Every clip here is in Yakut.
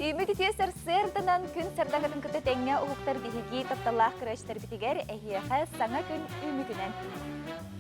Үүммүт үтүө сарсыарданан күн сардаҥатын кытта тэҥҥэ уһуктар биһиги тапталлаах көрөөччүлэрбитигэр эһиэхэ саҥа күн үүммүтүнэн.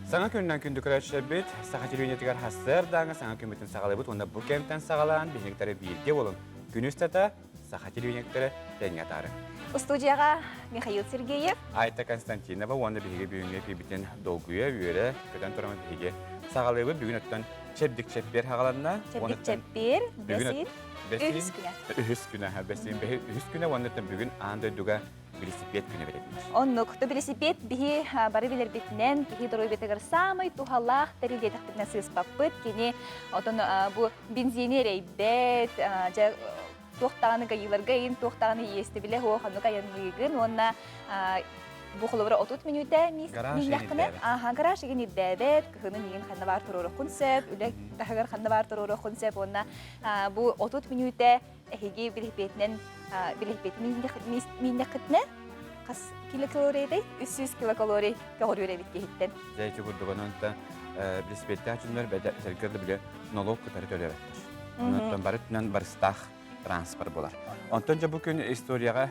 Саҥа күнүнэн күндү көрөөччүлэрбит, Саха телевидениетыгар сарсыардааҥы саҥа күммүтүн саҕалыыбыт уонна бу кэмтэн саҕалаан биһиги бииргэ буолуҥ. Күн устата Саха телевидениетыгар тэҥҥэ атаарыҥ. Устуудьуйаҕа Михаил Сергеев, Айта Константинова уонна биһиги бүгүҥҥү эфирбитин долгуйа, үөрэ көтөн тураммыт биһиги саҕалыыбыт. Бүгүн оттон чэбдик чэппиэр хаҕаланна. Чэбдик чэппиэр, бэсиин, үһүс күнэ. Үһүс күнэ, бэсиин үһүс күнэ уонна бүгүн аан дойдуга билисипиэт күнэ бэлиэтэнэр. Оннук. Билисипиэт биһи бары билэрбитинэн, киһи доруобуйатыгар саамай туһалаах тэрил диэтэхпитинэ сыыспаппыт. Кини отон бу бензини эрэйбэт, дьэ туох даҕаны гайыыларга иин, туох даҕаны иэстэбилэ суох оннук айанныыгын уонна бу холобура 30 мүнүүтэ мииннэххинэ аха гараж игин ирдээбэт, кыһынын миигин ханна баар туруоруххун сөп, үлэ таһыгар ханна баар туруоруххун сөп уонна бу 30 мүнүүтэ эһиги билиһипиэтинэн билиһипиэтин мииннэххитинэ хас килокалорийдай 300 килокалорий көҕүрүүр эбит киһиттэн. Дьэ ити курдук онон билисипиэттээх дьоннор бэдэргэр да бile нолуок кытары төлөөбөттөр. Онон бары өттүнэн барыстаах транспорт буолар. Онтон дьэ бу күн историяҕа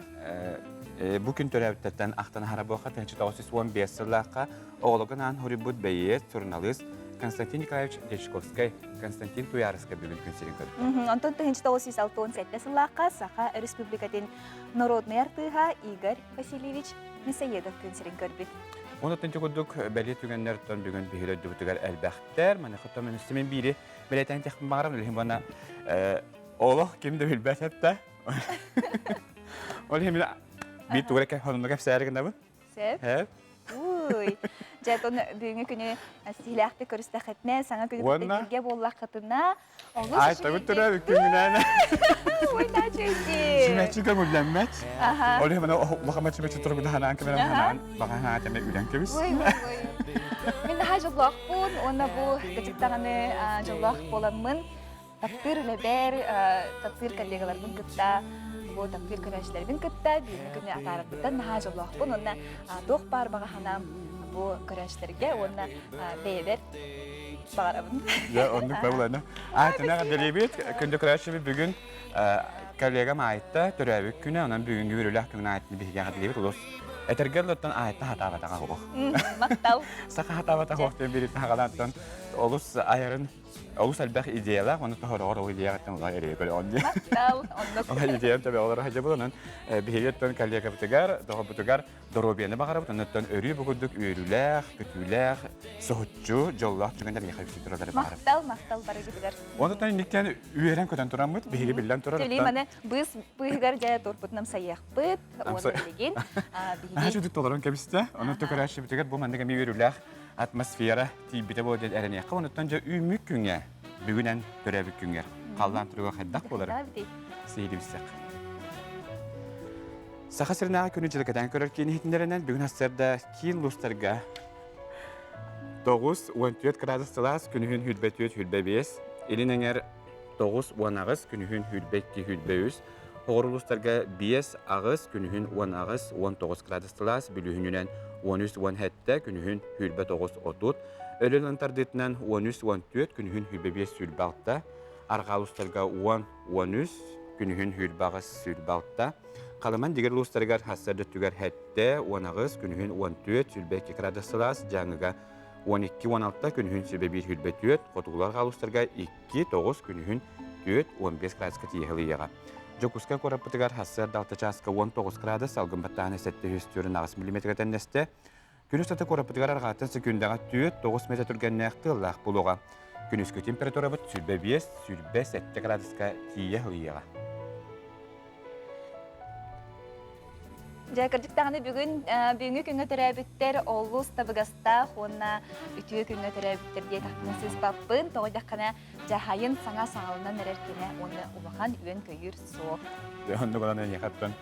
бу күн төрөөбүттэртэн ахтан аһара буолха 1915 сыллаахха оҕолорго анаан хоруйбут бэйиэт, суруналыыс Константин Николаевич Дьячковскай, Константин Туйаарыскай бүгүн күн сирин көрдө. Онтон 1967 сыллаахха Саха Республикатын народнай артыыһа Игорь Васильевич Мясоедов күн сирин көрбүт. Онон ити курдук бэлиэ түгэннэртэн бүгүн биһиги дойдубутугар элбэхтэр. Маныаха мен биири бэлиэтээн этиэхпин баҕарабын. Үлэһин бана олох ким да билбэт этэ. Ол иһин биир тугу эрэ сонунну кэпсээри гынабын. Сөп. Сөп. Уй. Дьэ, тон бүгүҥҥү күнү сиһилээхтик көрүстэххитинэ, саҥа күнү кытта Уонна бииргэ буоллаххытына, олус Ай, табыт үчүгэйдик. төрөөбүт күҥҥүнээн. Ой, наачуйди. Симэччи көҥүллэммэт. Аха. Ол иһин улахан маччы турбут ханаан кэмэрэ ханаан баҕа ханаан кэмэ үлэн кэбис. Ой, ой, ой. Мин наһаа дьоллоохпун уонна бу кычык даҕаны дьоллоох буоламмын таптыыр үлэбэр, таптыыр коллегаларбын кытта, бу таптыыр көрөөччүлэрбин кытта бииргэ күнү атаарарбыттан наһаа дьоллоохпун уонна туох баар баҕа санаам бу көрөөччүлэргэ уонна бэйэбэр баҕарабын. Дьэ, оннук бабылана. Аайтына дэлиэбит, күндү көрөөччүбүт бүгүн коллегам Айта төрөөбүт күнэ, онон бүгүҥҥү үөрүүлээх күнүн Айтаны биһиги эҕэрдэлиибит. Улус этэргэ дылыттан Айта хатаабатаҕа оҕо. Махтал. Саха хатаабатах оҕо диэн бириттэн хагалааттан олус айарын олус элбэх идеялаах, оны тоһороҕор ол идеяҕыттан улахан эрийэ көрөҕүн диэн. Махтал, оннук. Ол идеям төбө олоро сылдьабыт, онон биһиги коллегабытыгар, доҕорбутугар доруобуйаны баҕарабыт, оннуттан өрүү бу курдук үөрүүлээх, көтүүлээх, соһуччу, дьоллоох түгэннэр миэхэ үксүү тураллары баҕарабыт. Махтал, махтал барыгытыгар. Онтон инниктэн үөрэн-көтөн тураммыт, биһиги биллэн турар. Төлүү маны быыс быыһыгар дьэ турпутунам сайыахпыт, уонна билигин биһиги... Наһаа чудук толорон кэбистэ. Онон төкөрөөччүбүтүгэр бу маннык эмиэ үөрүүлээх атмосфера тиийбитэ буолуо диэн эрэниэххэ. Онуттан дьэ үүммүт күҥҥэ, бүгүнэн төрөөбүт күҥҥэр халлаан туруга хайдах буолара сиһилии Саха сиринээҕи күнү дьылыкэтэн көрөр киин иһитиннэринэн бүгүн сарсыарда киин улуустарга 9-14 градус сылаас, күнүһүн 24-25, илин эҥэр 9-18, күнүһүн 22-23, Оҕор улуустарга 5-8, күнүһүн 18-19 градус сылаас, бүлүүһүнүнэн 13-17, күнүһүн 29-30, Өлөн тардыытынан 13-14, күнүһүн 25-26, арҕаа улуустарга 10-13, күнүһүн 28-26, Халыман дигэр улуустарыгар сарсыарда өттүгэр 7, 18, күнүһүн 14, 22 градус сылаас, Дьааҥыга 12-16, күнүһүн 21-24, хотугулар улуустарга 2, 9, күнүһүн 4, 15 градуска тиийэ ылыйыаҕа. Дьокуускай куораппытыгар сарсыарда 6 чааска 19 градус, салгын баттааһына 748 миллиметргэ тэннэстэ. Күнүс аты куораппытыгар арҕааттан секүндэҕэ 4-9 метр түргэннээх тыаллаах буолуоҕа. Күнүскү температурабыт 25-27 градуска тиийэ ылыйыаҕа. Дьэ, кырдьык даҕаны бүгүн бүгүҥҥү күҥҥэ төрөөбүттэр олус табыгастаах уонна үтүө күҥҥэ төрөөбүттэр диэтэхпинэ сыыспаппын. Тоҕо диэххинэ, дьаһайын саҥа саҥалынан эрэр кэмэ уонна улахан үөн-көйүүр суох. Дьэ, оннук онон эйиэхэттэн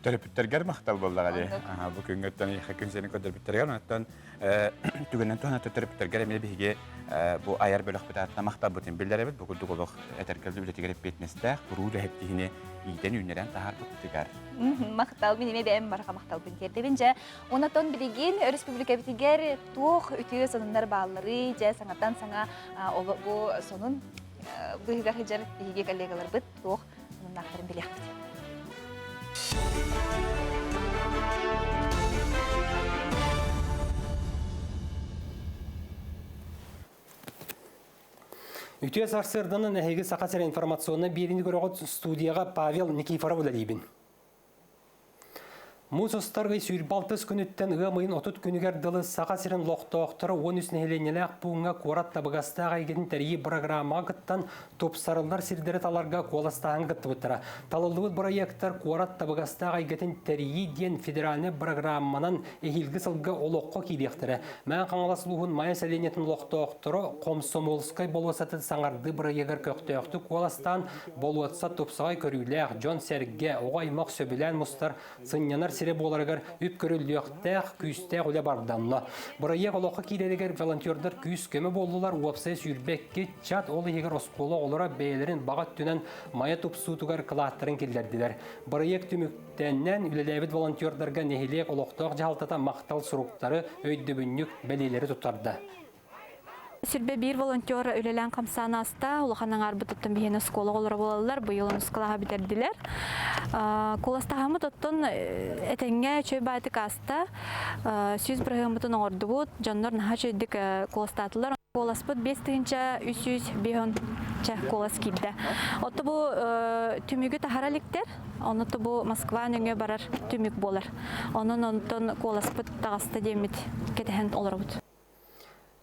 төрөппүттэргэр махтал буоллаҕа дии. Бу күҥҥүттэн эйиэхэ күн сирин көрдөрбүттэригэр, онтон түгэнэн туһанан төрөппүттэргэр эмиэ биһиги бу айар бөлөхпүт ааттан махталбытын биллэрэбит. Бу курдук олох этэргэ үлэтигэр эппиэтинэстээх, туруу үлэһит киһини иитэн үүннэрэн таһаарбыттыгар. Махтал, мин эмиэ бэйэм барҕа махталбын тиэрдэбин. Дьэ, онотон билигин өрөспүүбүлүкэбитигэр туох үтүө сонуннар баалларый? Дьэ, саҥаттан саҥа бу сонун быыһыгар сылдьар биһиги коллегаларбыт туох сонуннаахтарын билиэхпит. Үтүө сарсыарданан эһиги Саха сирэ информационнай биэриини көрөҕүт студияҕа Павел Никифоров үлэлиибин. Муус устар ый 26 күнүттэн ыам ыйын 30 күнүгэр дылы Саха сирин олохтоохторо 13 нэһилиэнньэлээх пууҥҥа куорат табыгастаах эйгэтин тэрийии бырагыраамаҕа кыттан тупсарыллар сирдэри таларга куоластааһын кыттыбыттара. Талыллыбыт бырайыактар куорат табыгастаах эйгэтин тэрийии диэн федеральнай бырагырааманан эһиилги сылга олоххо киириэхтэрэ. Мэҥэ Хаҥалас улууһун Майа сэлиэнньэтин олохтоохторо Комсомольскай болуоссаты саҥардыы бырайыагар көхтөөхтүк куоластаан болуоссат тупсаҕай көрүүлээх, дьон-сэргэ, оҕо-аймах сөбүлээн мустар, сынньанар сирэ буоларыгар үп көрүллүөхтээх, күүстээх үлэ барданна. Бырайыак олоххо киирэригэр волонтердар күүс-көмө буоллулар, уопсайа 22 чат, ол иһигэр оскуола оҕолоро бэйэлэрин баҕа өттүнэн Майа тупсуутугар кылааттарын киллэрдилэр. Бырайыак түмүктэнэн, үлэлээбит волонтердарга нэһилиэк олохтоох дьаһалтата махтал суруктары, өйдөбүнньүк бэлиэлэри туттарда. Сүрбэ биир волонтер үлэлээн хамсаан ааста. Улахан аҥаарбыт оттон биһиэнэ оскуола оҕолоро буолаллар. Быйыл онус кылааһы бүтэрдилэр. Куоластаһаммыт оттон этэҥҥэ үчүгэй баайтык ааста. 100 бырыһыаммытын оҥордубут. Дьоннор наһаа үчүгэйдик куоластаатылар. Куоласпыт 5350 ча куолас киирдэ. Отто бу түмүгү таһара иликтэр. Ону бу Москва нөҥүө барар түмүк буолар. Онон онтон куоласпыт таҕыста диэммит кэтэһэн олоробут.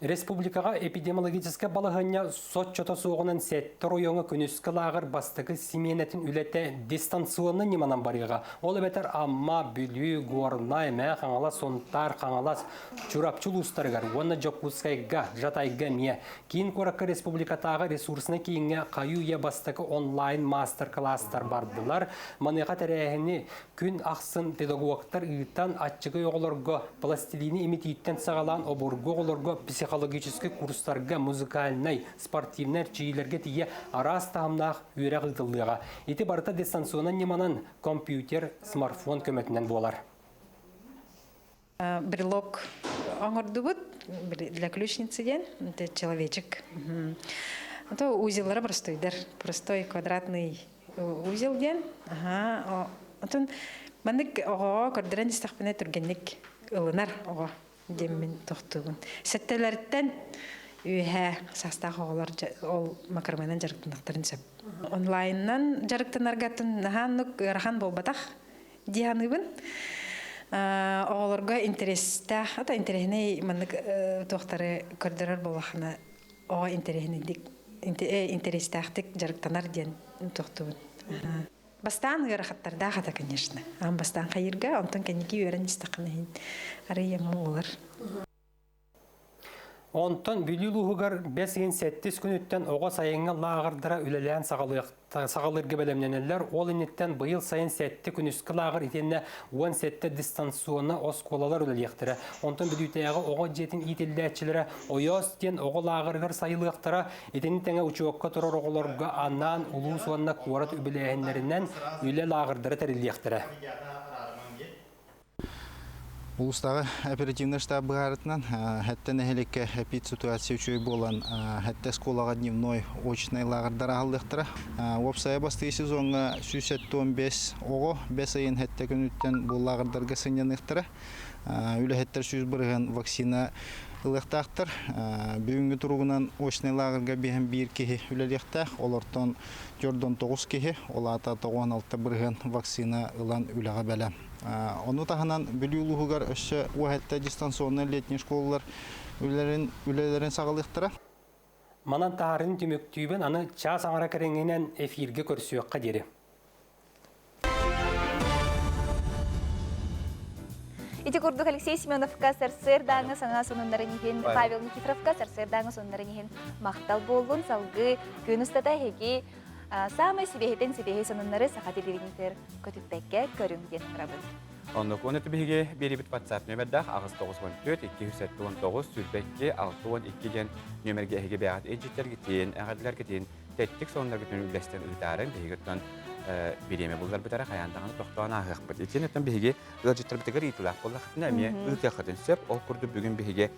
Республикаҕа эпидемиологическай балаһыанньа соччото суоҕунан сэттэ оройуоҥҥа күнүскү лааҕыр бастакы симиэнэтин үлэтэ дистанционнай ньыманан барыаҕа. Ол эбэтэр Амма, Бүлүү, Горнай, Мэҥэ Хаҥалас, Сунтаар, Хаҥалас, Чурапчы улуустарыгар уонна Дьокуускайга, Жатайга эмиэ. Киин куоракка республикатааҕы ресурснай кииҥҥэ хайыы-үйэ бастакы онлайн маастар-кылаастар бардылар. Маныаха тэрээһини Күн ахсын педагогтар ыытан аччыгый оҕолорго пластилини имитииттэн саҕалаан обургу оҕолорго психологическай курстарга, музыкальнай, спортивнай эрчийиилэргэ тиийэ араас таһымнаах үөрэх ыытыллыаҕа. Ити барыта дистанционнай ньыманан компьютер, смартфон көмөтүнэн буолар. Брелок оҥордубут для ключницы диэн, это человечек. То узеллара простойдар, простой квадратный узел диэн. Аха, отон маннык оҕоҕо көрдөрөн истэхпинэ түргэнник ылынар оҕо диэммин тохтуубун. Сэттэлэриттэн үөһээ саастаах оҕолор ол макроменан дьарыктаныахтарын сөп. Онлайнынан дьарыктанаргатын наһаа ыарахан буолбатах дии саныыбын. Оҕолорго интэриэстээх, ата интэриэһинэй маннык туохтары көрдөрөр буоллаххына оҕо интэриэһинэйдик интэриэстээхтик дьарыктанар диэн тохтубун. Бастаан ыарахаттардаах ата, конечно. Аан бастаан хайырга, онтон кэнники үөрэн истэххинэ иһин арыйа буолар. Онтон Бүлүү улууһугар бэс ыйын сэттис күнүттэн оҕо сайыҥҥы лааҕырдара үлэлээн саҕалыырга бэлэмнэнэллэр. Ол инниттэн быйыл сайын сэттэ күнүскү лааҕыр итиэннэ 17 дистанционно оскуолалар үлэлиэхтэрэ. Онтон Бүлүүтээҕи оҕо дьиэтин иитиллээччилэрэ Ойоос диэн оҕо лааҕырыгар сайылыахтара. Итини тэҥэ учуокка турар оҕолорго анаан улуус уонна куорат үбүлээһиннэринэн үлэ лааҕырдара тэриллиэхтэрэ. Улуустааҕы оперативнай штаб быһаарытынан Хэттэ нэһилиэккэ эпид-ситуация үчүгэй буолан Хэттэ оскуолаҕа дневной очнай лааҕырдар аһыллыахтара. Уопсайа бастыгы сезоҥҥа 175 оҕо бэс ыйын Хэттэ күнүттэн бу лааҕырдарга сынньаныахтара. Үлэһиттэр 100% вакцина ылыахтаахтар. Бүгүҥҥү туругунан очнай лааҕырга биһэн биир киһи үлэлиэхтээх. Олортон дьордон 9 киһи, ол аата 96% вакцина ылан үлэҕэ бэлэм. Ону таһынан Бүлүү улууһугар өссө уһэтте дистанционнай летний школалар үлэлэрин, үлэлэрин саҕалыахтара. Манан таһарын түмүктүүбүн аны чаас аҥара кэриҥинэн эфиргэ көрсүөххэ диэри. Ити курдук Алексей Семеновка сарсыардааҥы саҥа сонуннарын иһин, Павел Никифоровка сарсыардааҥы сонуннарын иһин махтал буоллун. Салгыы күн устата эһиги саамай сибиэһитин сибиэһи сонуннары саха телевидениетигэр көтүппэккэ көрүҥ диэн ыҥырабыт. Оннук уонна биһиги биэрибит WhatsApp нүөмэрдээх 894 279 22 62 диэн нүөмэргэ эһиги бэйэҕит илдьиттэргитин, эҕэрдэлэргитин, тэттик сонуннаргытын үллэстэн ыытаарыҥ. Биһиги оттон бириэмэ булларбыт эрэ хайаан даҕаны тохтоон ааһыахпыт. Итиэннэ биһиги ыалдьыттарбытыгар ыйытыылаах буоллаххытына эмиэ ыытыаххытын сөп. Ол курдук бүгүн биһиги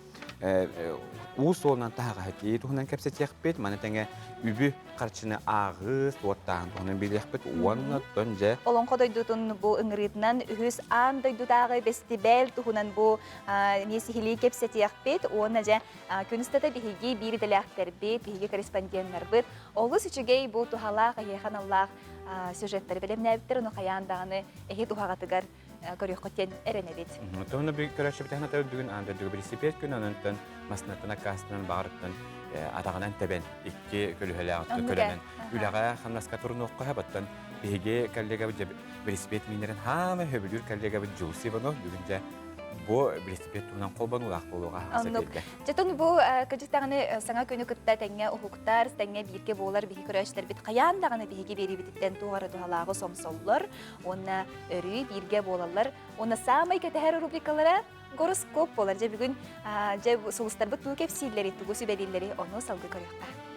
уу суолунан таһаҕаһы тиэйии туһунан кэпсэтиэхпит. Маны тэҥэ үбү харчыны ааҕыы, суоттааһын туһунан билиэхпит уонна оттон дьэ Олоҥхо дойдутун бу ыҥырыытынан үһүс аан дойдутааҕы бэстибээл туһунан бу эмиэ сиһилии кэпсэтиэхпит уонна дьэ күн устата биһиги биир идэлээхтэрбит, биһиги корреспонденнарбыт олус үчүгэй бу туһалаах эһиэхэ аналлаах сюжеттары бэлэмнээбиттэр, ону хайаан даҕаны эһи туһаҕатыгар көрүөххүт диэн эрэнэбит. Туһуна көрөөччүбүт атабыт бүгүн аан дойдуга билисипиэт күн онон массыынаттан аккаастанан баҕарыттан атаҕынан тэбэн икки көлүөһэлээх көлөнөн үлэҕэ хамнаска турунуохха сөп оттон биһиги коллегабыт велосипед миинэрин хаамай хөбүлүүр коллегабыт Дьулус Иванов бүгүн дьэ бу велосипед туһунан холбонуулаах буолуоҕа Оннук. Дьэтон бу кыдьык даҕаны саҥа күнү кытта тэҥҥэ уһуктар, тэҥҥэ бииргэ буолар биһи көрөөччүлэрбит хайаан даҕаны биһиги биэриибититтэн туох эрэ туһалааҕы сомсоллор уонна өрүү бииргэ буолаллар. Уонна саамай кэтэһэр рубрикалара гороскоп буолар. Дьэ бүгүн дьэ сулустарбыт тугу кэпсииллэри, тугу сүбэлииллэри ону салгыы көрүөххэ.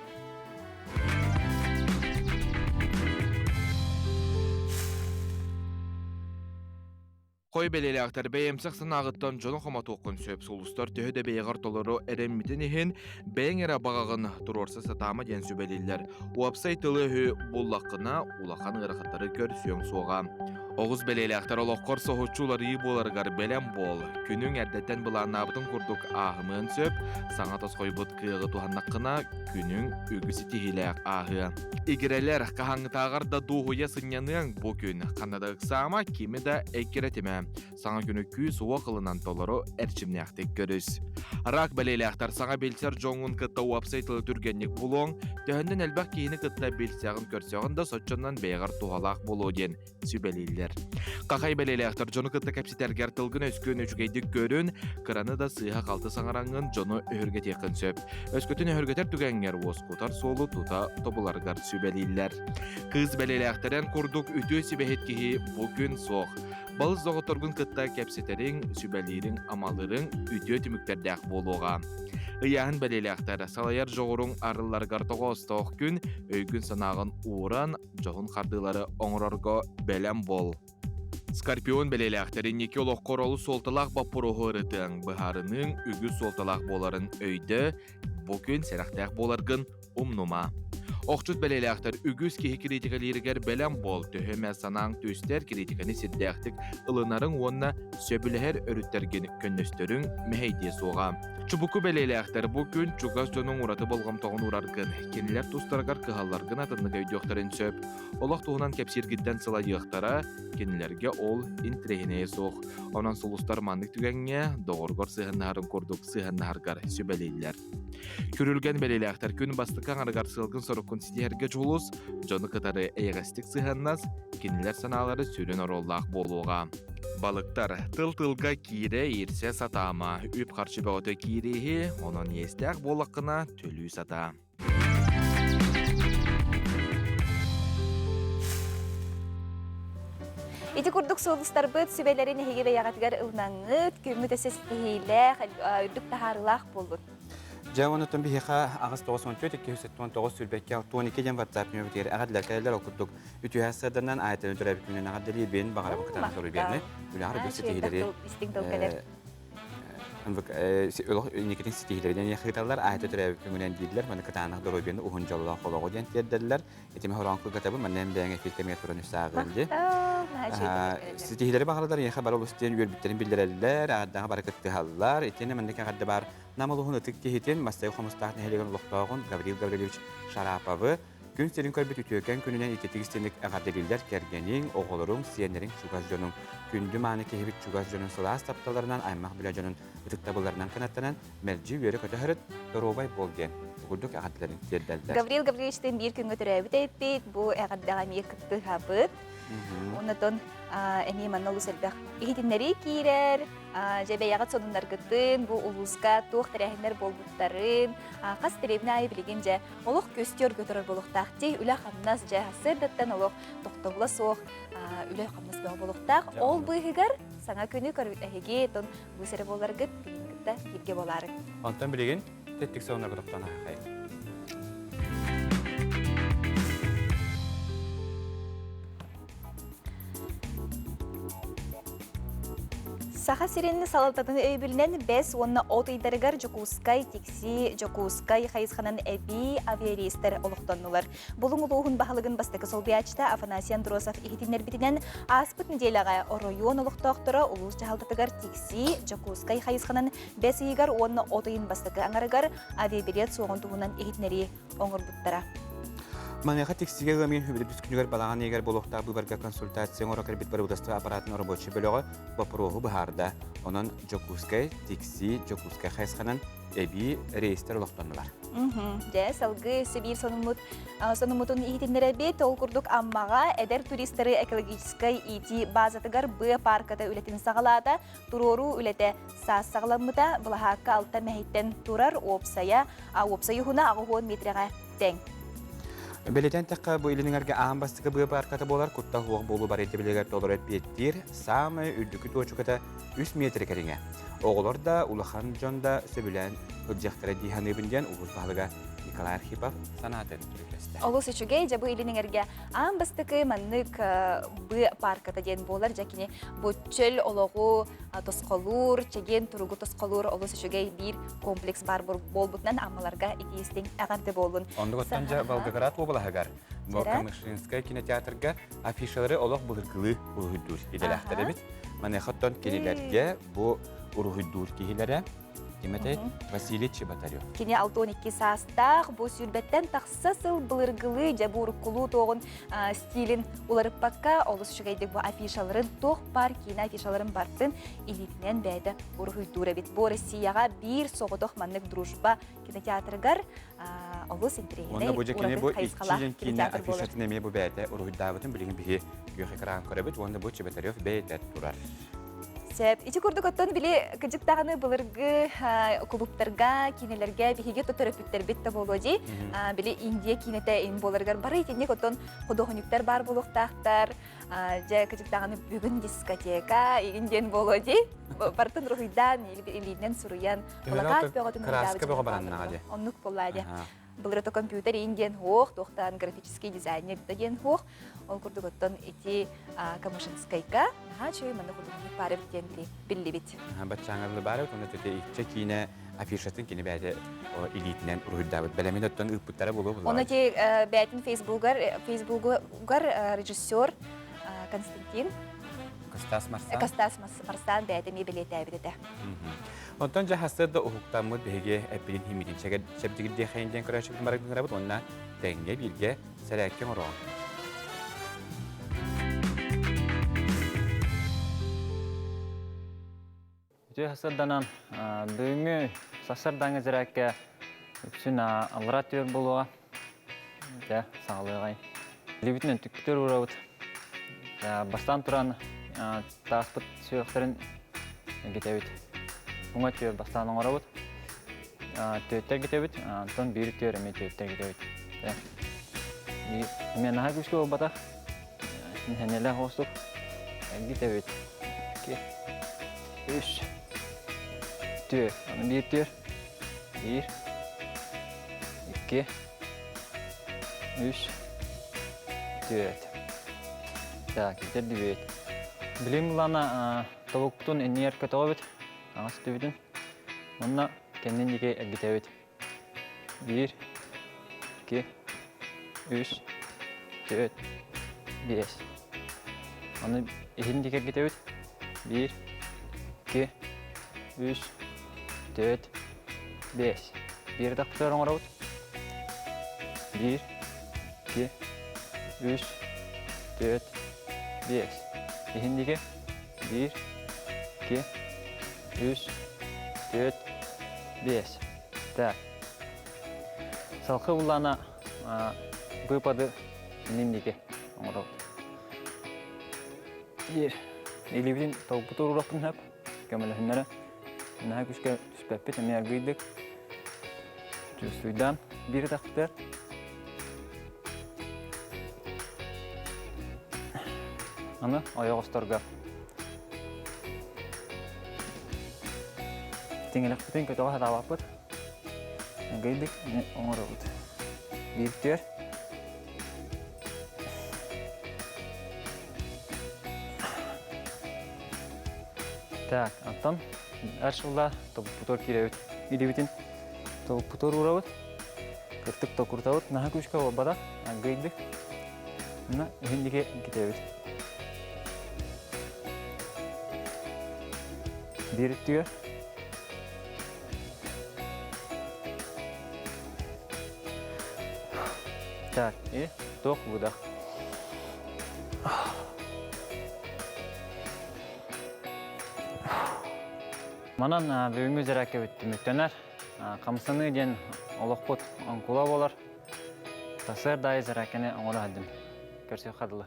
Хой бэлиэлээхтэр бэйэмсэх санааҕыттан дьону хомотуоххун сөп сулустар төһө да бэйэҕэр толору эрэммитин иһин бэйэҥ эрэ баҕаҕын туруорса сатаама диэн сүбэлииллэр. Уопсай тылы-өһү буллаххына улахан ыарахаттары көрсүөҥ суоҕа. Оҕус бэлиэлээхтэр олоххор соһуччу уларыйыы буоларыгар бэлэм буол. Күнүҥ эрдэттэн былааннаабытыҥ курдук ааһымыан сөп. Саҥа тосхойбут кыаҕы туһаннаххына, күнүҥ үгүс ситиһиилээх ааһыа. Игирэлэр, хаһааҥҥытааҕар да дуоһуйа сынньаныаҥ бу күн. Ханна да ыксаама, кими да эккирэтимэ. Саҥа күнү күүс-уох ылынан толору эрчимнээхтик көрүс. Рак бэлиэлээхтэр саҥа билсэр дьоҥҥун кытта уопсай тылы түргэнник булуоҥ, төһөннөн элбэх киһини кытта билсэҕин-көрсөҕүн да соччоннон бэйэҕэр туһалаах буолуо диэн сүбэлииллэр. Хахай бэлиэлээхтэр дьону кытта кэпсэтэргэр тылгын-өскүн үчүгэйдик көрүн, кыраны да сыыһа-халты саҥараҥҥын дьону өһүргэтиэххин сөп. Өскөтүн өһүргэтэр түгэҥҥэр уоскутар суолу тута тобуларгар сүбэлииллэр. Кыыс бэлиэлээхтэрин курдук үтүө сүбэһит киһи бу күн суох. Балыс доҕотторгун кытта кэпсэтэриҥ, сүбэлиириҥ, амалыырыҥ үтүө түмүктэрдээх буолуоҕа. Ыйааһын бэлиэлээхтэр салайар дьоҕуруҥ арылларыгар тоҕоостоох күн, өйгүн-санааҕын ууран, дьоһун хардыылары оҥорорго бэлэм буол. Скорпион бэлиэлээхтэр инники олоххор олус суолталаах боппуруоһу ырытыаҥ, быһаарыныыҥ үгүс суолталаах буоларын өйдөө, бу күн сэрэхтээх буоларгын умнума. Охчут бэлиэлээхтэр үгүс киһи критикалииригэр бэлэм буол, төһө эмэ санааҥ түстэр критиканы сирдээхтик ылынарыҥ уонна сөбүлэһэр өрүттэргин көннөстөрүҥ мэһэйдиэ суоҕа. Чубуку бэлиэлээхтэр бу күн чугас дьонуҥ ураты болҕомтоҕун уураргын, кинилэр тустарыгар кыһалларгын атыннык өйдүөхтэрин сөп. Олох туһунан кэпсииргиттэн сылайыахтара, кинилэргэ ол интэриэһинэйэ суох. Онон сулустар маннык түгэҥҥэ доҕоргор сыһыаннаһарын курдук сыһыаннаһаргар сүбэлииллэр. Күрүлгэн бэлиэлээхтэр күн бастакы аҥарыгар сыалгын-соруккун ситиһэргэ дьулус, дьону кытары эйэҕэстик сыһыаннас, кинилэр санаалара сүрүн оруоллаах буолуоҕа. Балыктар тыл-тылга киирэ иирсэ сатаама, үп-харчы бөҕөтө киирииһи, онон иэстээх буоллаххына төлүү сатаа. Ити курдук сулустарбыт сүбэлэрин эһиги бэйэҕитигэр ылынаҥҥыт, күҥҥүт өссө ситиһиилээх, үрдүк таһаарыылаах буоллун. Дьэ, онтон биһиэхэ 8 94 279 22 62 диэн WhatsApp нөмүрүгэр эҕэрдэлэр кэлэллэр. Ол курдук үтүө сырданан аайтаны төрөөбүт күнүнэн эҕэрдэлиибин, баҕарабын кытаанах доруобуйаны, үлэҕэр үгүс ситиһиилэри истиҥ тыл кэлэр. Олох инникитин ситиһиилэринэн ыыталлар, аайта төрөөбүт күҥүнэн дииллэр, маны кытаанах доруобуйаны уһун дьоллоох олоҕу диэн тиэрдэллэр. Итими хороон кылгатабын, манна эн бэйэҥ эфир кэмигэр туран үссааҕыан дии. Ситиһиилэри баҕараллар, эйиэхэ бары олус диэн үөрбүттэрин биллэрэллэр, аҕардаҕа бары кыттыһаллар. Итиэннэ маннык эҕэрдэ баар Нам улууһун ытык киһитин, Мастайы Хомустаах нэһилиэгин олохтооҕун Гаврил Гаврильевич Шараповы күн сирин көрбүт үтүөкэн күнүнэн ититик истиҥник эҕэрдэлииллэр кэргэниҥ, оҕолоруҥ, сиэннэриҥ чугас дьонуҥ, күндү мааны киһибит чугас дьонун сылаас тапталларынан, аймах билэ дьонун ытыктабылларынан кынаттанан, мэлдьи үөрэ-көтө сырыт, доруобай буол диэн курдук эҕэрдэлэрин тиэрдэллэр. Гаврил Гаврильевичтыын биир күҥҥэ төрөөбүт эппит, бу эҕэрдэҕэ эмиэ кыттыһабыт. Оннотон эмиэ манна олус элбэх иһитиннэрии киирэр, Дьэ бэйэҕит сонуннаргытын, бу улууска туох тэрээһиннэр буолбуттарын, хас дэриэбинэ аайы билигин дьэ олох көстөр көтөрөр буолуохтаах дии үлэ-хамнас дьэ сарсыардаттан олох тохтобула суох үлэ-хамнас бөҕө буолуохтаах. Ол быыһыгар саҥа күнү эһиги тон быыс эрэ буоларгыт билигин кытта бииргэ буолаары. Онтон билигин тэттик сонуннарга тохтоон аһахай. Саха сирин салалтатын өйөбүлүнэн бэс уонна от ыйдарыгар Дьокуускай, Тикси, Дьокуускай хайысханан эбии авиарейстэр олохтоннулар. Булуҥ улууһун баһылыгын бастакы солбуйааччыта Афанасий Андросов иһитиннэрбитинэн, ааспыт нэдиэлэҕэ оройуон олохтоохторо улуус дьаһалтатыгар Тикси, Дьокуускай хайысханан бэс ыйыгар уонна от ыйын бастакы аҥарыгар авиабилет суоҕун туһунан иһитиннэрии оҥорбуттара. Маныаха Тиксигэ ыам ыйын үбүлүбүс күнүгэр балаҕан ыйыгар буолуохтаах быыбарга консультация оҥоро кэлбит бырабыыталыстыба аппараатын оробуочай бөлөҕө боппуруоһу быһаарда. Онон Дьокуускай, Тикси, Дьокуускай хайысханан эбии рейстэр олохтоннулар. Дьэ, салгыы өссө биир сонуммут сонуммутун иһитиннэрэбит. Ол курдук Аммаҕа эдэр туристары экологическай иитии базатыгар Б парката үлэтин саҕалаата. Туруоруу үлэтэ саас саҕаламмыта. Былаһаакка алта мэһиттэн турар уопсайа, уопсай уһуна 80 метрэҕэ тэҥ. Бэлиэтээн эттэххэ, бу Илин Эҥэргэ аан бастакы быа паарката буолар, куттал суох буолуу бары ирдэбилигэр толору эппиэттиир, саамай үрдүкү туочуката 3 метр кэриҥэ. Оҕолор да, улахан дьон да сөбүлээн сылдьыахтара дии саныыбын диэн улуус баһылыга Николай Архипов санаатын үллэстэ. Олус үчүгэй, дьэ бу Илин Эҥэргэ аан бастакы маннык быа паарката диэн буолар. Дьэ кини бу чөл олоҕу тосхолуур, чэгиэн туругу тосхолуур олус үчүгэй биир комплекс баар буолбутунан Аммаларга итиистиҥ эҕэрдэ буоллун. Оннук оттон дьэ Волгоград уобалаһыгар Камышинскай кинотеатрга афишалары олох былыргылыы уруһуйдуур идэлээхтэр эбит. Маныаха оттон кинилэргэ бу уруһуйдуур киһилэрэ Тимофей Василий Чеботарев. Кини 62 саастаах, бу сүүрбэттэн тахса сыл былыргылыы дьэ буруккулуу туоҕун стилин уларыппакка олус үчүгэйдик бу афишаларын туох баар киинэ афишаларын бартын илиитинэн бэйэтэ уруһуйдуур эбит. Бу Россияҕа биир соҕотох маннык дружба кинотеатрыгар олус интэриэһинэй Уонна бу дьэ кини бу иччи киинэ афишатын эмиэ бу бэйэтэ уруһуйдаабытын билигин биһи күөх экран көрөбүт уонна бу Чеботарев бэйэтэ турар. Сөп. Ити курдук оттон били кыдьык даҕаны былыргы кулууптарга, киинэлэргэ биһиги төрөппүттэрбит да буолуо дии. Били Индия киинэтэ ин буоларыгар бары итинник оттон худуоһунньуктар баар буолуохтаахтар. Дьэ кыдьык даҕаны бүгүн дискотека игин диэн буолуо дии. Барытын уруһуйдаан, илиинэн суруйан, плакат бөҕөтүн Краска бөҕө бараннаҕа дии. Оннук буоллаа дии. Былыр компьютер иин диэн хуох, туохтаан графический дизайнер да диэн хуох. Ол курдук оттон ити Камышинскайга наһаа үчүгэй манна художник баар эбит диэн биллибит. Баччааҥҥа баар эбит, уонна төтө иччэ киинэ афишатын кини бэйэтэ илиитинэн уруһуйдаабыт. Бэлэмин оттон ыыппыттара буолуо Оны ити бэйэтин Фейсбугар, Фейсбугар режиссер Константин Костас Марсан. Костас Марсан бэйэтэ эмиэ бэлиэтээбит этэ. Онтон дьэ сарсыарда уһуктаммыт биһиги эппитин химмитин чэбдигирдиэхэйин диэн көрөөччүбүтүн барыгыннарабыт уонна тэҥҥэ бииргэ сэрээккэ оҥороҕун. Үтүө сарсыарданан бүгүҥҥү сарсыардааҥҥы сэрээккэ үксүн аллараа түөр буолуоҕа. Дьэ, саҕалыаҕай. Илиибитинэн түктүр уурабыт. Бастаан туран тааспыт сүһүөхтэрин эргитэбит. Уҥа түөр бастаан оҥоробут. Түөттэр эргитэбит, онтон биир түөр эмиэ түөттэр эргитэбит. Эмиэ наһаа күүскэ буолбатах. Сэнэлээх оҕустук эргитэбит. Икки, үс, түөр. Аны биир түөр. Биир, икки, үс, түөрт. Так, итэрдибит. Билим булана тобуктун иннигэр көтөҕөбүт, аҥас өттүбүтүн. Уонна кэннин диэки эргитэбит. Биир, икки, үс, түөрт, биэс. Аны иһин диэки эргитэбит. Биир, икки, үс, түөрт, биэс. Биир тахпытыгар оҥоробут. Биир, икки, үс, түөрт, биэс. Иһин диэки. Биир, икки, үс, түөрт, биэс. Так. Салхы буллаана выпады иннин диэки оҥоробут. Биир. Илиибитин толбут уруурахпын сөп. Көмөлөһүннэрэ. Наһаа күүскэ түспэппит, эмиэ аргыйдык. Чувствуйдаан биир атахпытыгар. Аны ойоҕосторго тиҥилэхпитин көтөҕө сатаабаппыт. Аргыйдык оҥоробут. Биир түөр. Так, онтон эр сылла тобукпутугар киирэбит. Илиибитин тобукпутугар уурабыт. Кыртык токурутабыт. Наһаа күүскэ буолбатах. Аргыйдык. Мына үһүн диэки китэбит. Биир өттүгэр. Так, и туох выдох. Манан бүгүҥҥү зарядкабыт түмүктэнэр. Хамсаныы диэн олохпут оҥкула буолар. Сарсыарда аайы зарядканы оҥоро сылдьым. Көрсүөххэ дылы.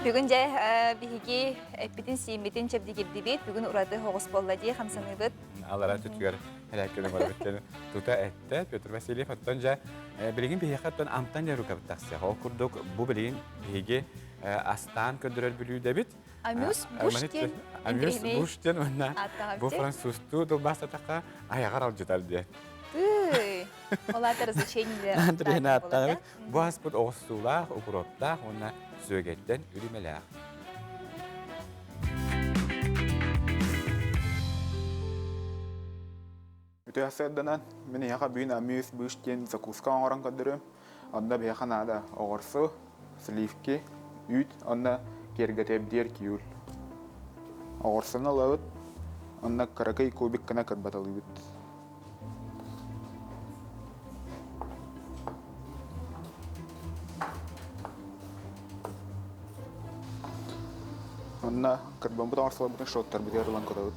Бүгүн дьэ биһиги эппитин-сииммитин чэбдигирдибит. Бүгүн ураты оҕус буолла дии хамсаныыбыт. Алара түтүгэр элэккини барбыт тута эттэ Петр Васильев оттон дьэ билигин биһиэхэ оттон амтан дьэ рукабыт тахсыах. Ол курдук бу билигин биһиги астаан көрдөрөр бүлүүдэбит. Амюс буш диэн Амюс буш диэн уонна бу французтуу тылбаастатахха айаҕар алдьытар диэн. Тыый! Ол аата развлечение Бу аспыт оҕуссуулаах, укроптаах уонна сүөгэттэн үрүмэлээх. Үтүө сарсыарданан мин эһиэхэ бүгүн амюс быш диэн закуска оҥорон көрдөрүөм. Онно биһиэхэ наада оҕурсу, сливки, үүт уонна киэргэтиэбдиэр киюль. Оҕурсуну ылабыт, онно кыракый кубик гына кырбаталыыбыт. Онно кырбаммыт оҥорсолорбутун шоттарбытыгар ылан кутабыт.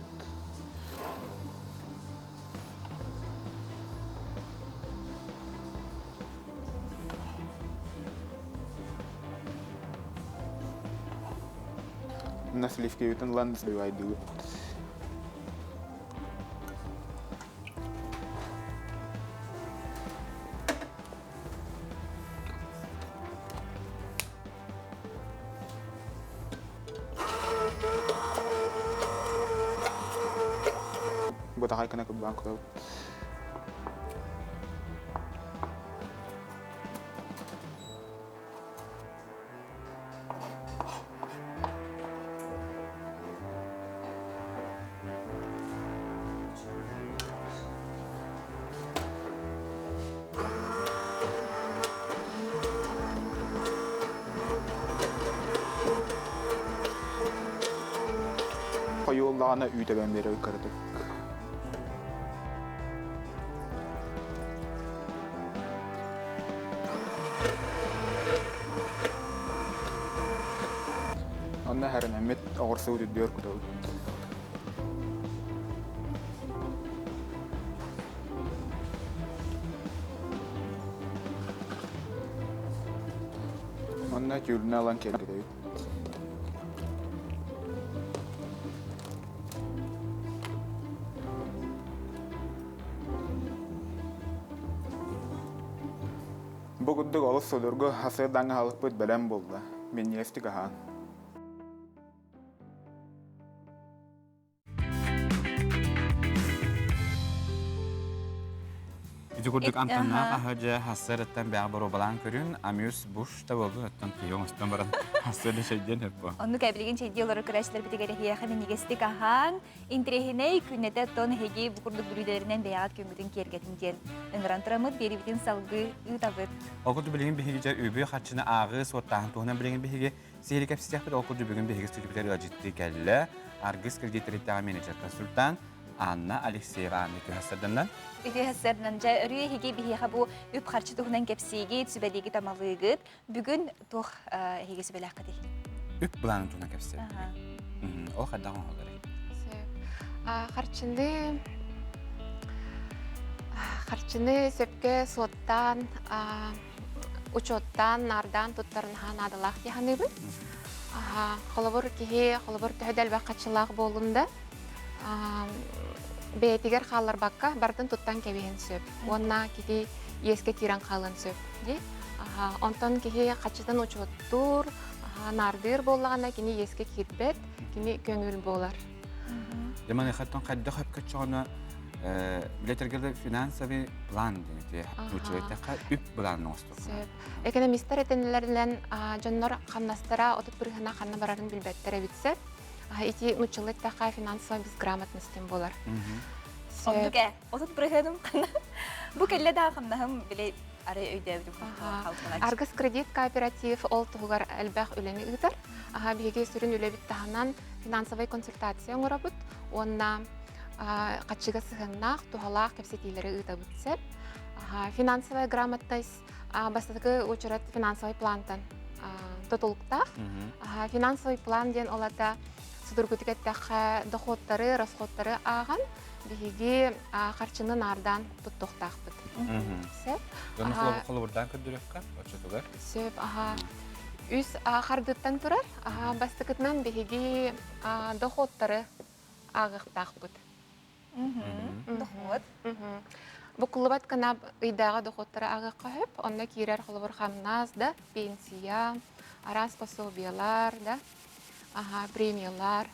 Онно сливкэбитин ылан сбивайдыыбыт. Бытахай кына кырбаан кутабыт. Хойууллаҕына үүт эбэн биэрэр кыратык. Онно хэрэнэммит оҕурсубут үрдүгэр кутабыт. Онно тюльны ылан киэргэтэбит. Бу курдук олус судургу асыырдаҥҥа аһылыкпыт бэлэм буолла. Минньигэстик аһаан. Ити курдук амтаннаах аһы дьэ хассыарыттан бэҕэ боруобалаан көрүн, амюс буш та буолбут оттон киһи оҥостон баран хассыары чэйдиэн сөп буо. Оннук эбилигин чэйдии олорор көрөөччүлэрбитигэр эһиэхэ минньигэстик аһаан, Интэриэһинэй күннэтэ оттон эһиги бу курдук бүлүүдэлэринэн бэйэҕит күҥҥүтүн киэргэтин диэн ыҥыран тураммыт биэриибитин салгыы ыытабыт. Ол курдук билигин биһиги дьэ үбү харчыны ааҕыы суоттааһын туһунан билигин биһиги сиһили кэпсэтиэхпит. Ол курдук бүгүн биһиги студиябытыгар ыалдьыттыы кэллэ. Аргыс кредит тэрилтэҕэ менеджер-консультант Анна Алексеева Анна үтүө Үтүө сарсыарданан дьэ өрүү эһиги биһиэхэ бу үп-харчы туһунан кэпсиигит, сүбэлиигит, амалыыгыт. Бүгүн туох эһиги сүбэлээххитий? Үп былаанын туһунан кэпсиэбит. Ол хайдах оҥоһулларый? Харчыны харчыны сөпкө суоттаан, учуоттаан, наардаан туттарын наһаа наадалаах дии саныыбын. Холобур киһи холобур төһө да элбэх харчылаах буоллун да бэйэтигэр хаалларбакка барытын туттан кэбиһэн сөп уонна киһи иэскэ киирэн хаалыан сөп дии. Онтон киһи хаччытын учуоттуур, наардыыр буоллаҕына кини иэскэ киирбэт, кини көҥүл буолар. Дьэ маныхаттан хайдах өпкөччөҕүнэ Билетергеле финансовый план диэн нууччалыйтахха үп былаанын оҥостуохха. Сөп. Экономистар этинилэринэн дьоннор хамнастара 30 бырыһына ханна барарын билбэттэр эбит сөп. Ити нууччалыы эттэххэ финансовая безграмотность диэн буолар. Оннук ээ. 30 бырыһыаным ханна. Бу кэллэ да хамнаһым били арай өйдөөбүтүм Аргыс кредит кооператив ол туһугар элбэх үлэни ыытар. Биһиги сүрүн үлэбит таһынан финансовай консультация оҥоробут уонна хаччыга сыһыаннаах, туһалаах кэпсэтиилэри ыытабыт сөп. Финансовая грамотность бастакы уочарат финансовый плантан тутулуктаах. Финансовый план диэн ол ата судургутук эттэххэ доходтары, расходтары ааҕан биһиги харчыны наардаан туттуохтаахпыт. Сөп. Холобурдаан көрдөрүөххэ оччотугар. Сөп, аха. Үс хардыттан турар. Бастакытынан биһиги доходтары ааҕыахтаахпыт. Дохуот. Букуллубат гына ыйдааҕы доходтары ааҕыахха сөп. Онно киирэр холобур хамнас да, пенсия, араас пособиелар да, аха, премиялар.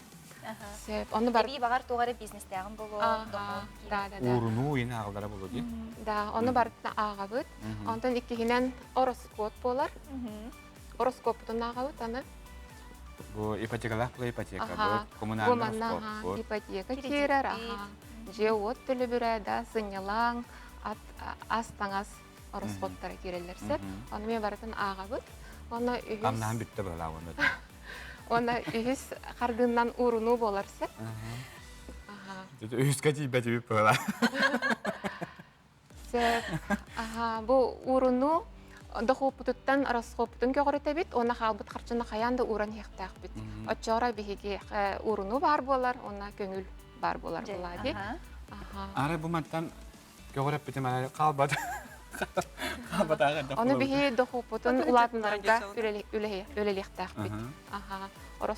Сөп. Ону бар... Эбии баҕар туох эрэ бизнестээҕин буолуо, дохуот Да, да, да. Уурунуу иин ааҕыллара буолуо дии. Да, ону барытын ааҕабыт. Онтон иккиһинэн ороскуот буолар. Ороскуоппутун ааҕабыт аны. Бу ипотекалаах була ипотека, бу коммунальный ороскуот. Ипотека киирэр, аха. Дьиэ-уот төлөбүрэ да, сынньалаҥ, ат, ас-таҥас ороскуоттара киирэллэр сөп. Ону мен барытын ааҕабыт. Онно үһүс... Хамнаһын бүттэ быһалаа уонна. Уонна үһүс хардыынан уурунуу буолар сөп. Үһүскэ тиийбэт үп быһалаа. Сөп. Аха, бу уурунуу дохуоппутуттан расхоппутун көҕүрүтэбит уонна хаалбыт харчыны хайаан да ууран иһиэхтээхпит. Оччоҕо биһиги уурунуу баар буолар уонна көҥүл баар буолар буолаа дии. Ары бу мантан көҕүрэппитим ары хаалбат. Хаалбатааҕы Ону биһи дохуоппутун улаатыннарарга үлэлиэхтээхпит. Аха.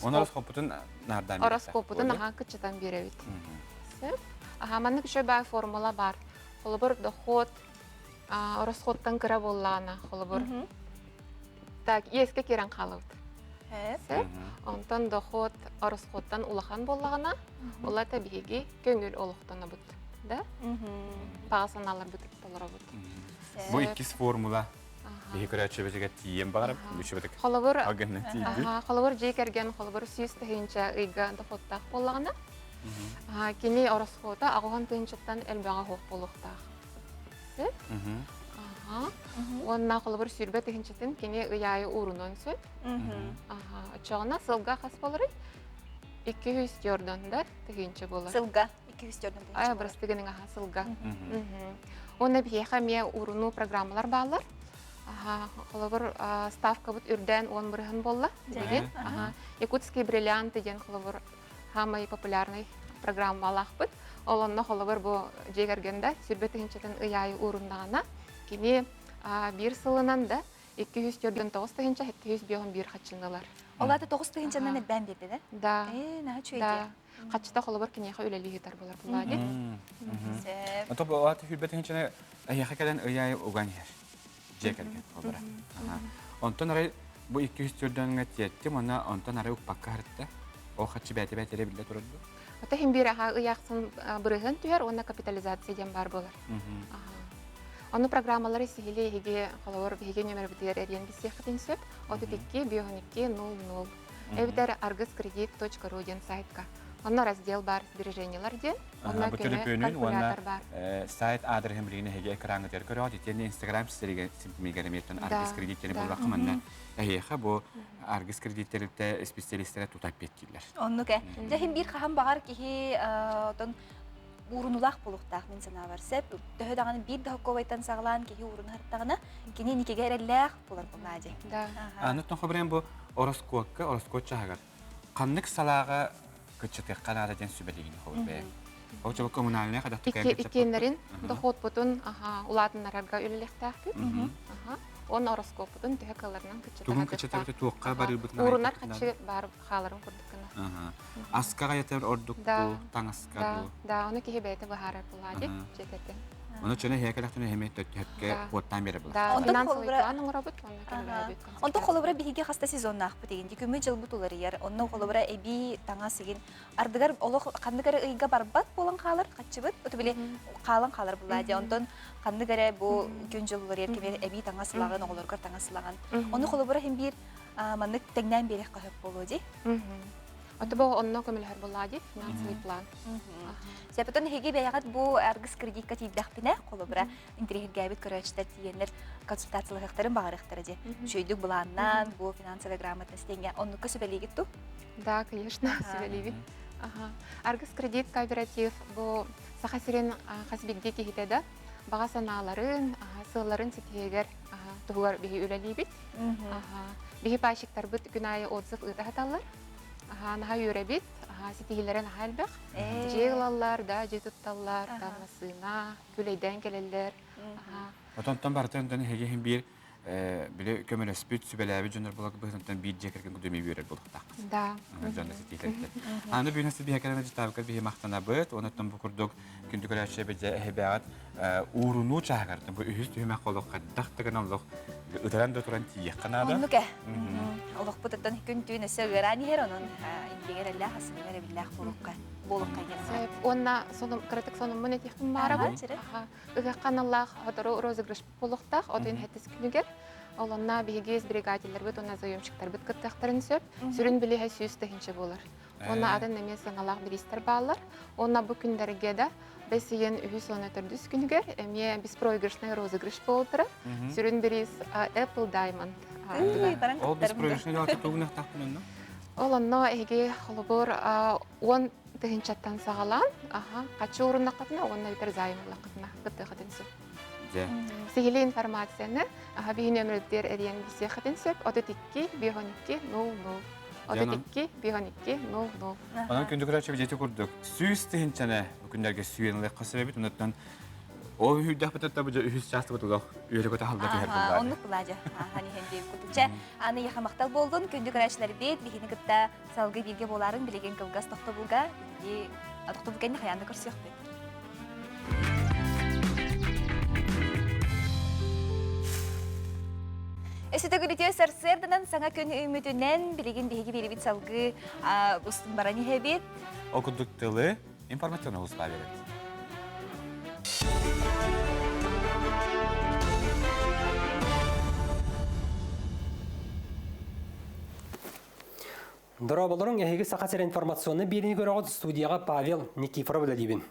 Оны ороскуоппутун наардаан Ороскуоппутун аха кыччатан биэрэбит. Сөп. Аха, маннык үчүгэй баай формула бар. Холобур, дохуот ороскуоттан кыра буоллаҕына, холобур, так, иэскэ киирэн хаалабыт. Сөп. Онтон дохуот ороскуоттан улахан буоллаҕына, улата биһиги көҥүл олохтонобут. Да? Баҕа санааларбыт толоробут. Бу иккис формула. Биһи көрөөччүбүтүгэр тиийэн баҕарабыт. Үчүбэтик. Холобур, холобур дьиэ кэргэн холобур 100 тыһыынча ыйга доходтаах буоллаҕына, кини ороскуота 80 тыһыынчаттан элбэҕэ суох буолуохтаах. Сөп? Уонна холобур 20 тыһыынчатын кини ый аайы уурунуон сөп. Оччоҕуна сылга хас буоларый? 200 дьордон да тыһыынча буолар. Сылга 200 дьордон тыһыынча. Ай, бырастыгының аха сылга. Уонна биһиэхэ эмиэ уурунуу программалар бааллар. Холобур, ставкабыт үрдээн 10 бырыһын буолла билигин. Якутские бриллианты диэн холобур самый популярный программалаахпыт. Ол онно холобур бу дьиэ кэргэн 20 тыһыынчатын ый аайы ууруннаҕына, кини биир сылынан да 249 751 хаччыналар. Ол аата 9 тыһыынчанан элбээн биэрдэ да? Да. Ээ, наһаа үчүгэй. Да. Хаччыта холобур киниэхэ үлэлии ыытар буолар булаа Сөп. Ото бу аата 20 тыһыынчаны эһиэхэ кэлэн ый аайы уган иһэр. Дьиэ кэргэн холобура. Онтон арай бу 200 төрдөөҥҥө тиэттим, уонна онтон арай укпакка харытта. Ол хаччы бээтэ бээтэрэ биллэ турар дуо? Ата хим биир аха ыйаахсын бырыһын түһэр уонна капитализация диэн бар буолар. Ону программалары сиһили эһиги холобур биһиги нөмөрбүтүгэр эрийэн билсиэххитин сөп. 32 52 00 эбэтэр аргыскредит.ру диэн сайтка. Онно раздел бар сбережениялар диэн. Онно Бу төлөпүөнүн уонна сайт аадырыһын билигин эһиги экраҥҥытыгар көрөҕүт. Итиэннэ Инстаграм ситимигэр эмиэттэн Аргыс кредит диэни буллахха манна эһиэхэ бу Аргыс кредит тэрилтэ специалистэрэ тута эппиэттииллэр. Оннук ээ. Дьэ иһин биир хаһан баҕар киһи отон уурунулаах буолуохтаах мин санаабар сөп. Төһө даҕаны биир да хоккуобайтан саҕалаан киһи уурунаһартаҕына, кини никигэ эрэллээх буолар буоллаа дии. Да. Аны тохобрен бу ороскуокка, ороскуот чаһыгар ханнык салааҕа кыччатыахха наада диэн сүбэлиигин холбу бэйэҥ? Ол чобу коммунальнай хадах Иккиэннэрин дохуотпутун улаатыннарарга үлэлиэхтээхпит. Уонна ороскуоппутун төһө кыалларынан Тугун кыччатабыт туохха барыыбытын Уурунар хаччы бар хааларын курдук гына. Аска гаятар ордук Да. таҥаска Да, дуу. да, ону киһи бэйэтэ быһаарар буолаа дии, дьиэ кэргэн. Ону чөне хэ кэлэхтэн эһэми төттөһөпкө куоттаан бере була. Да, Онтон финансовый холобура план оҥоробут уонна көмөлөһөбүт. Онтон холобура биһиги хаста сезоннаахпыт игин. Күммүт дьылбыт уларыйар. Онно холобура эбии таҥас игин. Ардыгар олох ханнык эрэ ыйга барбат буолан хаалар хаччыбыт. Оту били хаалан хаалар булаа дии. Онтон ханнык эрэ бу күн дьыл уларыйар кэмигэр эбии таҥас ылаҕын, оҕолоргор таҥас ылаҕын. Ону холобура иһин биир маннык тэҥнээн биэриэххэ сөп буолуо дии. Отобо онно көмөлөһөр буоллаа дии, финансовый план. Сепетон эһиги бэйэҕит бу аргыс кредитка тиийдэхпинэ, холобура, интириэһиргээбит көрөөччүлэр тиийэннэр консультациялаһыахтарын баҕарыахтара дии. Үчүгэйдик былааннаан, бу финансовая грамотность диэҥҥэ оннукка сүбэлиигит ту? Да, конечно, сүбэлиибит. Аргыс кредит кооператив бу Саха сирин хас биирдии киһитэ да баҕа санааларын, сыалларын ситиһигэр туһугар биһи үлэлиибит. Биһи пайщиктарбыт күн аайы отзыв ыыта саталлар. Наһаа үөрэбит, ситиһиилэрэ наһаа элбэх. Дьиэ ылаллар, да, дьиэ тутталлар, там массыына, күлэйдээн кэлэллэр. Отонтон барытын эһиги биир били көмөлөспүт, сүбэлээбит дьоннор буолар быһыытынан биир дьиэ кэргэн кудуми үөрэр буолуохтаах. Да. Дьонно ситиилэртэн. Аны бүгүн сибиһэ кэлэн дьытаабыкка биһи махтанабыт. Онуттан бу курдук күндү көрөөччү эбидэ эһибэҕит уурунуу чааһыгар бу үһүс түһүмэх олох хайдах да гынан олох ытыран да туран тиийиэххэ наада. Оннук э. Олохпутуттан күн-түүн өссө ыараан иһэр, онон интигэр эллээх, асыныгар эбиллээх буолукка буолукка диэн. Уонна сонум кыратык сонуммун этиэхпин баарабын. Ыһыахха аналлаах сотору розыгрыш буолуохтаах отун хэттис күнүгэр. Ол онно биһиги сберегательлэрбит уонна заемщиктарбыт кыттыахтарын сөп. Сүрүн билиһэ 100 тыһыынча буолар. Уонна атын эмиэ сыаналаах бириистэр бааллар. Уонна бу күннэргэ да бэс ыйын үһүс уонна төрдүс күнүгэр эмиэ беспроигрышный розыгрыш буолтара. Сүрүн бириис Apple Diamond. Ол беспроигрышный тугунахтаахпын онно? Ол онно эһиги холобур 10 тыһыынчаттан саҕалаан, хаччы ууруннаххытына уонна бүтэр займ ыллаххытына кыттыахытын сөп. Сиһилии информацияны биһи нөмүрдер эриэн билсиэххитин сөп 32 512 00 32 512 00. Онон күндү көрөөччү видео курдук 100 тыһыынчаны күннэргэ сүйэн ылыахха сөбүт. Онуттан ол үһүйдэхпит бу үһүс частыбыт олох үөрэ көтө халла түһэр буллаа. Оннук булаажа. Хан иһэн диэн кутуча. Аны яха мактал болдун күндү көрөөччүлэрбит биһини кытта салгыы бииргэ буоларын билигин кылгас тохтобулга биһиги тохтобул кэннэ хаянда көрсүөхпүт. Эсите күнүтүө сарсыарданан саҥа күн үүммүтүнэн билигин биһиги биирибит салгыы устун баран иһэбит. Ол курдук тылы информационный улуспаа берет. Дорооболоруҥ, эһиги Саха сирэ информационный биэриини көрөҕүт студияҕа Павел Никифоров үлэлиибин.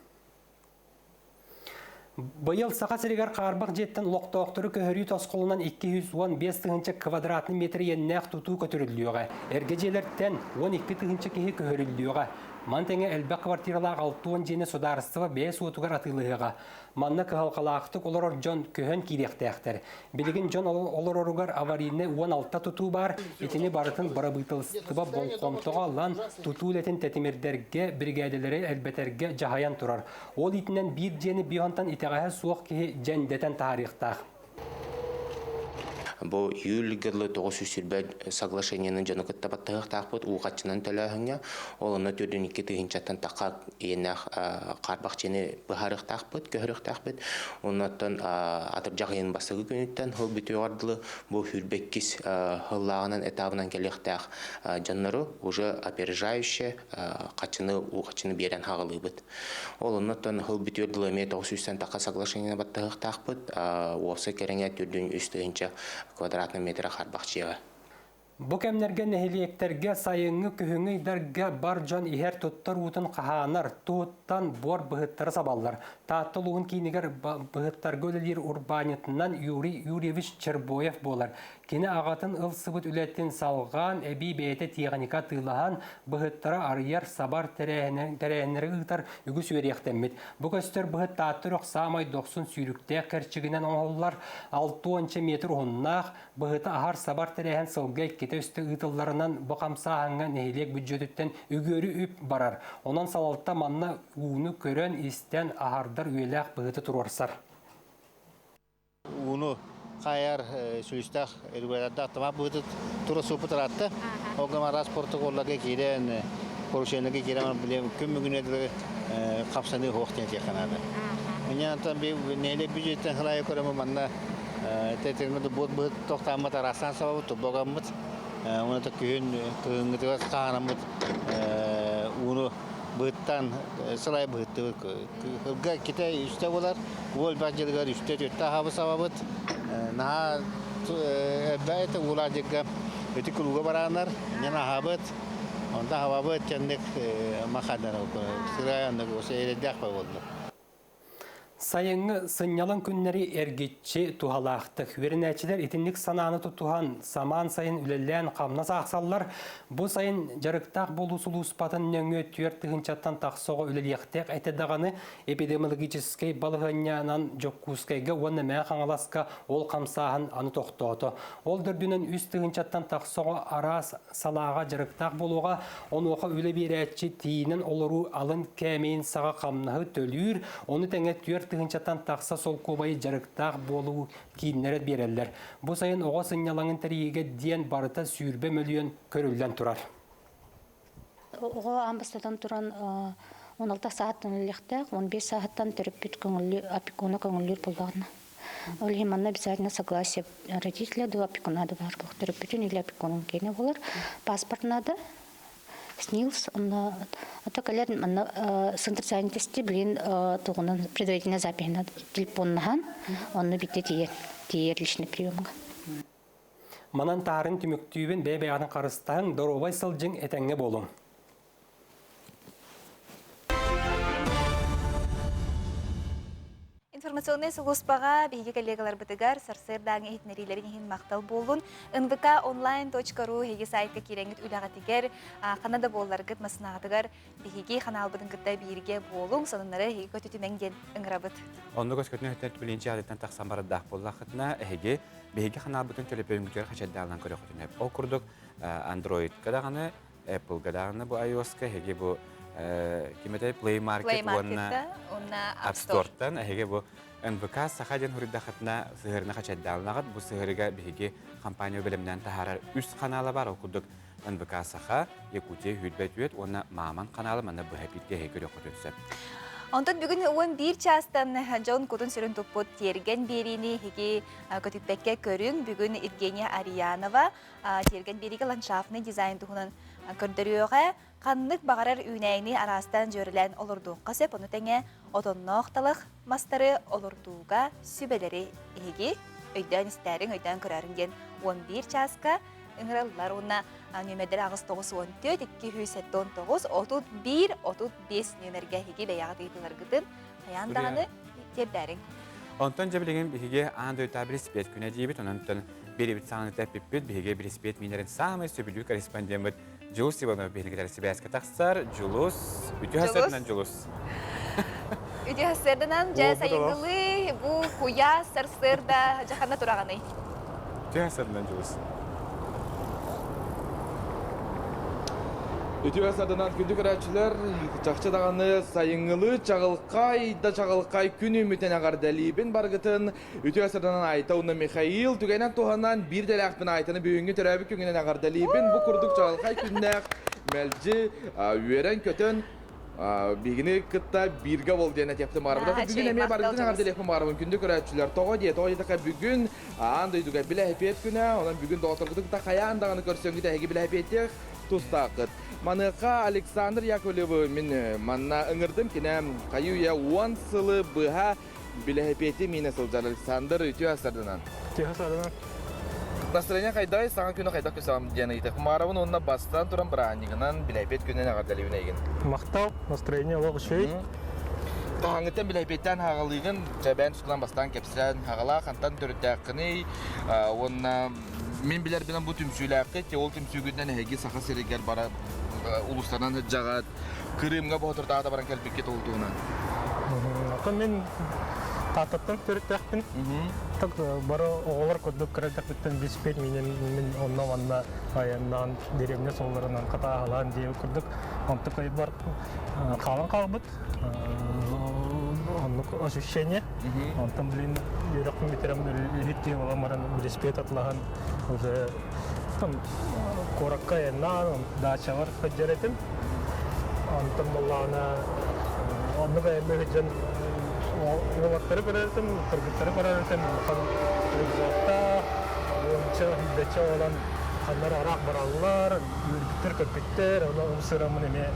Быйыл Саха сиригэр хаарбах дьиэттэн олохтоохтору көһөрүү тосхолунан 215 тыһыынча квадратный метр иэннээх тутуу көтүрүллүөҕэ. Эргэ дьиэлэртэн 12 тыһыынча киһи көһөрүллүөҕэ. Маны тэҥэ элбэх квартиралаах 60 дьиэни судаарыстыба бэйэ суотугар атыылаһыаҕа. Манна кыһалҕалаахтык олорор дьон көһөн киириэхтээхтэр. Билигин дьон олороругар аварийнай 16 тутуу баар. Итини барытын бырабыыталыстыба болҕомтоҕо ылан, тутуу үлэтин тэтимирдэргэ, биригээдэлэри элбэтэргэ дьаһайан турар. Ол иитинэн биир дьиэни бионтан итэҕэһэ суох киһи дьэндэтэн таһаарыахтаах. Бу июльгэ дылы 920 соглашениены дьону кытта баттаһыахтаахпыт уу хаччынан төлөөһүҥҥэ. Ол онно 42 тыһыынчаттан тахха иэннээх хаарбах дьиэни быһаарыахтаахпыт, көһөрүөхтээхпит. Оннуттан атырдьах ыйын бастакы күнүттэн сыл бүтүөҕэр дылы бу 22 сыллааҕынан этабынан кэлиэхтээх дьоннору уже опережающие хаччыны уу хаччыны биэрэн хаҕалыыбыт. Ол оннуттан сыл бүтүөр дылы эмиэ 900 тахха соглашениены баттаһыахтаахпыт. Уопсай кэриҥэ 43 тыһыынча квадратный метр хаарбах дьиэҕэ. Бу кэмнэргэ нэһилиэктэргэ сайыҥҥы күһүҥҥү ыйдарга бар дьон иһэр туттар уутун хаһаанар, туһуттан буор быһыттары сабаллар. Таатта улууһун киинигэр быһыттарга үлэлиир урбаанньытынан Юрий Юрьевич Чербоев буолар. Кини аҕатын ылсыбыт үлэтин салҕаан, эбии бэйэтэ тиэхиньикэ атыылаһан, быһыттары арыйар, сабар тэрээһиннэри ыытар үгүс үөрүйэхтэммит. Бу көстөр быһыт Таатта үрэх саамай дохсун сүүрүктээх кэрчигинэн оҥоһуллар, 60 метр уһуннаах, быһыты аһар сабар тэрээһин сылга иккитэ үстэ ыытылларынан бу хамсааһыҥҥа нэһилиэк бүддьүөтүттэн үгүөрү үп барар. Онон салалта манна ууну көрөн, истэн, аһардар үйэлээх быһыты туруорсар. Ууну хайар сүлүстээх регулятордаах тамақ быһыты тура сууппут ыраатта. Ол гынан араас протоколларга киирэн, поручениеларга киирэн билем күн бүгүнэ қапсаныы суох диэн тиэххэ наада. Инньэ би нэһилиэк бюджеттен хылайы көрөмү манна тэтиҥҥэ бут быһыт тохтааммыт араастаан сабабыт туббагаммыт. Уна та күһүн кыһыҥҥытыгар хаанаммыт ууну быһыттан сылай быһыттыбыт. Кырга ките үстэ болар, уол бар дьылыгар үстэ түттэ аһабы сабабыт. Наһаа элбэ уулаа дьыгга ити кулуга бараанар, нен аһабыт. Онда хабабыт кэнник махадар сырай аннык эрэдэх болду. Сайыҥҥы сынньалаҥ күннэри эргиччи туһалаахтык. Үөрэнээччилэр итинник санааны тутуһан, самаан сайын үлэлээн хамнас аахсаллар. Бу сайын дьарыктаах буолуу сулууспатын нөҥүө 4 тыһыынчаттан тахса оҕо үлэлиэхтээх этэ даҕаны, эпидемиологическай балаһыанньанан Дьокуускайга уонна Мэҥэ Хаҥаласка ол хамсааһын аны тохтоото. Ол төрдүнэн 3 тыһыынчаттан тахса оҕо араас салааҕа дьарыктаах буолуоҕа, онуоха үлэ биэрээччи тиийинэн олоруу алын кээмэйин саҕа хамнаһы төлүүр, ону тэҥэ 4 тыһыынчаттан тахса солкуобайы дьарыктаах буолуу кииннэрэ биэрэллэр. Бу сайын оҕо сынньалаҥын тэрийиигэ диэн барыта 20 мөлүйүөн көрүллэн турар. Оҕо аан бастатан туран 16 сааттан үлэлиэхтээх, 15 сааһыттан төрөппүт көҥүллүү, опекуна көҥүллүүр буоллаҕына. Ол иһин манна обязательно согласие родителя до опекуна да баар буолуох. Төрөппүтүн или опекунун киэнэ буолар. Паспорт надо, СНИЛС, онно ото кэлэр манна центр занятости билин тугунан предварительная запись телефоннаһан, онно битте тиийэр, тиийэр личный приемга. Манан таарын түмүктүүбүн бэйэ-бэйэҕитин харыстаһыҥ, доруобай сылдьыҥ, этэҥҥэ буолуҥ. Информационнай сулууспаҕа биһиги коллегаларбытыгар сарсыардааҥы иһитиннэриилэрин иһин махтал буоллун. nvk-online.ru эһиги сайтка киирэҥҥит үлэҕитигэр ханна да буолларгыт массыынаҕытыгар биһиги ханаалбытын кытта бииргэ буолуҥ, сонуннары эһиги көтүтүмэҥ диэн ыҥырабыт. Оннук өскөтүн өттүн билинчи аатыттан тахсан барардаах буоллаххытына, эһиги биһиги ханаалбытын төлөпүөҥҥүтүгэр хачайдаалан көрөххүтүнэ. Ол курдук Android-ка даҕаны, Apple-га даҕаны бу iOS-ка эһиги бу ким этэй Play Market уонна App Store-тан эһиги бу НВК Саха диэн суруйдаххытына сыһыарына хачайдаалнаҕыт. Бу сыһыарыга биһиги компания бэлэмнээн таһаарар үс ханаала бар. Ол курдук НВК Саха, Якутия Хүрбэт Үөт уонна Мааман ханаала манна быһа бииргэ эһиги көрүөххүтүн сөп. Онтон бүгүн 11 чаастан дьон кутун-сүрүн туппут тиэргэн биэриини эһиги көтүппэккэ көрүҥ. Бүгүн Евгения Ариянова тиэргэн биэриигэ ландшафтный дизайн туһунан көрдөрүөҕэ. Ханнык баҕарар үүнээйини араастаан дьүөрэлээн олордуохха сөп, ону тэҥэ отонноох талах мастары олордууга сүбэлэри эһиги өйдөөн истээриҥ, өйдөөн көрөөрүҥ диэн 11 чааска ыҥыраллар уонна нүөмэрдэрэ 8 94 279 31 35 нүөмэргэ эһиги бэйэҕит ыйытыыларгытын хайаан даҕаны тиэрдээриҥ. Онтон дьэ билигин биһиги аан дойдутааҕы билисипиэт күнэ диибит, онон биэрибит саҕаны тэппиппит, биһиги билисипиэт миинэрин саамай сөбүлүүр корреспондеммыт Дьулус Иванов биһиги сибээскэ тахсар. Дьулус, үтүө сарсыарданан Дьулус. Үтүө сарсыарданан, дьэ сайыҥҥылыы бу куйаас сарсыарда дьэ ханна тураҕыный? Үтүө сарсыарданан Дьулус. Үтүө сарданан күндү көрөөччүлэр, чахчы даҕаны сайыҥҥылыы чаҕылхай да чаҕылхай күн үүммүтүн эҕэрдэлиибин барыгытын. Үтүө сарданан Айта уонна Михаил түгэнэн туһанан биир дэлээхпин Айтаны бүгүҥҥү төрөөбүт күҥүнэн эҕэрдэлиибин. Бу курдук чаҕылхай күннээх мэлдьи үөрэн-көтөн биһигини кытта бииргэ бол диэн этиэхпин баҕарабын. Бүгүн эмиэ барыгытын эҕэрдэлиэхпин баҕарабын күндү көрөөччүлэр. Тоҕо диэ, тоҕо диэтэххэ бүгүн аан дойдуга билэһипиэт күнэ, онон бүгүн доҕотторгутун кытта хайаан даҕаны көрсөҥҥүт эһиги билэһипиэттиэх тустааххыт. Маныаха Александр Яковлевы мин манна ыҥырдым. Кинэ хайыы-үйэ 10 сылы быһа билэһипиэти миинэ сылдьар Александр үтүө сарданан. Үтүө сарданан. Настроение хайдай, саҥа күнү хайдах күсэҕим диэн ыйытык. Маарабын уонна бастаан туран бырааһынньыгынан билэһипиэт күнүн эҕэрдэлиибин эйигин. Махтал, настроение олох үчүгэй. Хаһааҥҥыттан билэһипиэттээн хаҕалыыгын, чэбээн тутулан бастаан кэпсээн, хаҕалаах хантан төрүттээххиний уонна мин билэрбинэн бу түмсүүлээххит, ол түмсүүгүтүнэн эһиги Саха сиригэр бара улустанан сылдьаҕыт, Крымҥа боотурдаата баран кэлбиккит ол туһунан. Оттон мин Тааттаттан төрүттээхпин. Так бары оҕолор курдук кыра эрдэхпиттэн велосипед миинэн мин онно-манна айаннаан деревня суолларынан хатааһылаан диэбит курдук онтук бар хаалан хаалбыт. Оннук ощущение. Онтон блин үөрэхпин бүтэрэн үлүһүт диэн буолан баран велосипед атлаһан уже там куоракка айаннаан дачабар сылдьар этим. Онтон буоллаҕына оннук айанна сылдьан. Уолаттары көрөрүтүм, кыргыттары көрөрүтүм, улахан рюкзактаах, уонча, сүүрбэччэ буолан ханнары араак бараллар, үөрбүттэр-көппүттэр, ону ымсыыраммын эмиэ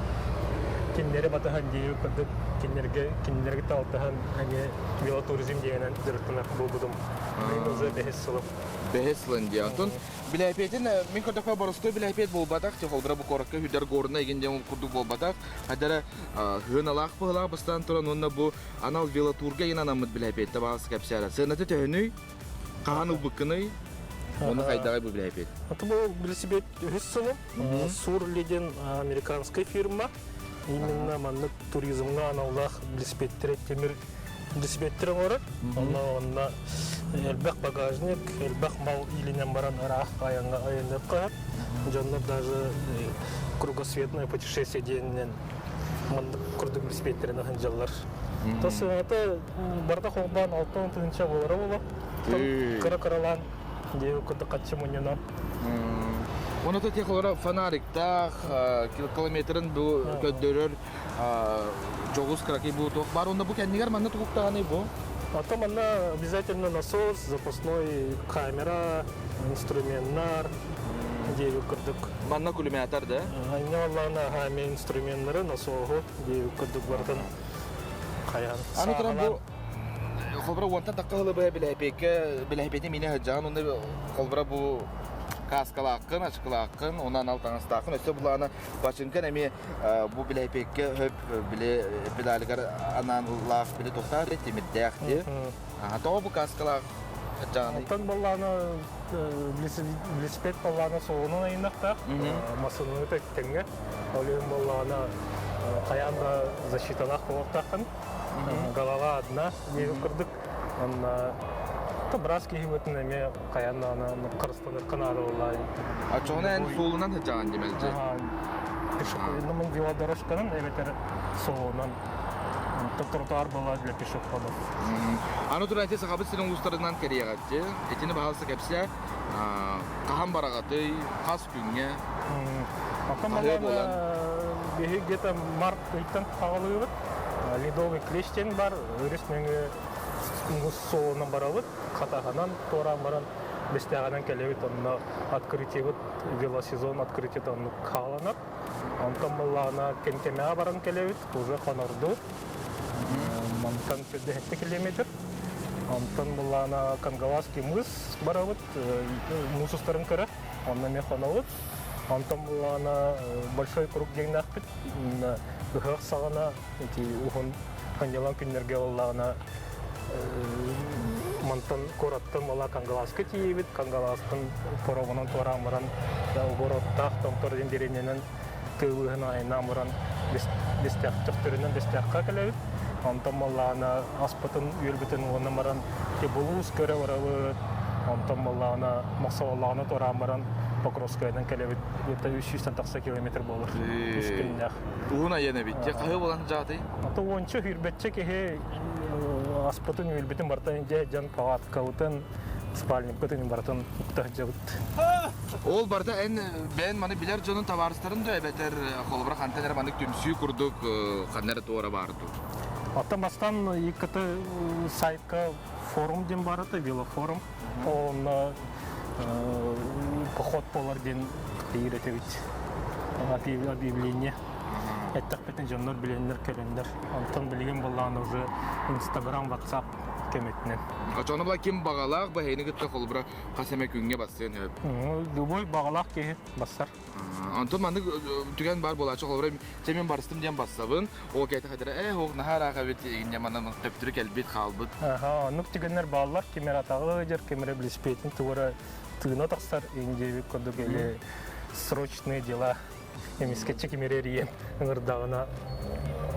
кинилэри батыһан диэбит курдук кинилэргэ кинилэргэ алтыһан эмиэ велотуризм диэнэн дьарыктанар буолбутум. Мин уже бэһис сылым. Бэһис сылын диye. Онтон билээпиэтин мин көрдөхпө боростуой билээпиэт буолбатах, холбура бу куоракка хүдэр горна игин диэн курдук буолбатах. Хадара хыналаах быһылаах бастаан туран уонна бу анал велотурга игин анаммыт билээпиэттэ баҕас кэпсээрэ. Сыаната төһөнүй? Хаһан ылбыккыный? Уонна хайдаҕай бу билээпиэт? Это был велосипед үһүс сылым. Сурли диэн американскай фирма. Именно маннык туризмҥа аналлаах велосипедтэр тимир велосипедтэр оҥорор. Онно онно элбэх багажник, элбэх мал иилинэн баран ыраах айаҥҥа айанныахха сөп. Дьоннор даже кругосветное путешествие диэнинэн маннык курдук велосипедтэрин сылдьаллар. То сыаната барыта холбоон 60 тыһыынча буолара буолуо. Кыра-кыралаан диэби курдук хаччы мунньунан. Оны тех олора фонариктаах, километрын бу көрдөрөр жоҕус кыракый бу туох бар. Онно бу кэннигэр манна тугуктаҕаный бу? Потом манна обязательно насос, запасной камера, инструменнар, диэби курдук. Манна кулеметр да? Анньа аллаана ами инструменнары, насоһу диэби курдук барытын хайан. Аны туран бу холбура уонтан такка хылы быһа билэһипиэккэ билэһипиэти мине сылдьаҕын уонна холбура бу кааскалааххын, ачыкылааххын, уонна анал таҥастааххын өссө булаана бачыҥкан эмиэ бу билэһипиэккэ хөп били педалигар анаан лаах били тохтаах тимирдээх ди. Тоҕо бу кааскалаах дьаҕаный? Оттон баллаана велосипед баллаана суолунан айыннахтаах, массыынаны тэҥҥэ. Ол иһин баллаана хайаан да защиталаах буолуохтааххын. Голова одна диэбит курдук. Онно быраас киһи бытын эмиэ хайаан даҕаны харыстаныахха наада буоллаҕа. Оччоҕуна эн суолунан сылдьаҕын димэлдьи? Пешеходномун велодорожканан эбэтэр суолунан тротуар была для пешеходов. Аны туран ити Сахабыт сирин улуустарынан кэриэҕэтти. Итини баһалса кэпсээ. Хаһан бараҕатый, хас күҥҥэ? Хаһыа буолан? Биһи где-то март ыйтан хаҕалыыбыт. Ледовый клещ диэн бар, өрүс нөҥүө муус суолунан барабыт, хатаһынан туораан баран бэстээҕинэн кэлэбит, онно открытиебыт велосезон открытиета оннук хааланар. Онтон буоллаҕына Кэнкэмэҕэ баран кэлэбит, уже хонордубут. Мантан 107 километр. Онтон буоллаҕына Кангаласский мыс барабыт, муус устарын көрө, онно эмиэ хонобут. Онтон буоллаҕына Большой круг диэҥнээхпит. Ыһыах саҕана ити уһун ханньалаҥ күннэргэ буоллаҕына мантан куораттан буола Кангаласка тиийэбит. Кангаластан паромунан туораан баран огороттаах Томтор диэн дэриэбинэнэн тыа быыһын айаннаан баран Бэстээх Төхтөрүнэн Бэстээххэ кэлэбит. Онтон буоллаҕына аспытын үөрбүтүн уонна баран булуус көрө барабыт. Онтон буоллаҕына Мохсоҕоллоҕуна туораан баран Покровскайынан кэлэбит. Где-то 300 тахса километр буолар. Үс күннээх. Уһун айан эбит. Дьэ хаһыы буолан сылдьаатый? Ата уонча сүүрбэччэ киһи аспытын үөлбүтүн барытын дьэ дьон палаткабытын, спальникпытын барытын укта сылдьабыт. Ол барыта эн бэйэн маны билэр дьонун табаарыстарын да эбэтэр холобура хантан эрэ маннык түмсүү курдук ханна эрэ туора баар дуу? Оттон бастаан ИКТ сайтка форум диэн баар этэ, велофорум. Онно поход буолар диэн ыйыр этибит. Объявление. Эттэхпитин дьоннор билэннэр кэлэннэр. Онтон билигин буоллаҕына уже Инстаграм, Ватсап көмөтүнэн. Оччоҕуна була ким баҕалаах бэһиэни кытта холобура хас эмэ күҥҥэ бассыан сөп. Любой баҕалаах киһи бассар. Онтон маннык түгэн баар буолааччы холобура чэ мин барыстым диэн бассабын ол кэти хатыра ээ ох наһаа ыраах эбит инньэ манан төптөрү кэлбит хаалбыт. Аха оннук түгэннэр бааллар ким эрэ атаҕы ыдьар ким эрэ велосипедин тугура тыына тахсар индиэбит курдук или срочные дела эмискэччи ким эрэ эрийэн ыҥырдаҕына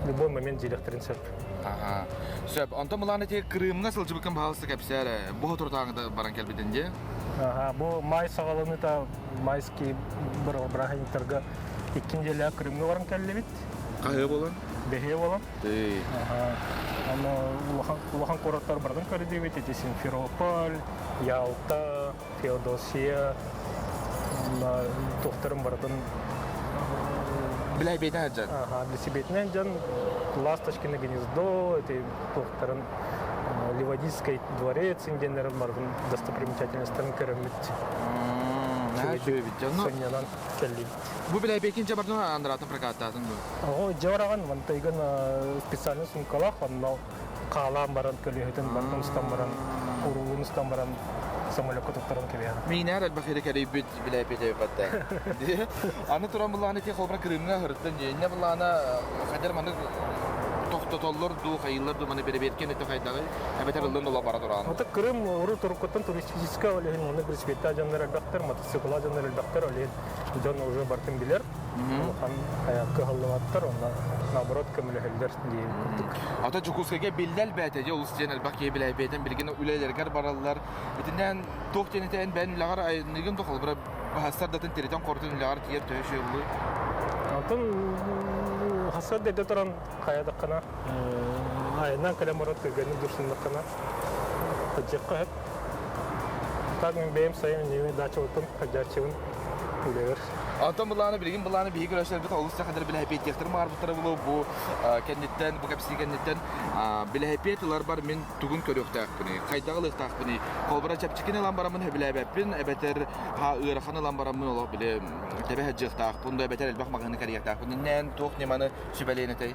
любой момент дьиэлэхтэрин сөп. Аха. Сөп. Онтон былаан ити Крымҥа сылдьыбыккын баһаалыста кэпсээ эрэ. Бу соторутааҥыта баран кэлбитин дии. Аха, бу май саҕаланыыта майский бырааһынньыктарга икки неделя Крымҥа баран кэллибит. Хаһыа буолан? Бэһиэ буолан. Аха. Аны улахан, улахан куораттар барытын көрдүбүт. Ити Симферополь, Ялта, Феодосия, туохтарын барытын Билэбиэтинэн дьон. Ага, билсибиэтинэн дьон Ласточкино гнездо, эти туохтарын Ливадийский дворец индианнарын барытын достопримечательностарын көрөммүт. Сынньанан кэллибит. Бу билэбиэтин дьэ бардын андратын прокаттаатын бу. Ого, дьэ бараҕан мантайгын специальный сумкалаах, онно хаалаан баран көлүөһүтүн бартын устан баран уруулун устан баран самолекка туттаран кэбиһэн. Миинээр элбэх ири кэрийбит билээппит Аны туран былааны ти холбра Крымҥа хырыттан дьиэннэ былаана хадер маны тохтотоллор дуу, хайыылар дуу маны бэрэбиэркэ нөтө хайдаҕый? Эбэтэр ыллын ола бара тураан. Ото Крым урут уруккуттан туристическай ол иһин маннык велосипедтаах дьоннор элбэхтэр, мотоциклаах дьоннор элбэхтэр, ол иһин дьон уже бартын билэр. Улахан кыһаллыбаттар, онно наоборот көмөлөһөллөр диэн курдук. Ата Дьокуускайга биллэ элбээтэ дьэ олус диэн элбэх киһи билээбиэтин билигин үлэлэригэр бараллар. Итиннэн туох диэн этэн бэйэн үлэҕэр айанныгын да холобура баһастар датын тиритэн хорутун үлэҕэр тиийэр төһө үчүгэй Антон хасар дэдэ туран хайадаххына айаннан кэлэн баран түргэнник дурсуннаххына хадьыахха сөп. Так мин бэйэм сайын неме дачабыттан хадьааччыбын үлэбэр. Онтон былааны билигин былааны биһиги көрөөччүлэрбит олус сахалар билэһэпиэттиэхтэрин баҕарбыттара буолуо бу кэнниттэн бу кэпсии кэнниттэн билэһэпиэт ыларбар мин тугун көрүөхтээхпиний хайдах ылыахтаахпыный холобура чэпчэкини ылан бараммын сөбүлээбэппин эбэтэр ыарахан ылан бараммын олох били тэбэ сылдьыахтаахпын да эбэтэр элбэх маҕаһыыны кэрийиэхтээхпин иннээн туох ньыманы сүбэлиэн этэй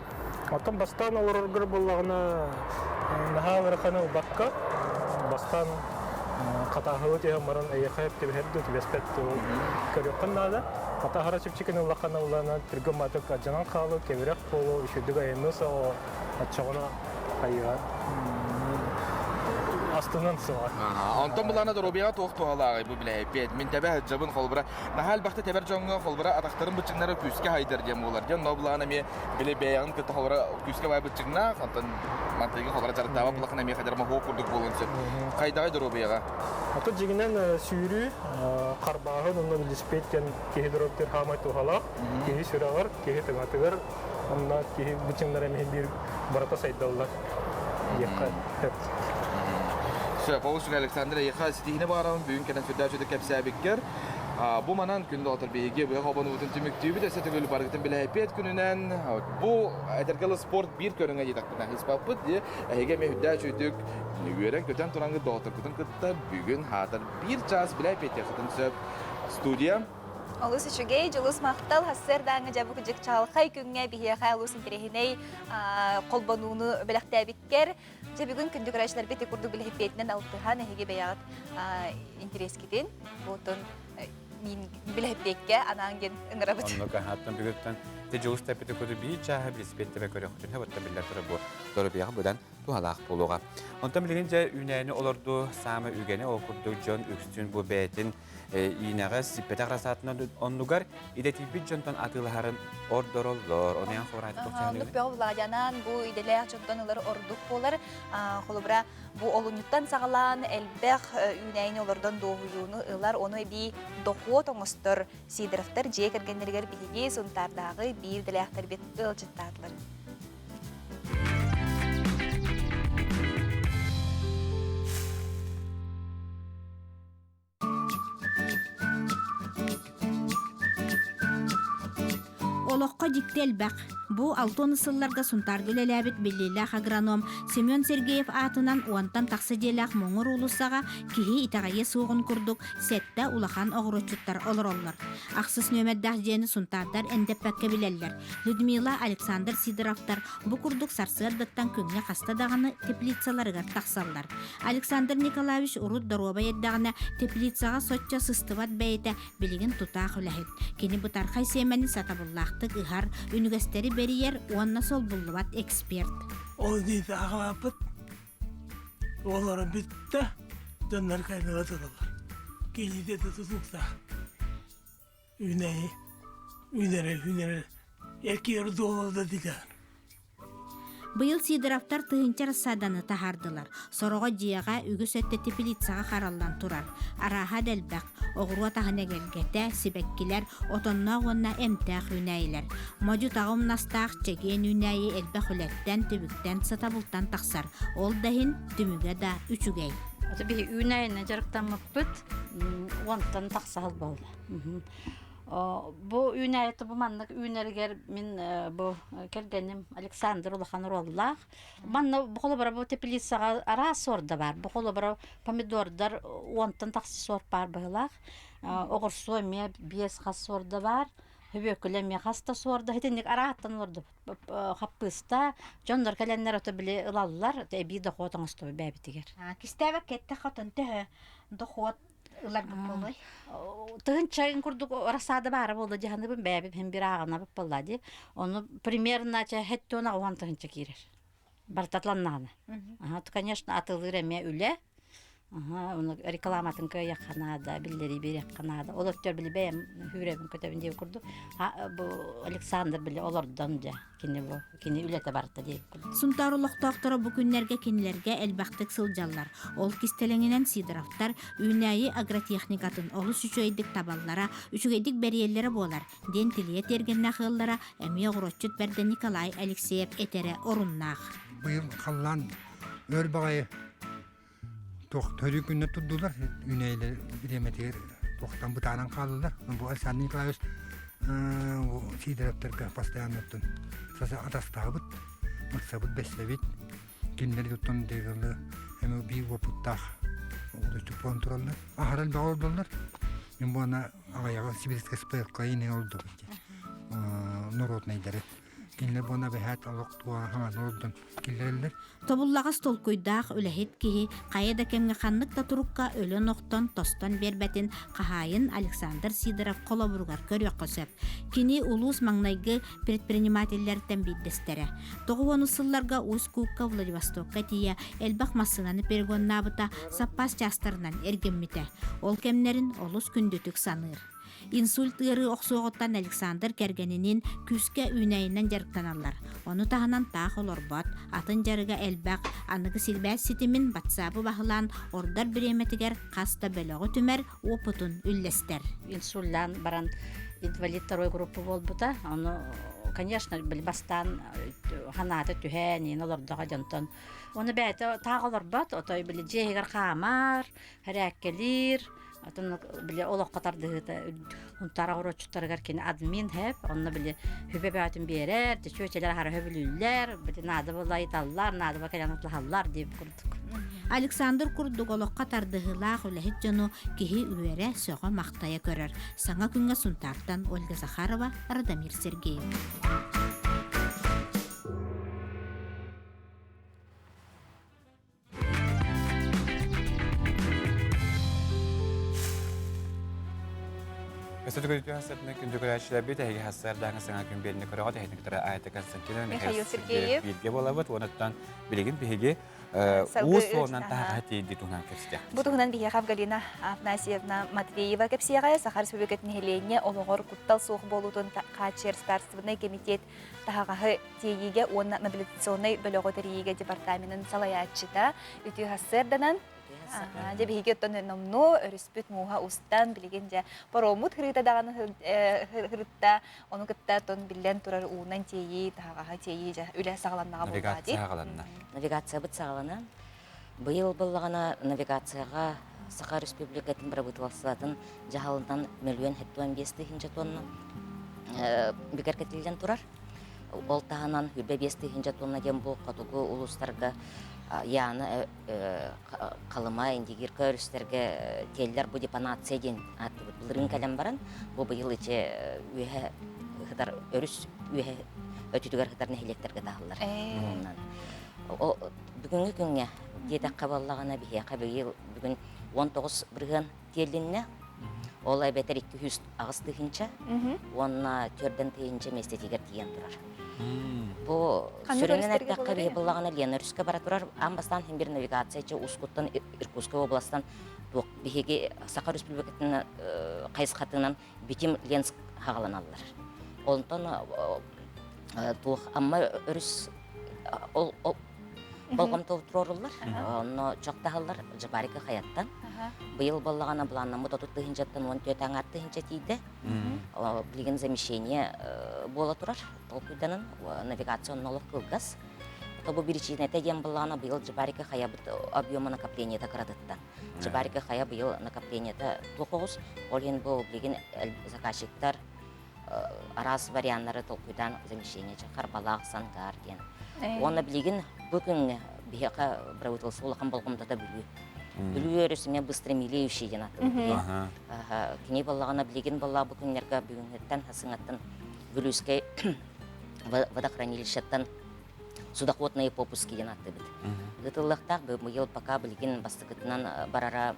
Оттон бастаан олороргор буоллаҕына наһаа ыараханы ылбакка бастаан хатааһылы түһэн баран эйиэхэ түбэһэр дуу түбэспэт дуу көрүөххүн наада. Хатааһара чэпчэкини ыллаххына ыллаана түргэн маатык алдьанан хаалыы, кэбирэх буолуо, үчүгдүк айанныы соҕо оччоҕуна хайыа астынан сыла. Онтон былаана доруобуйаҕа туох туһалааҕый бу билэһиппиэт. Мин тэбэ сылдьабын холобура наһаа элбэхтэ тэбэр дьоҥҥо холобура атахтарын быччыҥнара күүскэ хайдар диэн буолар. Дьон но былаана эмиэ били бэйэҕин кытта холобура күүскэ баай быччыҥнаах, онтон мантыйга холобура дьарыктаабат булахын эмиэ хайдар моһуок курдук буолуон сөп. Хайдаҕай доруобуйаҕа? Ото дьиҥинэн сүүрүү, харбааһын уонна велосипед диэн киһи доруобуйатыгар хаамай туһалаах. Киһи сүрэҕэр, киһи тыҥатыгар, онно киһи быччыҥнара эмиэ биир барыта сайдаллар диэххэ сөп. Сөп, ол үчүгэй Александр эйиэхэ ситиһиини баҕарабын бүгүн кэлэн сүрдээх үчүгэй кэпсээбиккэр. Бу манан күн доҕоттор биһиги быһа хобонуутун түмүктүүбүт өссө төгүл барыгытын билэһиппиэт күнүнэн бу этэргэ дылы спорт биир көрүҥэ диэтэхпинэ ыспаппыт дии эһиги эмиэ үрдээх үчүгдүк үөрэн-көтөн тураҥҥыт доҕотторгутун кытта бүгүн хаатар биир чаас билэһиппиэттиэххитин сөп студия Олус үчүгэй, дьулус махтал, сарсыардааҥҥы дьабык дьык-чаҕылхай күҥҥэ биһиэхэ олус интэриэһинэй холбонууну бэлэхтээбиккэр. Дьэ бүгүн күндү көрөөччүлэрбит курдук билэһиппиэтинэн алтыһан эһиги бэйэҕит интэриэскитин буотун мин билэһиппиэккэ анаан диэн ыҥырабыт. Оннук аһааттан бүгүттэн те дьулус тэппити куду биир чааһы билиспиэттебе көрөхтүнэ боттан биллэр турар бу доруобуйаҕа быдан туһалаах буолуоҕа. Онтон билигин дьэ үүнээни олорду саамай үгэни ол курдук дьон үксүн бу бэйэтин иинэҕэ сиппэтэх расаатын оннугар идэтийбит дьонтон атыылаһарын ордороллор. Ону ян Оннук бөҕө буладьанаан бу идэлээх дьонтон ылар ордук буолар. Холобура, бу олунньуттан саҕалаан элбэх үүнээйини олордон дуоһуйууну ылар, ону эбии дохуот оҥостор Сидоровтар дьиэ кэргэннэригэр биһиги Сунтаардааҕы биир идэлээхтэрбит ыалдьыттаатылар. Олоххо дьикти элбэх. Бу алтон сылларга Сунтаарга үлэлээбит биллиилээх агроном Семен Сергеев аатынан уонтан тахса дьиэлээх Муҥур уулуссаҕа киһи итэҕэйиэ суоҕун курдук сэттэ улахан оҕуруотчуттар олороллор. Ахсыс нүөмэрдээх дьиэни сунтаардар эндэппэккэ билэллэр. Людмила, Александр Сидоровтар бу курдук сарсыардаттан күҥҥэ хаста даҕаны теплицаларыгар тахсаллар. Александр Николаевич урут доруобай эрдэҕинэ теплицаҕа соччо сыстыбат бэйэтэ билигин тутаах үлэһит. Кини бытархай сиэмэни сатабыллаахтык ыһар, үнүгэстэри бэрийэр уонна солбуллубат эксперт. Ол диэки аҕалааппыт оҕолоро бүттэ, дьоннор кайныла тураллар. Киһитэ да тутулуктаах. Үүнэйи, үүнэрэ, үүнэрэ, эркийэр дуолалда дигэр. Быйыл Сидоровтар тыһыынча рассаданы таһаардылар. Сороҕо дьиэҕэ, үгүс өттө теплицаҕа хараллан турар. Арааһа да элбэх. Оҕуруот аһын эгэлгэтэ, сибэккилэр, отонноох уонна эмтээх үүнээйилэр. Модьу-таҕа умнастаах чэгиэн үүнээйи элбэх үлэттэн, түбүктэн, сатабылтан тахсар. Ол да иһин түмүгэ да үчүгэй. Биһи үүнээйинэн дьарыктаммыппыт уонтан тахса сыл буолла. Бу үүнээйи бу маннык үүнэригэр мин бу кэргэним Александр улахан оруоллаах. Манна бу холобура бу теплицаҕа араас суорда баар. Бу холобура помидордар уонтан тахса суорт баар быһыылаах. Оҕурсу эмиэ биэс хас суорда баар. Һөбүөкүлэ эмиэ хас да суорда. Итинник арааттан олордубут. Хаппыыста дьоннор кэлэннэр ото били ылаллар, эбии дохуот оҥостобут бэйэбитигэр. Кистээбэт кэттэх хотон төһө дохуот ыларбыт буолуой? Тыһын чайын курдук рассада баара буолла дьаһаныбын бэйэбит һин бир ааҕынабыт буолла дии. Ону примерно чэ хэттион аҕуһан тыһынча киирэр. Бартатланнаҕына. Ага, конечно, атылыыр эмиэ үлэ. Аха, ону рекламатын кыайыахха наада, биллэрии биэриэххэ наада. Ол өттүгэр били бэйэм хүүрэбин көтөбүн диэбит курдук. А, бу Александр били олордон дьэ кини бу кини үлэтэ барта диэбит курдук. Сунтаар олохтоохторо бу күннэргэ кинилэргэ элбэхтик сылдьаллар. Ол кистэлэҥинэн Сидоровтар үүнээйи агротехникатын олус үчүгэйдик табаллара, үчүгэйдик бэрийэллэрэ буолар, диэн тилийэ тиэргэннээх ыаллара эмиэ оҕуруотчут бэрдэ Николай Алексеев этэрэ оруннаах. Быйыл халлаан өр баҕайы туох төрүү күннэр турдулар үүнээйилэр бириэмэтигэр туохтан бытааран хааллылар. Бу Александр Николаевич Сидоровтарга постоянно оттон атастаабыт, ыксабыт, бэссэбит. Кинилэри туттан дыгылы эми биир уопуттаах чуппуон тураллар. Аһара элбэх олордоллор. Мин буона аҕыйаҕы сибирскэй спелка ини олордубут норуотнайдары. Кинилэр буона бэһээт олох туга хаҥан олордон киллэрэллэр. Тобуллаҕас толкуйдаах үлэһит киһи хайа да кэмҥэ ханнык да турукка өлөн-охтон, тостон биэрбэтин хаһаайын Александр Сидоров холобуругар көрүөххэ сөп. Кини улуус маҥнайгы предпринимателлэртэн биирдэстэрэ. Тоҕуонус сылларга Усть-Кукка, Владивостокка тиийэ элбэх массыынаны перегоннаабыта, саппаас чаастарынан эргиммитэ. Ол кэмнэрин олус күндүтүк саныыр. Инсульт ыарыы охсуоҕуттан Александр кэргэнинин күүскэ үүнээйинэн дьарыктаналлар. Ону таһынан таах олорбот, атын дьарыга элбэх, аныгы силбээс ситимин батсаабы баһылаан ордор бириэмэтигэр хас да бөлөҕү түмэр, уопутун үллэстэр. Инсульлаан баран инвалид второй группа буолбута. Ону, конечно, били бастаан ханаата түһэн, иин олордоҕо дьонтон. Ону бэйэтэ таах олорбот, отой били дьиэ иһигэр хаамар, хэрээккэлиир, Атын били олоххо тардыһыыта Унтаара оҕуруотчуттарыгар кини админ хэп, онно били хүбэ бөҕөтүн биэрэр, чүөчэлэр аһара хөбүлүүллэр, били наада буолла ыйыталлар, наада буолла кэлэн атлаһаллар диэбит курдук. Александр курдук олоххо тардыһыылаах үлэһит дьону киһи үөрэ, сөҕө, махтайа көрөр. Саҥа күҥҥэ Сунтаартан Ольга Захарова, Радомир Сергеев. Өссө түгүрүтүү хассатына күндү көрөөччүлэрбит эһиги хассардааны саҥа күн биэрини көрөҕүт эһигини кытары Айта Константинова Михаил Сергеев бииргэ буолабыт уонуттан билигин биһиги уус суолунан таһаҕаһы тиийдии туһунан кэпсиэх. Бу туһунан биһиэхэ Галина Афанасьевна Матвеева кэпсиэҕэ Саха Республикатын нэһилиэнньэ олоҕор куттал суох буолуутун хааччыйар Старственнай комитет таһаҕаһы тиэйиигэ уонна мобилизационнай бөлөҕү тэрийиигэ департаменын салайааччыта үтүө сарсыарданан дьэ биһиги оттон номнуо өрүспүт мууһа устан билигин дьэ пароммут хырыыта даҕаны хырытта ону кытта оттон биллэн турар уунан тиэйии таһаҕаһы тиэйии дьэ үлэ саҕаланнаҕа буоллаҕа дии саҕаланна навигациябыт саҕаланан быйыл буоллаҕына навигацияҕа Саха Республикатын бырабыыталыстыбатын дьаһалынан мөлүйүөн 75 тыһыынча тонна бигэргэтиллэн турар. Ол таһынан 25 тыһыынча тонна диэн бу хотугу улуустарга Яна Халыма, Индигирка өрүстэргэ тиэллэр бу депонация диэн ааттыбыт. Былырыын кэлэн баран бу быйыл ичи үөһэ ыһытар өрүс үөһэ өтүтүгэр ыһытар нэһилиэктэргэ таһаллар. Бүгүҥҥү күҥҥэ диэтэххэ буоллаҕына биһиэхэ быйыл бүгүн 19 бырыһыан тиэллиннэ. Ол эбэтэр 208 тыһыынча уонна төрдөн тыһыынча миэстэтигэр тиийэн турар. Бу сүрүнүн эттэххэ биһи буллаҕына Лена өрүскэ бара турар. Аан бастаан хим бир навигация Ускуттан Иркутскай областан туох биһиги Саха Республикатын хайысхатынан Битим Ленск хаҕаланаллар. Онтон туох Амма өрүс ол болҕомто туруоруллар. Онно чохтаһаллар Жабарика хайаттан. Быйыл боллаҕына былааннаммыт 30 тыһыынчаттан 14 аҥаар тыһыынча тиийдэ. Билигин замещение буола турар толкуйданан навигация онно олох кылгас. Тобу биричиинэтэ диэн былаана быйыл Джибарика хайабыт объема накоплениета кыратыттан. Джибарика хайа быйыл накоплениета туох оҕус, ол иһин бу билигин заказчиктар араас варианнары толкуйдаан замещение Харбалаах, Сангаар диэн. Уонна билигин бу күҥҥэ биһиэхэ правительство улахан болҕомтото Бүлүү. Бүлүү өрүс эмиэ быстро милеющий диэн ааттанар. Кини буоллаҕына билигин буоллаҕа бу күннэргэ бүгүҥҥүттэн сыҥаттан Бүлүүскэй водохранилищеттан судоходные попуски диэн ааттыыбыт. Ыытыллыахтаах быйыл пока билигин бастакытынан барара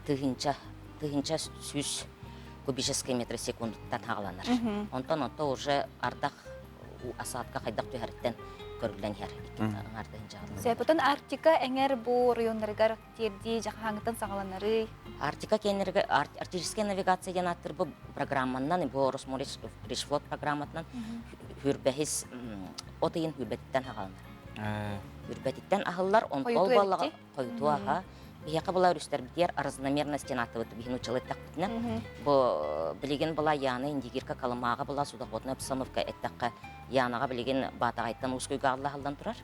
1100 кубический метр секундуттан хаҕаланар. Онтон онто уже ардах осадка хайдах түһэриттэн көрүллэн иһэр. Сөп. Отон Арктика эҥэр бу оройуоннарыгар тиэрдии дьаһааҥҥыттан саҕаланарый? Арктика киэннэригэр арктическая навигация диэн ааттыыр бу программаннан, бу Росморречфлот программатынан хүрбэһис от ыйын хүрбэтиттэн хаҕаланар. Хүрбэтиттэн аһыллар, онтон буоллаҕа хойутуу аха. Биһиэхэ была өрүстэрбитигэр разномерность диэн ааттабыт биһин учалы эттэхпитинэ. Бу билигин была Яна Индигирка Колымаҕа была судоходная обстановка эттэххэ Янаҕа билигин Баатаҕайтан Уус-Куйга аллаһыллан турар.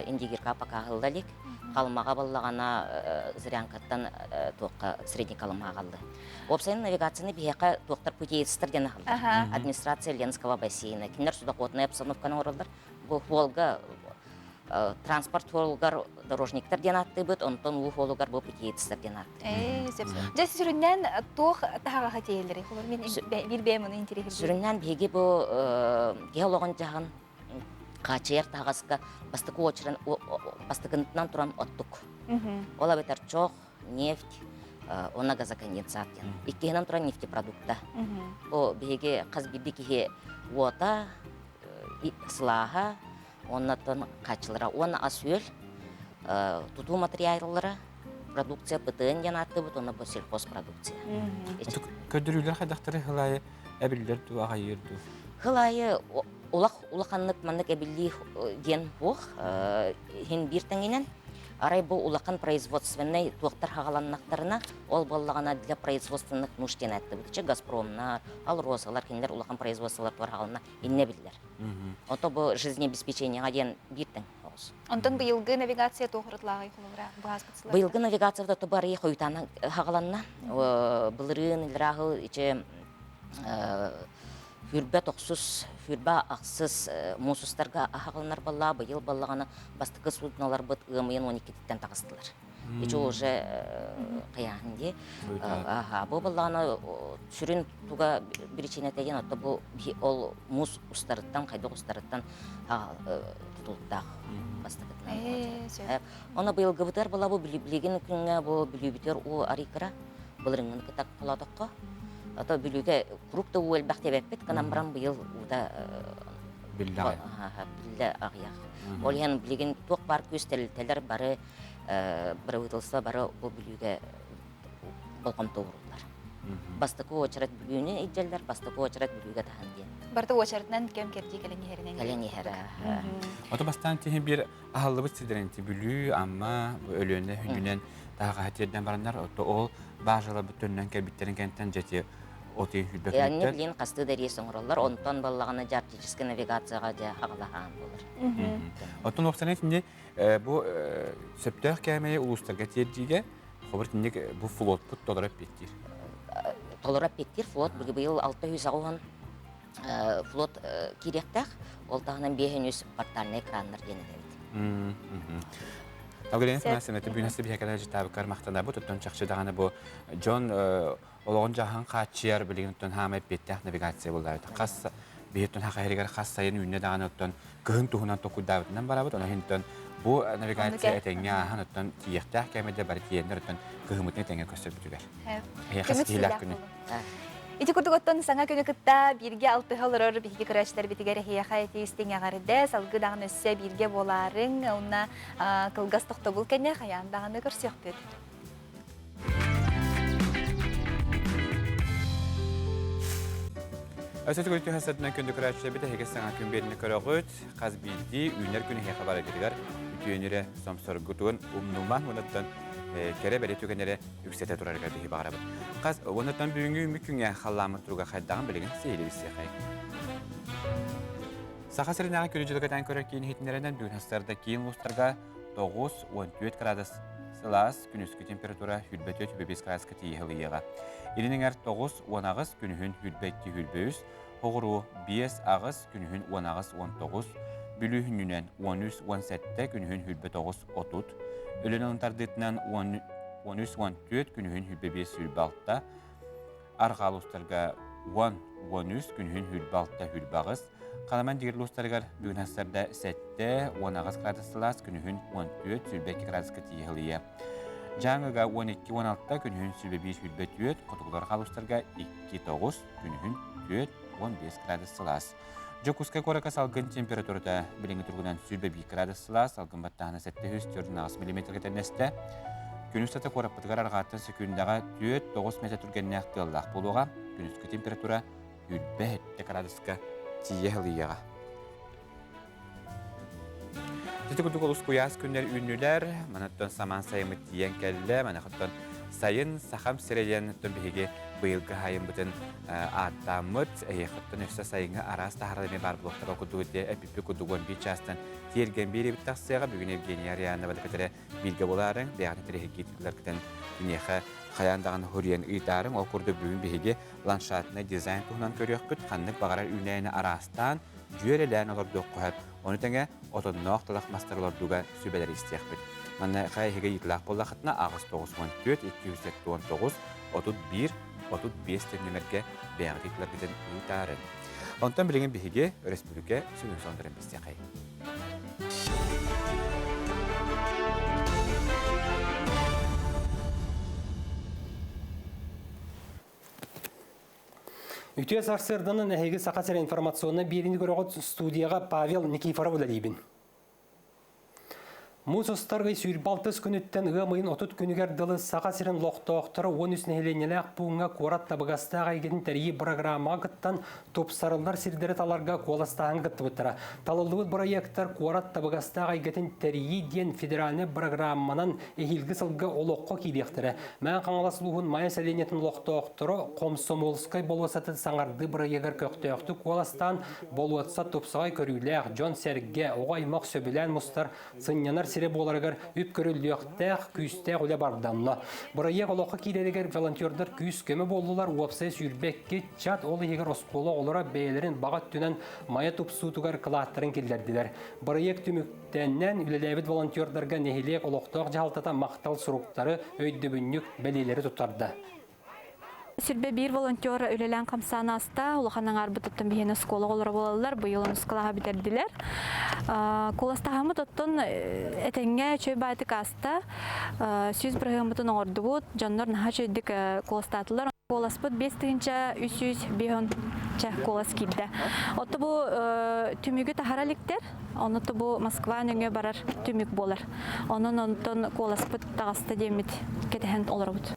Индигирка пока аһылла илик. Халымаҕа буоллаҕына Зырянкаттан туохха Средний Колымаҕа аллы. Уопсайынан навигацияны биһиэхэ туохтар путеецтар диэн аһыллар. Администрация Ленского бассейна. Кинилэр судоходная обстановканы оҥороллор. Бу Волга транспорт суолугар дорожниктар диэн ааттыыбыт, онтон уу суолугар бу путеецтар диэн ааттыыбыт. Дьэ сүрүннээн туох таһаҕаһа тиэйэллэрий? Холор мин биир бэйэм ону интэриэһиргиибин. Сүрүннээн биһиги бу киһи олоҕун дьаһан хааччыйар таһаҕаска бастакы очеран бастакынтынан туран оттук. Ол эбэтэр чох, нефть, уонна газоконденсат диэн. Иккиһинэн туран нефтепродукта. Бу биһиги хас биирдии киһи уота, сылааһа, Оннотон хааччылара уонна ас-үөл, тутуу матырыйааллара, продукция ПТН диэн ааттыыбыт уонна бу сельхозпродукция. Көрдөрүүлэр хайдахтары хыл аайы эбиллэр дуу, аҕайыыр дуу? Хыл аайы улах улаханнык маннык эбиллии диэн буох иһин биир тэҥинэн арай бу улахан производственнай туохтар хаҕаланнахтарына ол буоллаҕына для производственных нужд диэн ааттыыбыт Газпромнар, Алросалар кинилэр улахан производстволар туар хаҕалана иннэ биллэр. Ото бу жизнеобеспечениеҕа диэн биир тэҥ оҕус. Онтон быйылгы навигация туох уратылааҕый холобура быһааспыт сылларга? Быйылгы навигацията то барыы хойутаан хаҕаланна. Былырыын илраахыл ичи хүрбэ тохсус, хүрбэ ахсыс муусустарга аһаҕаланар баллаа быйыл баллаҕана бастакы судноларбыт ыамыйын 12-титтэн таҕыстылар. Ити уже хайааһын дии. Аха, бу баллаҕана сүрүн туга биричиинэтэ диэн отто бу ол муус устарыттан, хайдах устарыттан тутулуктаах бастакытынан. Оны быйылгыбытыгар була бу билигин күҥҥэ бу бүлүүбүтүгэр уу арыйкыра былырыҥҥыны кытта холоотоххо. Ото бүлүүгэ куруук да уу элбэх диэбэппит, гынан баран быйыл уута биллэ аҕыйах. Ол иһин билигин туох баар күүс тэрилтэлэр бары бырабыыталыстыба бары бу Бүлүүгэ болҕомто ууруллар. Бастакы уочарат Бүлүүнү илдьэллэр, бастакы уочарат Бүлүүгэ таһан диэн. Барыта уочаратынан кэм кэрдии кэлэн иһэринэн. Кэлэн иһэр. Ото бастаан тиһин биир аһыллыбыт сирдэрин Бүлүү, Амма, Өлүөнэ хүнүнэн таһаҕаһа тиэрдэн бараннар, ото ол баажаларбыт төннөн кэлбиттэрин кэнтэн дьэти оту хүрбэ Анне билин хастыы да рейс оҥороллор, онтон баллаҕына дьэ арктическай навигацияҕа дьэ хаҕалаһаан буолар. Оттон уопсайынан итинни Бу сөптөөх кээмэйи улуустарга тиэрдиигэ хобур итинник бу флотпут толоро эппиэттиир. Толоро эппиэттиир флот быйыл 680 флот киириэхтээх. Ол таһынан 500 портальный экраннар диэн этэбит. Агрен Афанасьевна, бүгүн биһиэхэ житаабыккар махтанабыт. Оттон чахчы даҕаны бу дьон олоҕун дьаһан хааччыйар билигин оттон хаама эппиэттээх навигация буоллаабыт. Хас биһиттэн хаха хас сайын үүннэ даҕаны оттон кыһын туһунан токуйдаабытынан барабыт. Онон иһинтэн бу навигация этэҥҥэ ааһан оттон тиийиэхтээх кэмэдэ бары тиийэннэр оттон кыһыммытын этэҥҥэ көрсөрбүтүгэр. Эһиэхэ ситиһиилээх күнү. Ити курдук оттон саҥа күнү кытта бииргэ алтыһа олорор биһиги көрөөччүлэрбитигэр эһиэхэ ити истиҥ эҕэрдэ, салгыы даҕаны өссө бииргэ буолаарыҥ, уонна кылгас тохтобул кэннэ хайаан даҕаны көрсүөхпүт. Өссө төгүл түһэ күндү көрөөччүлэрбит эһиги саҥа күн биэрини көрөҕүт. Хас биирдии үүнэр күн эһиэхэ бараргытыгар үтүөнүрэ сомсоргутун умнуман уонаттан кэрэ бэлиэ түгэннэри үксэтэ турарыгар биһи баҕарабыт. Хас уонаттан бүгүҥҥү күҥҥэ халлааммыт туруга хайдаҕын билигин сиһилии билсиэхэй. Саха сиринээҕи күнү-дьылы кэтээн көрөр киин иһитиннэринэн бүгүн сарсыарда киин улуустарга 9-14 градус сылаас, күнүскү температура 24-25 градуска тиийэ ылыйыаҕа. Илин эҥэр 9-18, күнүһүн 22-23, оҕуруо 5-8, күнүһүн 18-19, Бүлүү хүннүнэн 13-17, күнүһүн 29-30, Өлөн тардыытынан 13-14, күнүһүн 25-26, Арҕаа улуустарга 10-13, күнүһүн 26-28, Халаман дигир улуустарыгар бүгүн сарсыарда 7, 18 градус сылаас, күнүһүн 14, 22 градуска тиийэ ылыйа. Дьааҥыга 12-16, күнүһүн 21-24, хотугулар улуустарга 2-9, күнүһүн 4-15 градус сылаас. Дьокуускай куоракка салгын температурата билиҥҥи туругунан 101 градус сылаас, салгын баттааһына 748 миллиметргэ тэннэстэ. Күн устата куораппытыгар арҕааттан сөкүүндэҕэ 4-9 метр түргэннээх тыаллаах буолуоҕа. Күнүскү температура 27 градуска тиийэ ылыйыаҕа. Ити курдук олус куйаас күннэр үүннүлэр. Манаттан самаан сайыммыт тиийэн кэллэ. Манахыттан сайын сахам сирэйэн биһиги быйылгы хаайыммытын ааттааммыт. Эһиэхэттэн өссө сайыҥҥы араас таһаарар эмиэ баар буолуохтара курдук эпиппит курдук 11 чаастан тиэргэн биэриэбит тахсыаҕа. Бүгүн Евгения Арианова кытары бииргэ буолаарыҥ. Бэйэҕитин тирэһиргиитилэргитин киниэхэ хайаан даҕаны хоруйан ыытаарыҥ. Ол курдук бүгүн биһиги ландшафтнай дизайн туһунан көрүөхпүт. Ханнык баҕарар үүнээйини араастаан дьүөрэлээн олордуохха сөп. Ону тэҥэ отонноох талах мастар олордууга сүбэлэри истиэхпит. Манна хайа эһиги ыйытылаах буоллаххытына аҕыс 94 279 31 35 төннүмэргэ бэйэҕит ыйытыларгытын ыытаарыҥ. Онтон билигин биһиги өрөспүүбүлүкэ сүрүн сонуннарын билсиэхэй. Үтүө сарсыарданан эһиги Саха сирэ информационнай биэриини көрөҕүт студияҕа Павел Никифоров үлэлиибин. Муус устар ый 26 күнүттэн ыам ыйын 30 күнүгэр дылы Саха сирин олохтоохторо 13 нэһилиэнньэлээх пууҥҥа куорат табыгастаах эйгэтин тэрийии бырагыраамаҕа кыттан тупсарыллар сирдэри таларга куоластааһын кыттыбыттара. Талыллыбыт бырайыактар куорат табыгастаах эйгэтин тэрийии диэн федеральнай бырагырааманан эһиилги сылга олоххо киириэхтэрэ. Мэҥэ Хаҥалас улууһун Майа сэлиэнньэтин олохтоохторо Комсомольскай болуоссатын саҥардыы бырайыагар көхтөөхтүк куоластаан, болуоссат тупсаҕай көрүүлээх, дьон-сэргэ, оҕо-аймах сөбүлээн мустар, сынньанар сирэ буоларыгар үп көрүллүөхтээх, күүстээх үлэ барданна. Бырайыак олоххо киирэригэр волонтердар күүс-көмө буоллулар, уопсай 22 чат, ол иһигэр оскуола оҕолоро бэйэлэрин баҕа өттүнэн Майа тупсуутугар кылааттарын киллэрдилэр. Бырайыак түмүктэнэн, үлэлээбит волонтердарга нэһилиэк олохтоох дьаһалтата махтал суруктары, өйдөбүнньүк бэлиэлэри туттарда. Сүрбэ биир волонтер үлэлээн хамсаан ааста. Улахан аҥаарбыт оттон биһиэнэ оскуола оҕолоро буолаллар. Быйыл онус кылааһы бүтэрдилэр. Куоластаһаммыт оттон этэҥҥэ үчүгэй баайтык ааста. 100 бырыһыаммытын оҥордубут. Дьоннор наһаа үчүгэйдик куоластаатылар. Куоласпыт 5350 ча куолас киирдэ. Отто бу түмүгү таһара иликтэр. Ону бу Москва нөҥүө барар түмүк буолар. Онон онтон куоласпыт таҕыста диэммит кэтэһэн олоробут.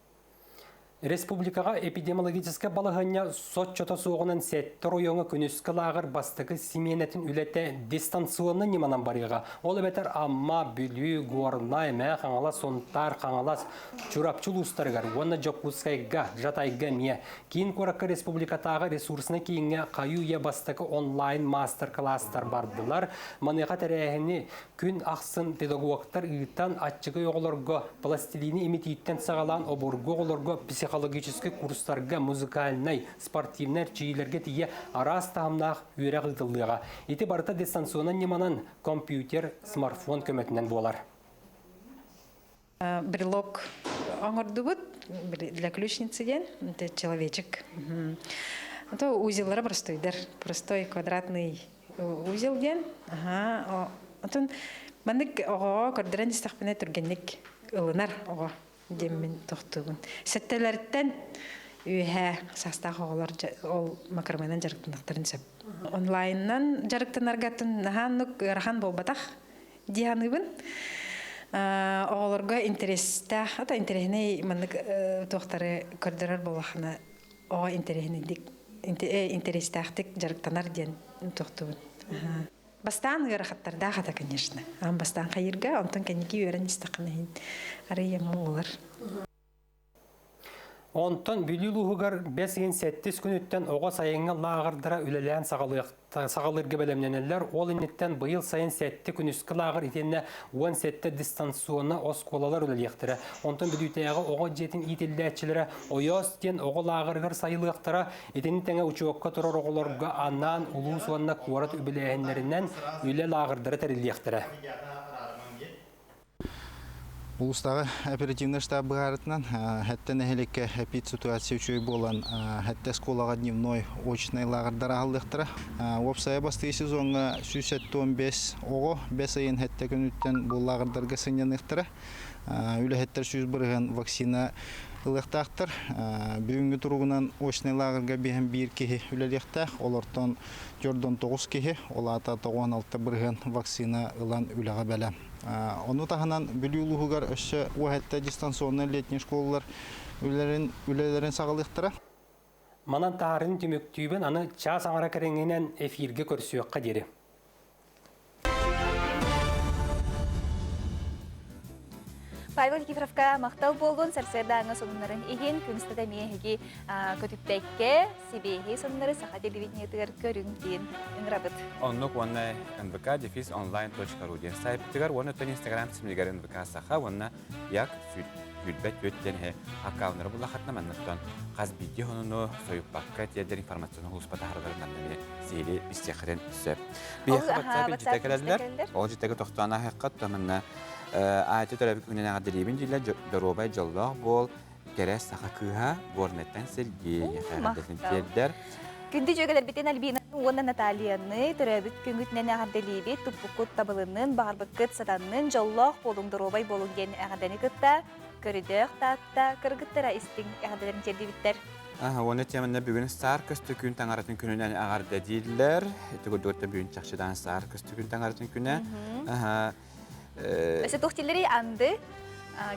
Республикаҕа эпидемиологическай балаһыанньа соччото суоҕунан сэттэ оройуоҥҥа күнүскү лааҕыр бастакы симиэнэтин үлэтэ дистанционнай ньыманан барыаҕа. Ол эбэтэр Амма, Бүлүү, Горнай, Мэҥэ Хаҥалас, Сунтаар, Хаҥалас, Чурапчы улуустарыгар уонна Дьокуускайга, Жатайга эмиэ. Киин куоракка республикатааҕы ресурснай кииҥҥэ хайыы-үйэ бастакы онлайн маастар-кылаастар бардылар. Маныаха тэрээһини күн ахсын педагогтар ыытан аччыгый оҕолорго пластилини имитииттэн саҕалаан обургу оҕолорго психологическай курстарга, музыкальнай, спортивнай эрчийиилэргэ тиийэ араас таһымнаах үөрэх ыытыллыаҕа. Ити барыта дистанционнай ньыманан компьютер, смартфон көмөтүнэн буолар. Брелок оҥордубут для ключницы диэн, это человечек. То узеллара простойдар, простой квадратный узел диэн. Ага, отон маннык оҕоҕо көрдөрөн истэхпинэ түргэнник ылынар оҕо диэммин тохтуубун. Сэттэлэриттэн үөһээ саастаах оҕолор ол макроменан дьарыктаныахтарын сөп. Онлайнынан дьарыктанаргатын наһаа ыарахан буолбатах дии саныыбын. Оҕолорго интэриэстээх, ата интэриэһинэй маннык туохтары көрдөрөр буоллаххына оҕо интэриэһинэйдик интэриэстээхтик дьарыктанар диэн туохтубун. Бастаан ыарахаттардаах ата, конечно. Аан бастаан хайырга, онтон кэнники үөрэн истэххинэ иһин арыйа буолар. Онтон Бүлүү улууһугар бэс ыйын сэттис күнүттэн оҕо сайыҥҥы лааҕырдара үлэлээн саҕалыырга бэлэмнэнэллэр. Ол инниттэн быйыл сайын сэттэ күнүскү лааҕыр итиэннэ 17 дистанционно оскуолалар үлэлиэхтэрэ. Онтон Бүлүүтээҕи оҕо дьиэтин иитиллээччилэрэ Ойоос диэн оҕо лааҕырыгар сайылыахтара. Итини тэҥэ учуокка турар оҕолорго анаан улуус уонна куорат үбүлээһиннэринэн үлэ лааҕырдара тэриллиэхтэрэ. Улуустааҕы оперативнай штаб быһаарытынан Хэттэ нэһилиэккэ эпид-ситуация үчүгэй буолан Хэттэ оскуолаҕа дневной очнай лааҕырдар аһыллыахтара. Уопсайа бастакы сезоҥҥа 175 оҕо бэс ыйын Хэттэ күнүттэн бу лааҕырдарга сынньаныахтара. Үлэһиттэр 100% вакцина ылыахтаахтар. Бүгүҥҥү туругунан очнай лааҕырга биһэн биир киһи үлэлиэхтээх. Олортон дьордон 9 киһи, ол аата 96% вакцина ылан үлэҕэ бэлэм. Ону таһынан Бүлүү улууһугар өссө уһэтте дистанционнай летний школалар үлэлэрин, үлэлэрин саҕалыахтара. Манан таһарын түмүктүүбүн аны чаас аҥара кэриҥинэн эфиргэ көрсүөххэ диэри. Павел Никифоровка махтал буоллун сарсыардааҥҥы сонуннарын иһин күн устата эмиэ эһиги көтүппэккэ сибиэһи сонуннары саха телевидениетыгар көрүҥ диэн ыҥырабыт. Оннук уонна нвк дефис онлайн ру диэн сайтыгар уонна өттөн инстаграм симигэр нвк саха уонна як сүүрбэт түөрт диэн аккауннары буллахатына манныттан хас биирдии хонуну сойуппакка тиэрдэр информацияны улууспа таһаараларын манна эмиэ сиэри истиэххитин сөп. Биһиэхэ WhatsApp илдьитэ кэлэллэр. Ол дьитэгэ тохтоон ааһыахха манна аайты төрөөбүт күнүнэн эҕэрдэлиибин дииллэр доруобай дьоллоох буол кэрэ саха кыыһа Горнайтан Сергей эҕэрдэтин тиэрдэр. Күндү дьүөгэлэрбитин Альбинаны уонна Натальяны төрөөбүт күҥҥүтүнэн эҕэрдэлиибит, туппуккут табылыннын, баҕарбыккыт сатаннын, дьоллоох буолуҥ, доруобай буолуҥ диэн эҕэрдэни кытта көрүдөөх Таатта кыргыттара истиҥ эҕэрдэлэрин тиэрдибиттэр. Уонна теманна бүгүн саар көстөкүүн таҥаратын күнүнэн эҕэрдэ дииллэр. Ити курдук бүгүн чахчыдан саар көстөкүүн таҥаратын күнэ. Өссө туох дииллэрий анды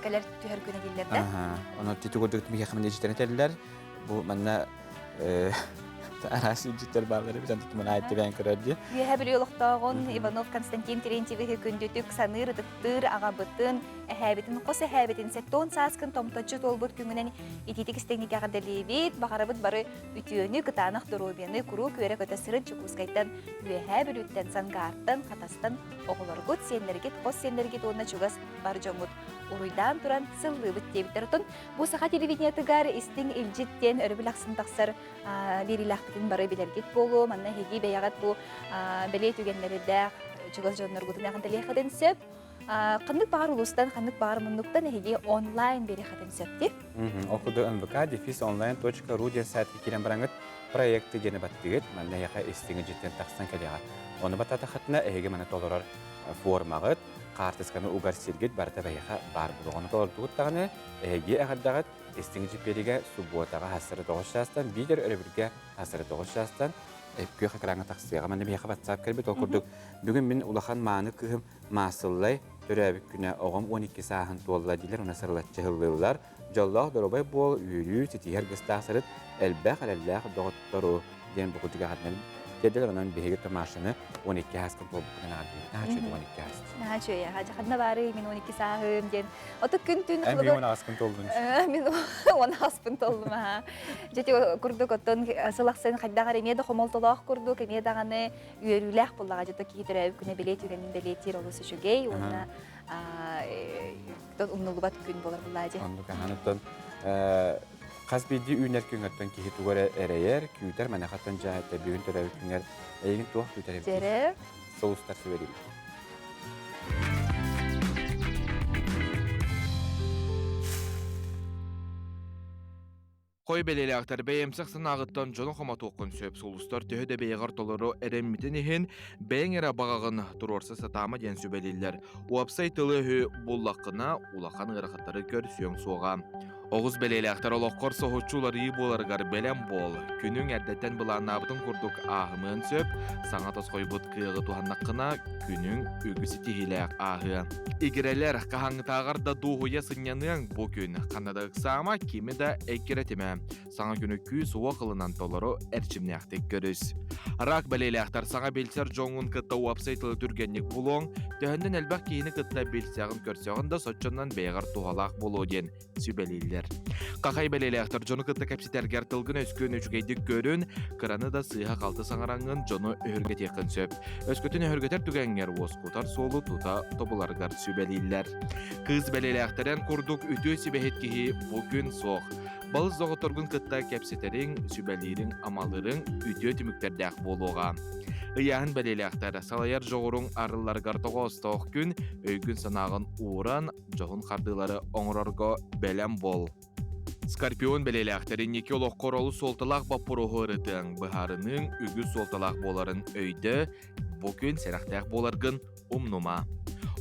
кэлэр түһэр күнэ дииллэр да. Ону ити курдук биһиэхэ мэнэжиттэрин этэллэр. Бу манна араас илдьиттэр бааллар эбит антытыман аайты бэйэн көрөр дии. Үөһэ Бүлүү олохтооҕун Иванов Константин Терентьевиһи күндүтүк саныыр ытыктыыр аҕабытын, эһээбитин, хос эһээбитин сэттион сааскын томточчу туолбут күҥүнэн итиитик истиҥник эҕэрдэлиибит. Баҕарабыт бары үтүөнү, кытаанах доруобуйаны куруук үөрэ-көтө сырыт Дьокуускайтан, Үөһээ Бүлүүттэн, Сангаартан, Хатастан оҕолоргут, сиэннэргит, хос сиэннэргит уонна чугас бар дьоҥҥут уруйдаан туран сыллыыбыт диэбиттэр. Оттон бу саха телевидениетыгар истиҥ илдьит диэн өрөбүл ахсын тахсар биэриилээхпитин бары билэргит буолуо. Манна эһиги бэйэҕит бу бэлиэ түгэннэрдээх чугас дьонноргутун эҕэрдэлиэххитин сөп. Ханнык баҕар улуустан, ханнык баҕар муннуктан эһиги онлайн биэриэххитин сөп дии. Ол курдук нвк дефис онлайн точка ру диэн сайтка киирэн бараҥыт проекты диэни баттыгыт, манна эһиэхэ истиҥ дьиттэн тахсан кэлиэҕэ. Ону баттатаххытына эһиги маны толорор формаҕыт, хаартысканы угар сиргит барыта эһиэхэ баар буолуоҕа. Ону толордугут даҕаны эһиги эҕэрдэҕит истиҥ дьиппиэригэ субуотаҕа хассары тоҕус чаастан, биитэр өрөбүлгэ хассары тоҕус чаастан күөх экраҥҥа тахсыаҕа. Манна биһиэхэ WhatsApp кэлбит. Ол курдук бүгүн мин улахан мааны кыыһым Маасыллай төрөөбүт күнэ оҕом 12 сааһын туолла диилэр уонна сырылаччы ыһыллыыллар. Дьоллоох доруобай буол, үөрүү, ситиһэр гыстаах сырыт, элбэх эрэллээх доҕоттору диэн бу курдук эҕэрдэнэн тиэрдэлэр. Онон биһиги Томашаны 12 ааскын туолбуккунан эҕэрдиибит. Наһаа үчүгэй 12 аас. Наһаа үчүгэй. Ханна баарый мин 12 сааһым диэн. Оту күн-түн Эн мин 10 толлун. Мин 10 ааспын толлум аха. Дьэ курдук оттон сыл ахсын хайдах эрэ эмиэ да хомолтолоох курдук, эмиэ даҕаны үөрүүлээх буоллаҕа дьэ киһи төрөөбүт күнэ бэлиэ түгэнин бэлиэтиир олус үчүгэй уонна умнуллубат күн буолар буллаа дьэ. Оннук аһаныттан хас биирдии үүнэр күҥҥэттэн киһи тугу эрэ эрэйэр, күүтэр, манахаттан дьаһайта бүгүн төрөөбүт күҥҥэр эйигин туох күүтэр эбит? Дьэрэ. Сулустар сүбэлиибит. Хой бэлиэлээхтэр бэйэмсэх санааҕыттан дьону хомотуоххун сөп сулустар төһө да бэйэҕэр толору эрэммитин иһин, бэйэҥ эрэ баҕаҕын туруорса сатаама диэн сүбэлииллэр. Уопсай тылы-өһү буллаххына, улахан ыарахаттары көрсүөҥ суоҕа. Оҕус бэлиэлээхтэр олоххор соһуччу уларыйыы буоларыгар бэлэм буол. Күнүҥ эрдэттэн былааннаабытыҥ курдук ааһымыан сөп, саҥа тосхойбут кыаҕы туһаннаххына, күнүҥ үгүс ситиһиилээх ааһыа. Игирэлэр хаһааҥҥытааҕар да дуоһуйа сынньаныаҥ бу күн. Ханна да ыксаама, кими да эккирэтимэ. Саҥа күнү күүс-уох ылынан толору эрчимнээхтик көрүс. Рак бэлиэлээхтэр саҥа билсэр дьоҥҥун кытта уопсай тылы түргэнник булуоҥ, төһөннөн элбэх киһини кытта билсэҕин-көрсөҕүн да соччоннон бэйэҕэр туһалаах буолуо диэн сүбэлииллэр. Хахай бэлиэлээхтэр дьону кытта кэпсэтэргэр тылгын-өскүн үчүгэйдик көрүн, кыраны да сыыһа-халты саҥараҥҥын дьону өһүргэтиэххин сөп. Өскөтүн өһүргэтэр түгэҥҥэр уоскутар суолу тута тобуларгар сүбэлииллэр. Кыыс бэлиэлээхтэрин курдук үтүө сүбэһит киһи бу күн суох. Балыс доҕотторгун кытта кэпсэтэриҥ, сүбэлиириҥ, амалыырыҥ үтүө түмүктэрдээх буолуоҕа. Ыйааһын бэлиэлээхтэр салайар дьоҕуруҥ арылларыгар тоҕоостоох күн, өйгүн-санааҕын ууран, дьоһун хардыылары оҥорорго бэлэм буол. Скорпион бэлиэлээхтэр инники олоххор олус суолталаах боппуруоһу ырытыаҥ, быһаарыныыҥ үгүс суолталаах буоларын өйдөө, бу күн сэрэхтээх буоларгын умнума.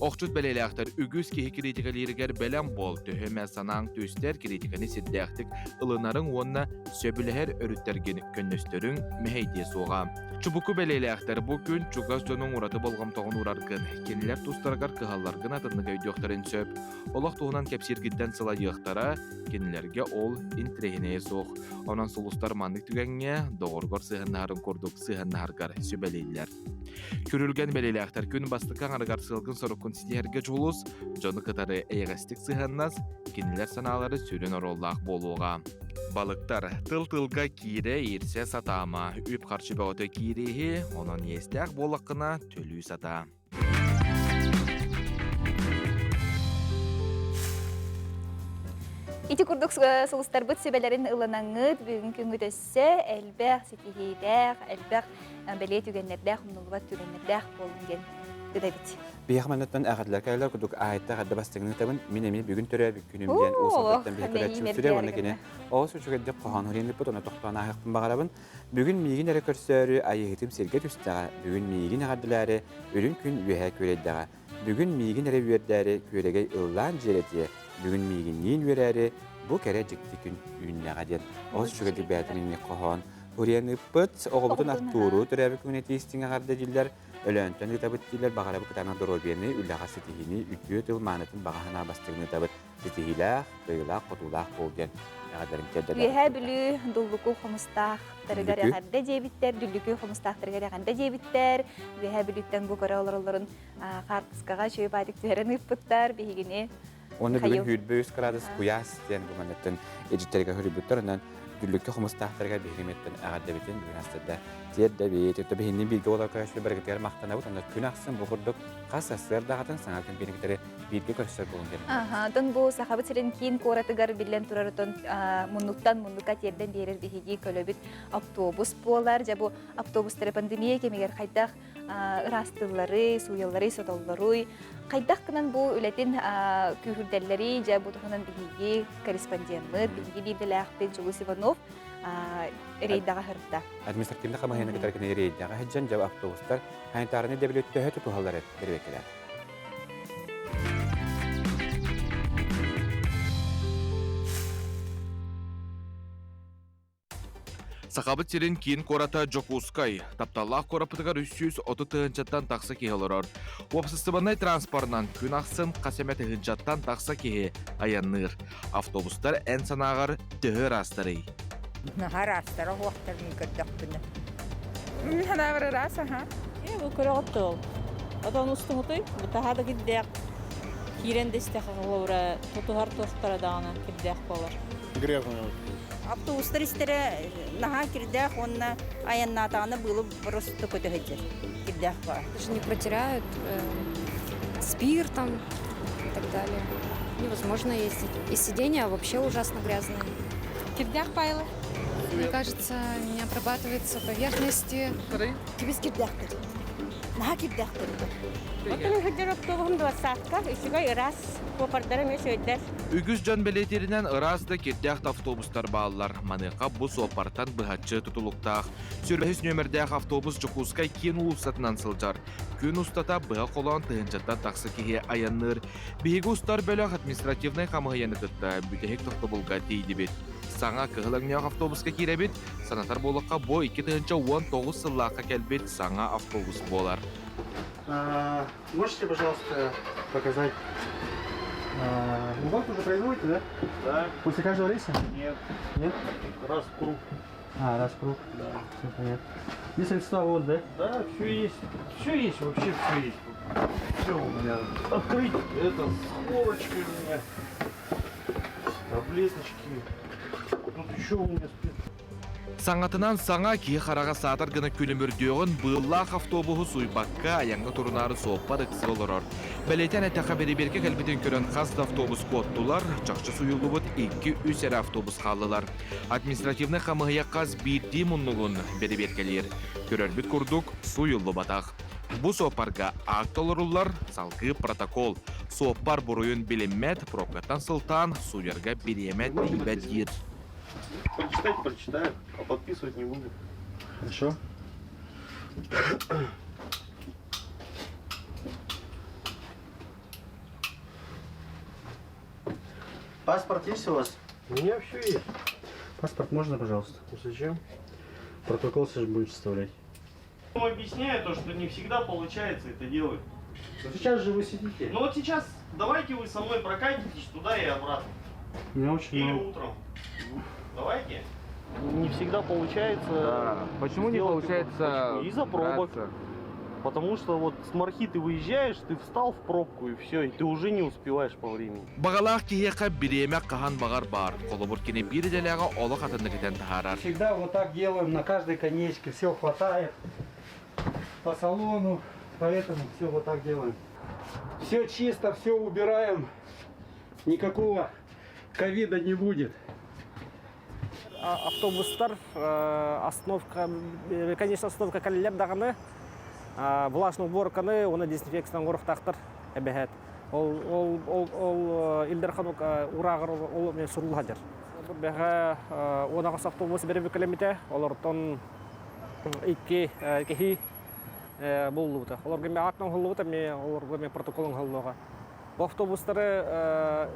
Охчут бэлиэлээхтэр үгүс киһи критикалииригэр бэлэм буол, төһө эмэ санааҥ түстэр критиканы сирдээхтик ылынарыҥ уонна сөбүлэһэр өрүттэргин көннөстөрүҥ мэһэйдиэ суоҕа. Чубуку бэлиэлээхтэр бу күн чугас дьонуҥ ураты болҕомтоҕун уураргын, кинилэр тустарыгар кыһалларгын атыннык өйдүөхтэрин сөп. Олох туһунан кэпсииргиттэн сылайыахтара, кинилэргэ ол интэриэһинэйэ суох. Онон сулустар маннык түгэҥҥэ доҕоргор сыһыаннаһарын курдук сыһыаннаһаргар сүбэлииллэр. Күрүлгэн бэлиэлээхтэр күн бастакы аҥарыгар сыалгын-соруккун ситиһэргэ дьулус, дьону кытары эйэҕэстик сыһыаннас, кинилэр санаалара сүрүн оруоллаах буолуоҕа. Балыктар тыл-тылга киирэ иирсэ сатаама, үп-харчы бөҕөтө киирииһи, онон иэстээх буоллаххына төлүү сатаа. Ити курдук сулустарбыт сүбэлэрин ылынаҥҥыт бүгүн күҥҥүт өссө элбэх ситиһиилээх, элбэх бэлиэ түгэннэрдээх, умнуллубат түгэннэрдээх буолун диэн ыдабит. Биһиэхэ манныттан эҕэрдэлэр кэлэлэр курдук аайта эҕэрдэ бастыҥын ыытабын. Мин эмиэ бүгүн төрөөбүт күнүм диэн уус-алдан биһи көрөөччүм сүрэ уонна кини олус үчүгэйдик хоһоон уруйан ыппыт, онно тохтоон ааһыахпын баҕарабын. Бүгүн миигин эрэ көрсөөрү айыһытым сиргэ түстэҕэ, бүгүн миигин эҕэрдэлээри үрүҥ күн үөһэ күөрэйдэҕэ, бүгүн миигин эрэ үөрдээри күөрэгэй ыллаан дьиэрэтиэ, бүгүн миигинниин үөрээри бу кэрэ дьикти күн үүннэҕэ диэн олус үчүгэйдик бэйэтин инник хоһоон уруйан ыыппыт. Оҕобутун Артуру төрөөбүт күнүн этиистиҥ эҕэрдэ дииллэр, Өлөөнтөн ыытабыт дииллэр, баҕарабыт кытаанах доруобуйаны, үлэҕэ ситиһиини, үтүө тыл маанытын баҕа санаа бастыҥын ыытабыт. Ситиһиилээх, кыайыылаах, хотуулаах буол диэн эҕэрдэрин тиэрдэллэр. Үөһээ Бүлүү Дуллуку хомустаахтарыгар эҕэрдэ диэбиттэр, Дүллүкү хомустаахтарыгар эҕэрдэ диэбиттэр. Үөһээ Бүлүүттэн бу көрө олороллорун хаартыскаҕа үчүгэй баайдык түһэрэн ыыппыттар биһигини. Уонна бүгүн 23 градус куйаас диэн бу манныттан эдьиттэргэ хөрүйбүттэр. Онон Дүллүккэ хомустаахтарыгар биһиги миэттэн эҕэрдэбитин бүгүн астарда тиэрдэбит. Өттө биһинни бииргэ олор көрөччү барыгытыгар махтанабыт. Онно күн ахсын бу курдук хас сарсыардаҕатын саҥа күн бииргитэри бииргэ көрсөр буолун диэн. Аха, отон бу Сахабыт сирин киин куоратыгар биллэн турар отон муннуктан муннукка тиэрдэн биэрэр биһиги көлөбүт автобус буолар. Дьэ бу автобустары пандемия кэмигэр хайдах ыраастыылларый, сууйалларый, сотоллоруй, хайдах гынан бу үлэтин күүһүрдэллэрий, дьэ бу туһунан биһиги корреспондеммыт, биһиги биирдэлээхпит Дьулус Иванов рейдаҕа сырытта. Административный хамыһыйаны кытары кини рейдаҕа сылдьан дьэ автобустар санитарнай дэбили төһө тутуһаллар бэрэбиэркэлээн. Сахабыт сирин киин куората Дьокуускай. Тапталлаах куораппытыгар 330 тыһыынчаттан тахса киһи олорор. Уопсастыбаннай транспорынан күн ахсын хас эмэ тыһыынчаттан тахса киһи айанныыр. Автобустар эн санааҕар төһө ыраастарый? Наһаа ыраастара уохтарын көрдөхпүнэ. Мин санаабар ыраас аха. Э, бу көрөҕүт ол. Отон устуҥутуй, бу таһаа да кирдээх. Киирэн да истэхэ холобура тутуһар туохтара даҕаны кирдээх буолар. Грязный. Автобустар истэрэ наһаа кирдээх уонна айаннаатаҕына быылы просто көтө сылдьар. Кирдээх баар. Даже не протирают спиртом и так далее. Невозможно ездить. И сиденья вообще ужасно грязные. Кирдээх пайла. Мне кажется, не обрабатываются поверхности. Кибис кирдээхтэр. Наһаа кирдээхтэр. Оттон сылдьар автобуһум двадцатка, үчүгэй ыраас, куопардара эмиэ үчүгэйдэр. Үгүс дьон бэлиэтииринэн ыраас да кирдээх да автобустар бааллар. Маныаха бу суоппартан быһаччы тутулуктаах. Сүрбэһис нүөмэрдээх автобус Дьокуускай киин уулуссатынан сылдьар. Күн устата быһа холоон тыһыынчаттан тахса киһи айанныыр. Биһиги устар бөлөх административнай хамыһыйаны кытта бүтэһик тохтобулга тиийдибит. Саҥа кыһыл өҥнөөх автобуска киирэбит. Санатар буоллахха, бу 2019 сыллаахха кэлбит саҥа автобус буолар. Можете, пожалуйста, показать? Уборку уже производите, да? Да. После каждого рейса? Нет. Нет? Раз в круг. А, раз круг? Да. Все понятно. И средства вот, да? Да, все есть. Все есть, вообще все есть. Все у меня. Открыть это с корочкой у меня. Таблеточки. Тут еще у меня спит. Саҥатынан саҥа киһи хараҕа саатар гына күлүмүрдүөҕүн быыллаах автобуһу сууйбакка айаҥҥа турунаары суоппар ыксыы олорор. Бэлиэтээн эттэххэ бэрэбиэркэ кэлбитин көрөн хас да автобус куоттулар, чахчы суйуллубут икки-үс эрэ автобус хааллылар. Административнай хамыыһыйа хас биирдии муннугун бэрэбиэркэлиир. Көрөрбүт курдук, суйуллубатах. Бу суоппарга акт толоруллар, салгыы протокол. Суоппар буруйун билиммэт, пробкаттан сылтаан сууйарга бириэмэ тиийбэт диир. Прочитать прочитаю, а подписывать не буду. Хорошо. Паспорт есть у вас? У меня все есть. Паспорт можно, пожалуйста? Зачем? Протокол сейчас будете составлять. Вам объясняю то, что не всегда получается это делать. Но сейчас же вы сидите. Ну вот сейчас давайте вы со мной прокатитесь туда и обратно. У меня очень Или мало. утром. Давайте. Не всегда получается. Да. Почему не сделать получается уборку? Из-за пробок. браться? Потому что вот с Мархи ты выезжаешь, ты встал в пробку и все, и ты уже не успеваешь по времени. Баҕалаах киһиэхэ бириэмэ хаһан баҕар баар. Холобур кини биир идэлээҕэ олох атыннык этэн таһаарар. Всегда вот так делаем на каждой конечке, все хватает по салону, поэтому все вот так делаем. Все чисто, все убираем, никакого ковида не будет. Автобустар остановка, конечно, остановка кэллилэр даҕаны влажный уборканы уонна дезинфекцияны оҥоруохтаахтар эбэһээт. Ол ол ол ол Ил Дархан уурааҕар ол эмиэ сурулла сылдьар. Бэҕэ 18 автобус бэрэбиэркэлэммитэ, олортон икки киһи буллубута. Олорго эмиэ аат оҥоһуллубута, эмиэ олорго эмиэ протокол оҥоһуллуоҕа. Бу автобустары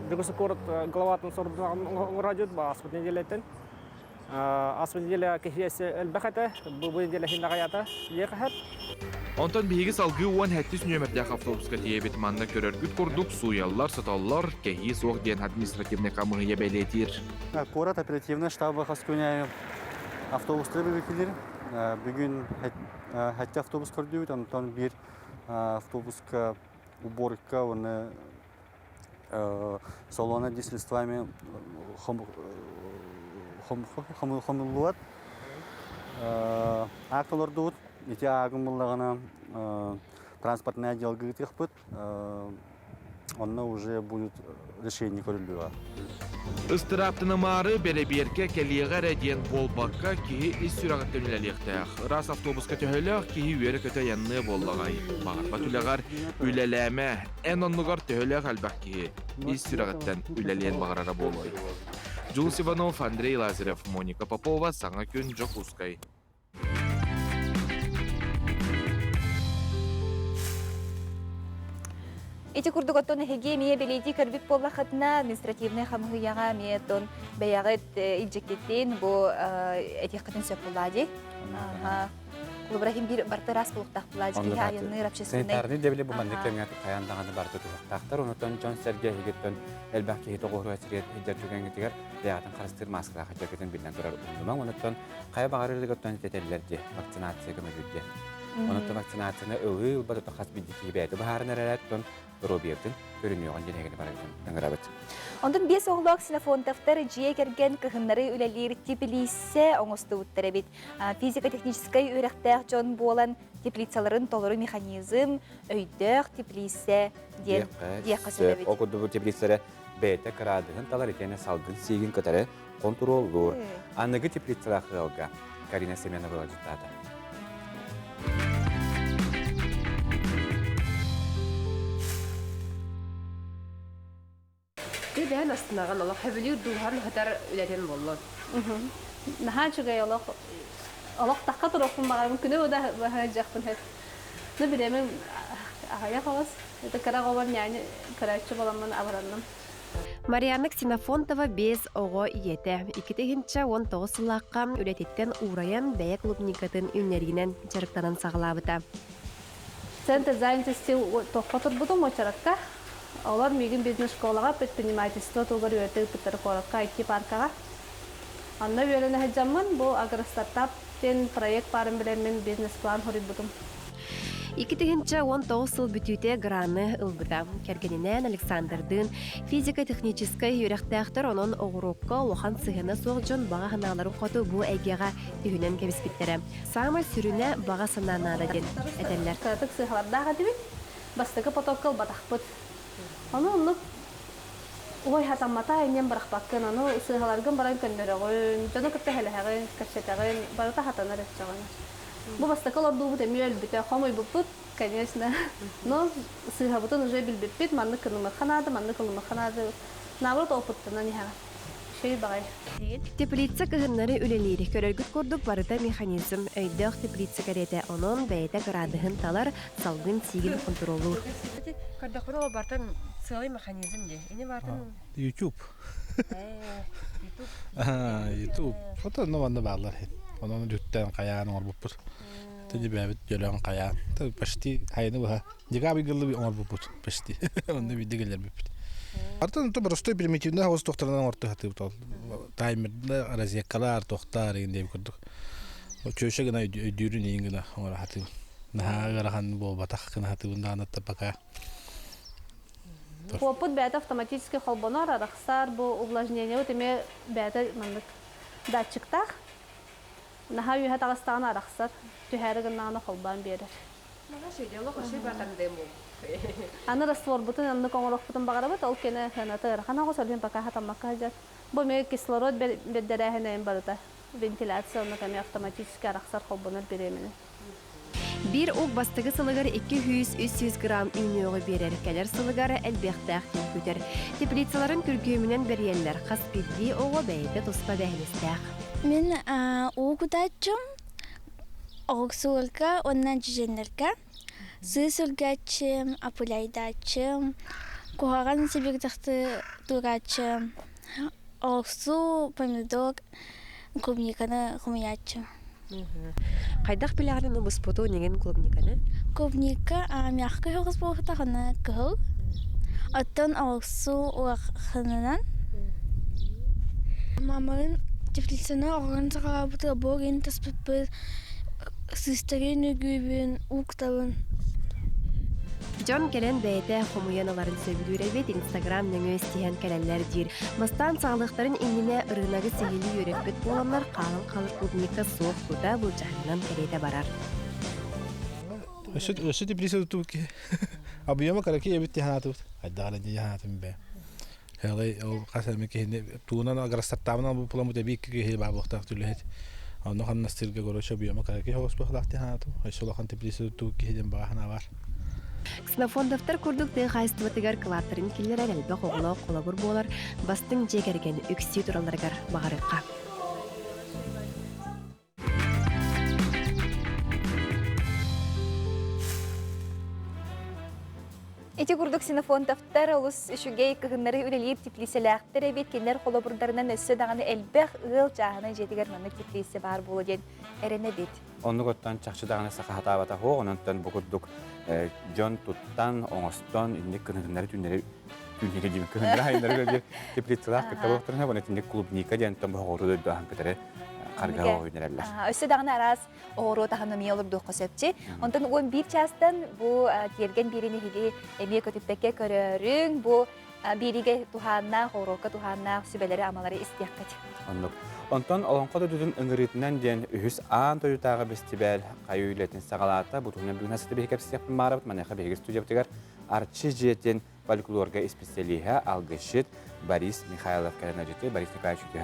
Дьокуускай куорат главатын сорудунан оҥоро ааспыт нэдиэлэттэн. Ааспыт нэдиэлэ киһи элбэх этэ, бу нэдиэлэ иһин аҕыйаата диэхэ сөп. Онтон биһиги салгыы 17 нүөмэрдээх автобуска тиийэбит. Манна көрөргүт курдук сууйаллар, сотоллор, кэһии суох диэн административнай хамыыһыйа бэлиэтиир. Куорат оперативнай штаба хас күн автобустары бибикилир. Бүгүн хәтте автобус көрдүбүт, онтон биир автобуска уборка уонна салона дислиствами хомуллубат. Акт олордубут. Ити аагым буллаҕына транспортный отделга ыытыахпыт. Онно уже будет решение көрүллүөҕэ. Ыстырааптанымаары бэрэбиэркэ кэлиэҕэ эрэ диэн буолбакка, киһи ис сүрэҕиттэн үлэлиэхтээх. Ыраас автобуска төһөлөөх киһи үөрэ-көтө айанныа буоллаҕай? Баҕарбат үлэҕэр үлэлээмэ, эн оннугар төһөлөөх элбэх киһи ис сүрэҕиттэн үлэлиэн баҕарара буолуой? Дьулус Иванов, Андрей Лазарев, Моника Попова, Саҥа күн, Дьокуускай. Ити курдук оттон эһиги эмиэ бэлиэтии көрбүт буоллаххытына административнай хамыһыйаҕа эмиэ оттон бэйэҕит илдьиккитин бу этиэххитин сөп буоллаа дии. Ибрахим биир барыта ыраас буолуохтаах буоллаа дии киһи айанныыр общественнай. Санитарный дэбили бу маннык кэмҥэ хайаан даҕаны барыта туһахтаахтар. Онутан дьон-сэргэ эһигиттэн элбэх киһи тоҕуоруһа сиригэр сылдьар түгэҥҥитигэр бэйэҕитин харыстыыр мааскалаах сылдьаргытын биллэн турар умнумаҥ. Онуттан хайа баҕарар ыарыыгыттан этэллэр дии, вакцинация көмөлүүр диэн. Онон вакцинацияны ылыы ылбат хас биирдии киһи бэйэтэ быһааран эрэрэ, оттон доруобуйабытын көрүнүөҕүн диэн эһигини барыгытын ыҥырабыт. Онтон биэс оҕолоох Ксенофонтовтар дьиэ кэргэн кыһыннары үлэлиир теплиссэ оҥостубуттар эбит. Физико-техническэй үөрэхтээх дьон буолан теплицаларын толору механизм, өйдөөх теплиссэ диэн диэххэ сөп эбит. Ол курдук теплицалары бэйэтэ кыраадыһын талар итиэннэ салгын сиигин кытары хонтуруоллуур. Аныгы теплицалаах ыалга Карина Семенова ыалдьыттаата. Ты бэйэн астынаҕын олох хөбүлүүр дууһан сытар үлэтин буоллун. Наһаа үчүгэй олох олох тахха туруохпун баҕарабын күнү да баһыдьахпын сөп. Ну бириэмэм аҕыйах оҕус. Это кыра оҕобор няня көрөөччү буоламмын абыранным. Марианна Ксенофонтова биэс оҕо ийэтэ. 2019 сыллаахха үлэтиттэн уурайан бэйэ клубникатын үүннэриинэн дьарыктанан саҕалаабыта. Центр занятости тоххо турбутум уочаракка. Олор миигин бизнес-школаҕа предпринимательство туһугар үөрэтэ ыыппыттара куоракка IT-паркаҕа. Онно үөрэнэ сылдьаммын бу Агростартап диэн проект баарын билэммин бизнес-план хоруйбутум. 2019 сыл бүтүүтэ граны ылбыта. Кэргэнинээн Александрдыын физико-техническэй үөрэхтээхтэр онон оҕуруокка улахан сыһыана суох дьон баҕа санааларын хоту бу эйгэҕэ түһүнэн кэбиспиттэрэ. Саамай сүрүнэ баҕа санаа наада диэн этэллэр. Кыратык сыыһалардаах этибит. Бастакы потокка ылбатахпыт. Ону оннук ой хатаммата инньэн бырахпаккын, ону сыыһаларгын баран көннөрөҕүн, дьону кытта хэлэһэҕин, кэпсэтэҕин, барыта хатанар өччөҕүн. Бу бастакы олордуубут эмиэ өлбүтэ, хомуйбуппут, конечно. Но сыыһабытын уже билбиппит, маннык кынымыхха наада, маннык ылымыхха наада. Наоборот, опыттанан иһэҕин. Үчүгэй баҕайы. Теплица кыһыннары үлэлиир. Көрөргүт курдук барыта механизм, өйдөөх теплица кэриэтэ, онон бэйэтэ кыраадыһын талар, салгын сиигин хонтуруоллуур. Көрдөхпүнэ ол бартан сыалай механизм дии. Ини бартан YouTube. YouTube. Фото ну манна бааллар. Онон үттэн хайаан оҥорбуппут. Тини бэйэбит дьөлөөн хайаан. Почти хайыны быһа. Декабрь гыллы оҥорбуппут почти. Онно биирдэ кэлэрбиппит. Артан то простой примитивный хаос тохторунан оҥорто сатыыбыт ол. Таймерда розеткалар, тохтар деген диэбит курдук. Чөөшө гына өйдүүрүн иин гына оҥоро сатыыбын. Наһаа ыарахан буолбатах гына сатыыбын даҕаны пока. Уоппут бэйэтэ автоматически холбонор, арахсар, бу увлажнениебыт эмиэ бэйэтэ маннык датчиктаах. Наһаа үөһэ таҕыстаҕына арахсар, түһээри гыннаҕына холбоон биэрэр. Аны растворбутун оннук оҥоруохпутун баҕарабыт, ол кэнэ сыаната ыарахан оҕус, ол иһин пока хатаммакка сылдьар. Бу эмиэ кислород бэрдэрээһинэйин барыта, вентиляция оннук эмиэ автоматически арахсар холбонор бириэмэни. Биир ук бастакы сылыгар 200-300 грамм үүнүөҕү биэрэр, кэлэр сылыгар элбиэхтээх диэн күүтэр. Теплицаларын күргүөмүнэн бэрийэллэр, хас биирдии оҕо бэйэтэ туспа эбээһинэстээх. Мин уу кутааччым Оҕуксуурга уонна дьүдьэннэргэ сыыс үргээччим, апыляйдааччым, куһаҕан сибирдэхти турааччым, оҕурсуу, помидор, клубниканы хомуйааччым. Хайдах билэҕин ыбыспыту нигин клубниканы? Клубника мягкай соҕус буолбатаҕына кыһыл, оттон оҕурсуу улаханынан. Мамарын теплицаны оҕорон саҕалаабытыгар буор иһин таспыппыт, сыыстарын үгүүбүн, ууктабын. Дьон кэлэн бэйэтэ хомуйан ыларын сөбүлүүр эбит, Инстаграм нөҥүө истиһэн кэлэллэр диир. Бастаан саҕалыахтарын иннинэ ырыынагы сиһилии үөрэппит буоланнар, хаалан хаалар клубника суох тута былдьаһыгынан кэриэтэ барар. Өссө өссө теплица тутубут киһи. Объема кыракый эбит дии санаатыбыт. Хайдах эрэ дии санаатым бэ. Хелай ол хас эмэ киһини туунан агростартаабынан булпуламмыт эбии икки киһи баар буолуохтаах түлэһит. Онно хамнастыырга короче объема кыракый соҕус буолуохтаах дии санаатым. Өссө улахан теплица тутубут киһи диэн баҕа санаа баар. Ксенофонтовтар курдук тыа хаһаайыстыбатыгар кылааттарын киллэрэр элбэх оҕолоох холобур буолар бастыҥ дьиэ кэргэн үксүү туралларыгар баҕарыахха. Ити курдук Ксенофонтовтар олус үчүгэй кыһыннары үлэлиир теплиисэлээхтэр эбит. Кинилэр холобурдарынан өссө даҕаны элбэх ыал чааһынай дьиэтигэр маннык теплиисэ баар буолуо диэн эрэнэбит. Оннук оттон чахчы даҕаны саха сатаабата суох, онон бу курдук дьон туттан, оҥостон, инник кыһыннары түүннэри түүннэри диэн кыһыннары айыннары биир теплицалаах кытта буолуохтарына, уонна итинник клубника диэн боһоҕору дойду аһан кытары харгаҕа үүнэрэллэр. Өссө даҕаны араас оҕуруот аһын эмиэ олордуохха сөпчи. Онтон 11 чаастан бу тиэргэн биирин эһиги эмиэ көтүппэккэ көрөөрүҥ, бу бииригэ туһааннаах, оҕуруокка туһааннаах сүбэлэри-амалары истиэххит. Оннук. Онтон Олоҥхо дойдутун ыҥырыытынан диэн үһүс аан дойдутааҕы бэстибээл хайыы үлэтин саҕалаата. Бу туһунан бүгүн хасыта биһиги кэпсиэхпин баарабыт. Маныаха биһиги студиябытыгар Арчы дьиэтин фольклорга исписэлииһэ, алгысчыт Борис Михайлов кэлэн ыдьыты. Борис Николаевич үтүө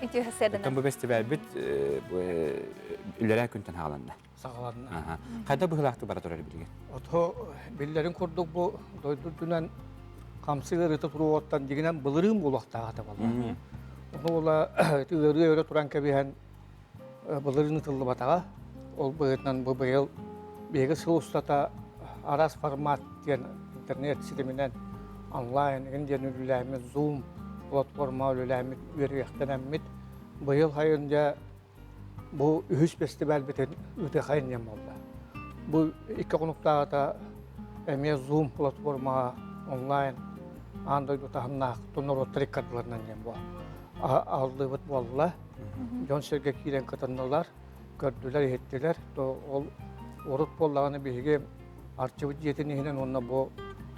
Үтүө сарсыардана. Оттон бу бэстибээлбит үлэлээ күнтэн хааланна. Саҕаланна. Хайда быһыылаахтык бара турар билигин? Ото биллэрин курдук бу дойду үрдүнэн хамсык ыарыыта туруоҕуттан дьигинэн былырыын буолуохтаах этэ буолла. Ону буола ыарыы өрө туран кэбиһэн былырыын ытыллыбатаҕа. Ол быһыытынан бу быйыл биһиги сыл устата араас формат диэн интернет ситиминэн онлайн игин диэн үлэлээммит Zoom платформа үлэлээммит үөрүйэхтэнэммит быйыл хайын дьэ бу үһүс фестивальбитин ыытыахайын диэн буолла. Бу икки хонуктааҕыта эмиэ Zoom платформаҕа онлайн аан дойду таһымнаах норуоттар икки ардыларынан диэн буолла. аһыллыыбыт буолла. Дьон-сэргэ киирэн кытыннылар, көрдүлэр-иһиттилэр. Ол урут буоллаҕына биһиги Арчыбыт дьиэтин иһинэн уонна бу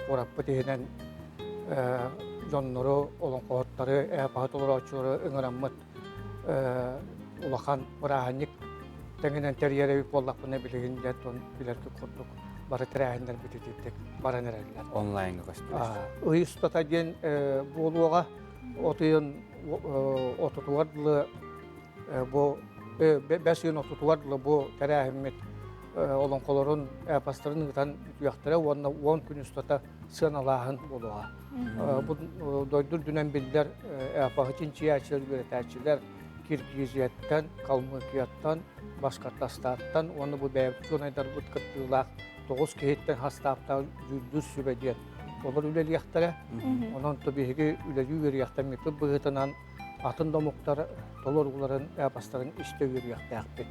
куораппыт иһинэн дьоннору, олоҥхоһуттары, эпоһы толорооччулары ыҥыраммыт улахан бырааһынньык тэҥинэн тэрийэр эбит буоллахпына билигин дьэ билэргэ курдук бары тэрээһиннэр бүтүтүттик баран эрэллэр. Онлайнга көстүбүт. Ый устата диэн буолуоҕа от ыйын отутугар дылы бу бэс ыйын отутугар дылы бу тэрээһиммит олоҥхолорун эпостарын ыытан бүтүөхтэрэ уонна 10 күн устата сыаналааһын буолуоҕа. Бу дойду үрдүнэн биллэр эпоһы чинчийээччилэр, үөрэтээччилэр Киргизияттан, Калмыкияттан, Башкортостаттан уонна бу бэйэбит учуонайдарбыт кыттыылаах 9 киһиттэн хастааптаах дьүүллүүр сүбэ диэн олор үлэлиэхтэрэ. Онон то биһиги үлэлии үөрүйэхтэммиппит быһыытынан атын да омуктар толорууларын эпостарын истэ үөрүйэхтээхпит.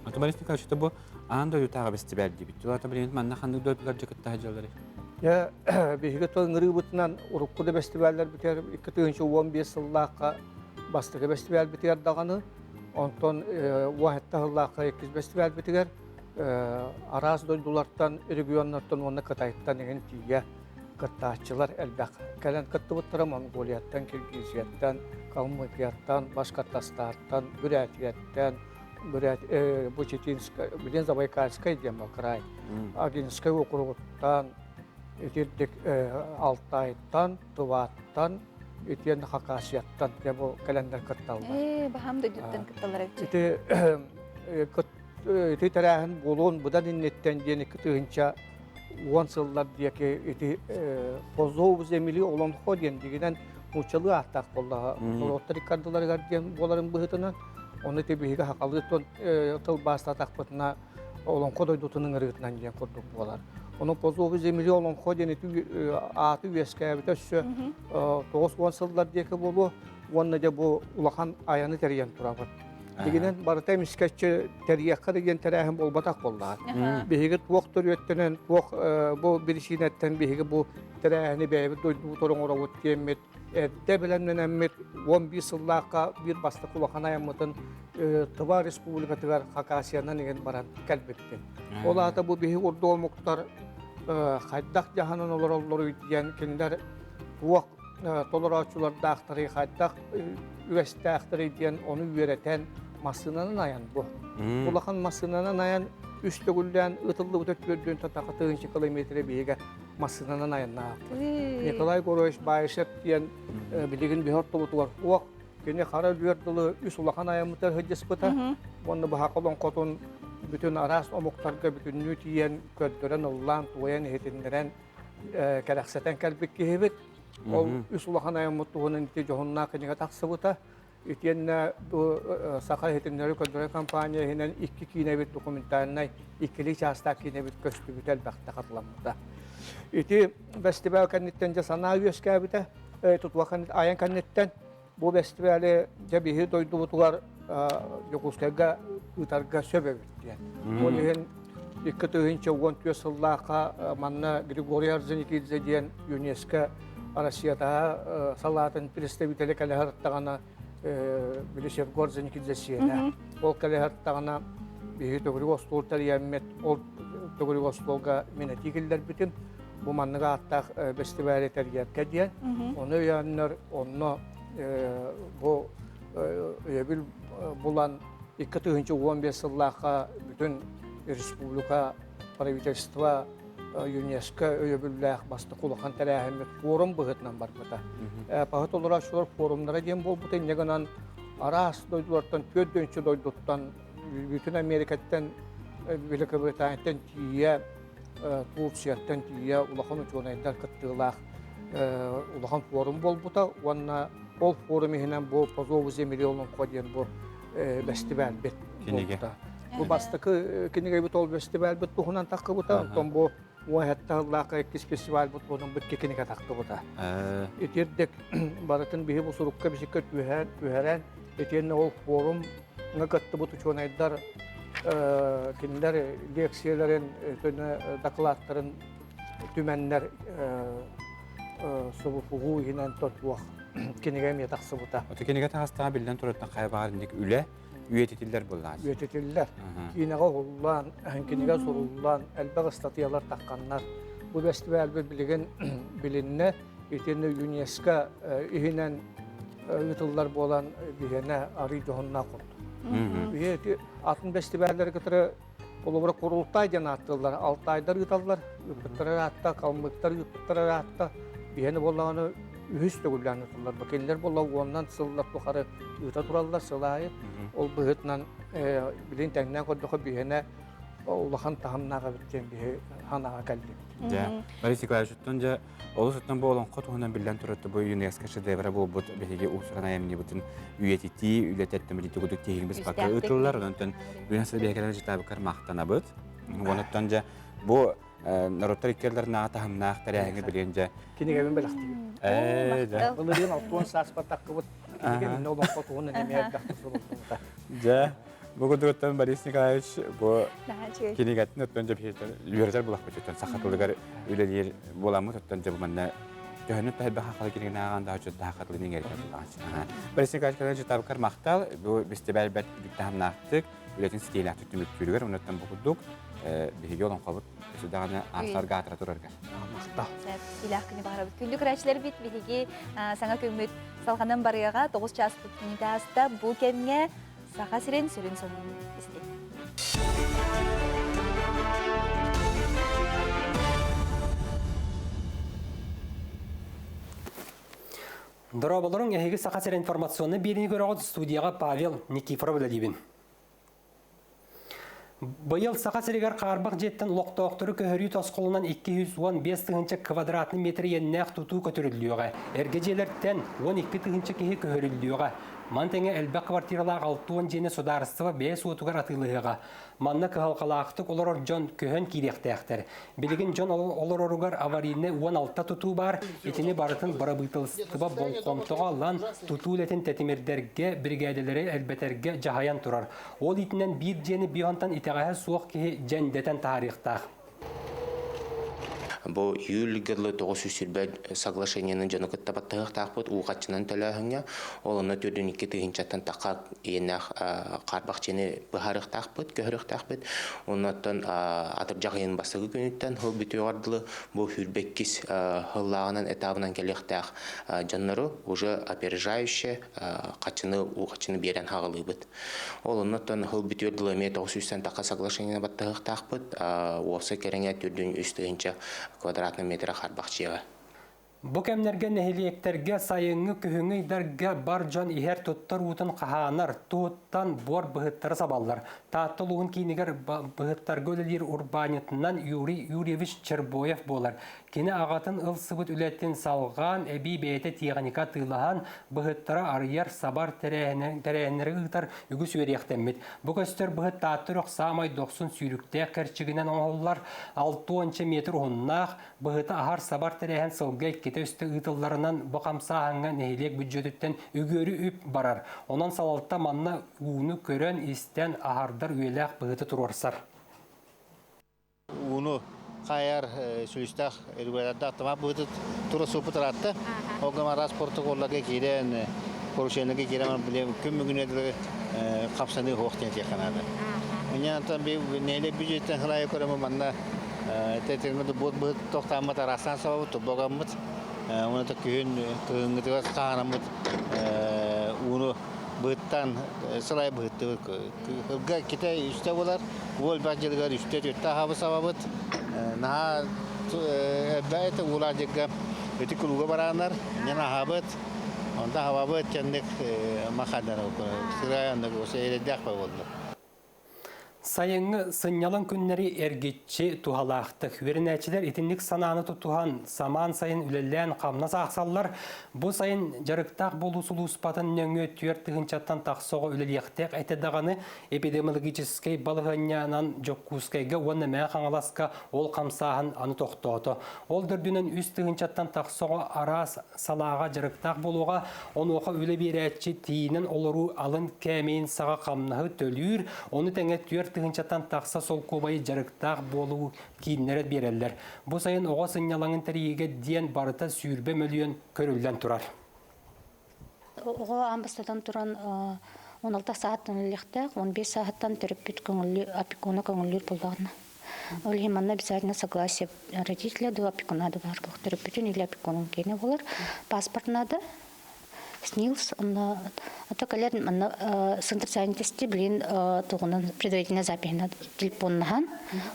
Ата Борис Николаевич, это бу аан дойдутааҕы бэстибээл диэбит. Ата билигин манна ханнык дойдулар дьэ кытта сылдьалларый? Дьэ, биһиги тыл ыҥырыыбытынан урукку да бэстибээллэрбитигэр 2015 сыллаахха бастакы бэстибээлбитигэр даҕаны, онтон 17 сыллаахха иккис бэстибээлбитигэр араас дойдулартан, регионнартан уонна Кытайтан эҥин тиийэ кыттааччылар элбэх кэлэн кыттыбыттара Монголияттан, Киргизияттан, Калмыкияттан, Башкортостартан, Бүрээтийэттэн, Бүрээт бу Читинскай, билин Забайкальскай диэн край, Агинскай округуттан, итирдик Алтайтан, Тываттан, итиэн Хакасияттан дьэ бу кэлэннэр кытталлар. Ээ, баһаам дойдуттан кытталлар эбит. Ити ити тэрээһин буолуон быдан инниттэн диэн 2010 сыллар диэки ити Позов земли Олонхо диэн дигинэн нууччалыы ааттаах буоллаҕа. Норуоттар иккардыларыгар диэн буоларын быһыытынан Оны ити биһиги сахалыы тылбаастаатахпытына Олоҥхо дойдутун ыҥырыытынан диэн курдук буолар. Ону Позовы земли Олоҥхо диэн ити ааты үөскээбитэ өссө 90 сыллар диэки буолуо уонна дьэ бу улахан айаны тэрийэн турабыт. Дигинэн барыта эмискэччи тэрийиэххэ диэн тэрээһин буолбатах буоллаҕа. Биһиги туох төрүөттэнэн, туох бу биричиинэттэн биһиги бу тэрээһини бэйэбит дойдубутугар оҥоробут диэммит Эрдэ бэлэмнэнэммит 11 сыллаахха биир бастакы улахан айаммытын Тыва Республикатыгар Хакасиянан иҥэн баран кэлбиппит. Ол аата бу биһи урдуу омуктар хайдах дьаһанан олороллоруй диэн кинилэр туох толорооччулардаахтарый, хайдах үгэстээхтэрий диэн ону үөрэтэн массыынанан айан бу. Улахан массыынанан айан үс төгүллээн ытыллыбыта түөрдүөн татаха тыһыынча километры биһигэ массыынанан айаннаабыппыт. Николай Горович Баишев диэн билигин биһи ортобутугар уох кини хара өлүөр дылы үс улахан айаммытыгар сылдьыспыта. Уонна быһака олоҥхотун бүтүн араас омуктарга бүтүннүү тиийэн көрдөрөн, ыллаан, туойан, иһитиннэрэн кэрэхсэтэн кэлбит киһибит. Ол үс улахан айаммыт туһунан ити дьоһуннаах кинигэ тахсыбыта. Итиэннэ бу Саха иһитиннэрэр көрдөрөр компания иһинэн икки киинэбит документальнай иккилии чаастаах киинэбит көстүбүтэ элбэхтэ хатыламмыта. Ити бэстибээл кэнниттэн дьэ санаа үөскээбитэ, тутула айан кэнниттэн бу бэстибээли дьэ биһи дойдубутугар Дьокуускайга ыытарга сөп эбит диэн. Ол иһин 2014 сыллаахха манна Григорий Орджоникидзе диэн ЮНЕСКО Россиятааҕы салаатын представителэ кэлэ сырыттаҕына били Сергей Орджоникидзе сиэнэ. Ол кэлэ сырыттаҕына биһиги төгүрүк остуол тэрийэммит, ол төгүрүк остуолга мин этии киллэрбитим. Бу маннык ааттаах бэстибээли тэрийэргэ диэн. Ону өйөөннөр онно бу өйөбүл булан 2015 сыллаахха бүтүн республика правительство ЮНЕСКО өйөбүллээх бастакы улахан тэрээһиммит форум быһыытынан барбыта. Паһы толорооччулар форумнара диэн буолбута. Инньэ гынан араас дойдулартан, түөрт дойдуттан, бүтүн Америкаттан, Великобританияттан тиийэ, Турцияттан тиийэ улахан учуонайдар кыттыылаах улахан форум буолбута уонна ол форум иһинэн бу По зову земли олоҥхо диэн бу бэстибээлбит буолбута. Бу бастакы кинигэбит ол бэстибээлбит туһунан таххыбыта, онтон бу 17 сыллаахха иккис фестивальбыт туһунан бу икки кинигэ тахтыбыта. Итирдик барытын биһи бу сурукка бисиккэ түһэрэн, түһэрэн итиэннэ ол форумҥа кыттыбыт учуонайдар кинилэр лекцияларын, докладтарын түмэннэр субуфугуу иһинэн тотуох. кинигэ эмиэ тахсыбыта. Ото кинигэ таҕыстаҕа биллэн турартан хайа баҕар инник үлэ үйэтитиллэр буоллаҕа. Үйэтитиллэр. Киинэҕэ уһуллан, кинигэ суруллан, элбэх ыстатыйалар тахханнар. Бу бэстибээлбит билигин билиннэ, итиэннэ ЮНЕСКО иһинэн ыытыллар буолан биһиэнэ арый дьоһуннаах курдук. Биһи атын бэстибээллэри кытары Холобура, Курултай диэн ааттыыллар, Алтайдар ыыталлар, ыыппыттара ыраатта, Калмыктар ыыппыттара ыраатта. Биһиэнэ буоллаҕына үһүс төгүллээн ыытыллар. Кинилэр буолла уонунан сыллар тухары ыыта тураллар сыл аайы. Ол быһыытынан билин тэҥнээн көрдөххө биһиэнэ улахан таһымнаах эбит диэн биһи санааҕа кэллибит. Дьэ, Борис Николаевич, оттон дьэ Олус оттон бу олоҥхо туһунан биллэн турар бу ЮНЕСКО шедеврэ буолбут биһиги уус-уран айымньыбытын үйэтитии үлэтэ мэлитигудук тиһигин быспакка ыытыллар. Онон ЮНЕСКО биһиги житабыкар махтанабыт. Онуттан дьэ бу норуоттар иккиэллэринээҕи таһымнаах тэрээһиҥи билигин дьэ кинигэбин бэлэхтиибин. Ээ дьэ. Былырыын 60 сааспар таххыбыт кинигэ минне олоҥхо туһунан эмиэ элбэхтик суруллубута. Дьэ Бу курдуктан Борис Николаевич бу кинигэтин оттон дьэ үөрэтэр булахпыт саха тылыгар үлэлиир буоламмыт оттон дьэ бу манна төһөнү таһырба хахалы кинигин ааҕан да хочот да хатылын иҥэритэ Борис Николаевич кэлэн житабыкар махтал бу бистибэл бэрт таһымнаахтык үлэтин ситиилээхтик түмүктүүрүгэр онуттан бу курдук биһиги олоҥхобут өсү даҕаны аатыра турарга махтал. Илээх күнү баҕарабыт. Күндү көрөөччүлэрбит биһиги саҥа күммүт салҕанан барыаҕа 9 час мүнүүтэ ааста. Бу кэмҥэ Саха сирин сүрүн сонунун истиҥ. Дорооболоруҥ, эһиги Саха сирин информационнай биэриини көрөҕүт студияҕа Павел Никифоров үлэлиибин. Быйыл Саха сиригэр хаарбах дьиэттэн олохтоохтору көһөрүү тосхолунан 215 тыһыынча квадратный метр иэннээх тутуу көтүрүллүөҕэ. Эргэ дьиэлэртэн 12 тыһыынча киһи көһөрүллүөҕэ. Маны тэҥэ элбэх квартиралаах 60 дьиэни судаарыстыба бэйэ суотугар атыылаһыаҕа. Манна кыһалҕалаахтык олорор дьон көһөн киириэхтээхтэр. Билигин дьон олороругар аварийнай 16 тутуу баар. Итини барытын бырабыыталыстыба болҕомтоҕо ылан, тутуу үлэтин тэтимирдэргэ, биригээдэлэри элбэтэргэ дьаһайан турар. Ол иитинэн биир дьиэни биһонтан итэҕэһэ суох киһи дьэндэтэн таһаарыахтаах. Бу июль дылы 920 соглашениены дьону кытта баттаһыахтаахпыт уу хаччынан төлөөһүҥҥэ. Ол онно 42 тыһыынчаттан тахха иэннээх хаарбах дьиэни быһаарыахтаахпыт, көһөрүөхтээхпит. Оннуттан атырдьах ыйын бастакы күнүттэн сыл бүтүөҕэр дылы бу 22 сыллааҕынан этабынан кэлиэхтээх дьоннору уже опережающие хаччыны уу хаччыны биэрэн хаҕылыыбыт. Ол оннуттан сыл бүтүөр дылы эмиэ 900 тахха соглашениены баттаһыахтаахпыт. Уопсай кэриҥэ 403 квадратный метра харбах дьиэҕэ. Бу кэмнэргэ нэһилиэктэргэ сайыҥҥы күһүҥҥү ыйдарга бар дьон иһэр туттар уутун хаһаанар, туһуттан буор быһыттары сабаллар. Таатта улууһун киинигэр быһыттарга үлэлиир урбаанньытынан Юрий Юрьевич Чербоев буолар. Кини аҕатын ылсыбыт үлэтин салҕаан, эбии бэйэтэ тиэхиньикэ атыылаһан, быһыттары арыйар, сабар тэрээһиннэри ыытар үгүс үөрүйэхтэммит. Бу көстөр быһыт Таатта үрэх саамай дохсун сүүрүктээх кэрчигинэн оҥоһуллар, 60 метр уһуннаах, быһыты аһар-сабар тэрээһин сылга иккитэ-үстэ ыытылларынан бу хамсааһыҥҥа нэһилиэк бүддьүөтүттэн үгүөрү үп барар. Онон салалта манна ууну көрөн-истэн аһардар үйэлээх быһыты туруорсар. Ууну хайар сүлүстээх регулятордаах тамақ быһыты тура суоппут ыраатта. Ол гынан араас протоколларга киирэн, поручениеларга киирэн билем күн бүгүнэ дылы хапсаныы суох диэн этиэххэ наада. Инньэ нэһилиэк бюджеттен хылайы көрөмүн манна тэтиҥҥэ буот быһыт тохтооммут араастаан сабабыт, тобогаммыт. Уонна күһүн кыһыҥҥытыгар хаанаммыт ууну быһыттаан сылай быһыттыбыт. Ылга иккитэ үстэ буолар, уол элбэх дьылыгар үстэ түөртэ аһабыт сабабыт. Наһаа элбэх этэ уулаах дьылга ити кулууга барааннар, ньан аһабыт, онто аһабабыт кэнник махадар сырай оннук эрэйдээх буолла. Сайыҥҥы сынньалаҥ күннэри эргиччи туһалаахтык. Үөрэнээччилэр итинник санааны тутуһан, самаан сайын үлэлээн хамнас аахсаллар. Бу сайын дьарыктаах буолуу сулууспатын нөҥүө 4 тыһыынчаттан тахса оҕо үлэлиэхтээх этэ даҕаны эпидемиологическай балаһыанньанан Дьокуускайга уонна Мэҥэ Хаҥаласка ол хамсааһын аны тохтоото. Ол төрдүнэн 3 тыһыынчаттан тахса оҕо араас салааҕа дьарыктаах буолуоҕа. Онуоха үлэ биэрээччи тиийинэн олоруу алын кээмэйин саҕа хамнаһы төлүүр, ону тэҥэ 4 тыһыынчаттан тахса солкуобайы дьарыктаах буолуу кииннэрэ биэрэллэр. Бу сайын оҕо сынньалаҥын тэрийиигэ диэн барыта 20 мөлүйүөн көрүллэн турар. Оҕо аан бастатан туран 16 сааттан үлэлиэхтээх, 15 сааһыттан төрөппүт көҥүллүү, опекуна көҥүллүүр буоллаҕына. Ол иһин манна обязательно согласие родителя да опекуна да баар буолар. Төрөппүтүн или опекунун киэнэ буолар. Паспорт надо, СНИЛС, онно ото кэлэр манна центр занятости билин тугунан предварительная запиһына телефоннаһан,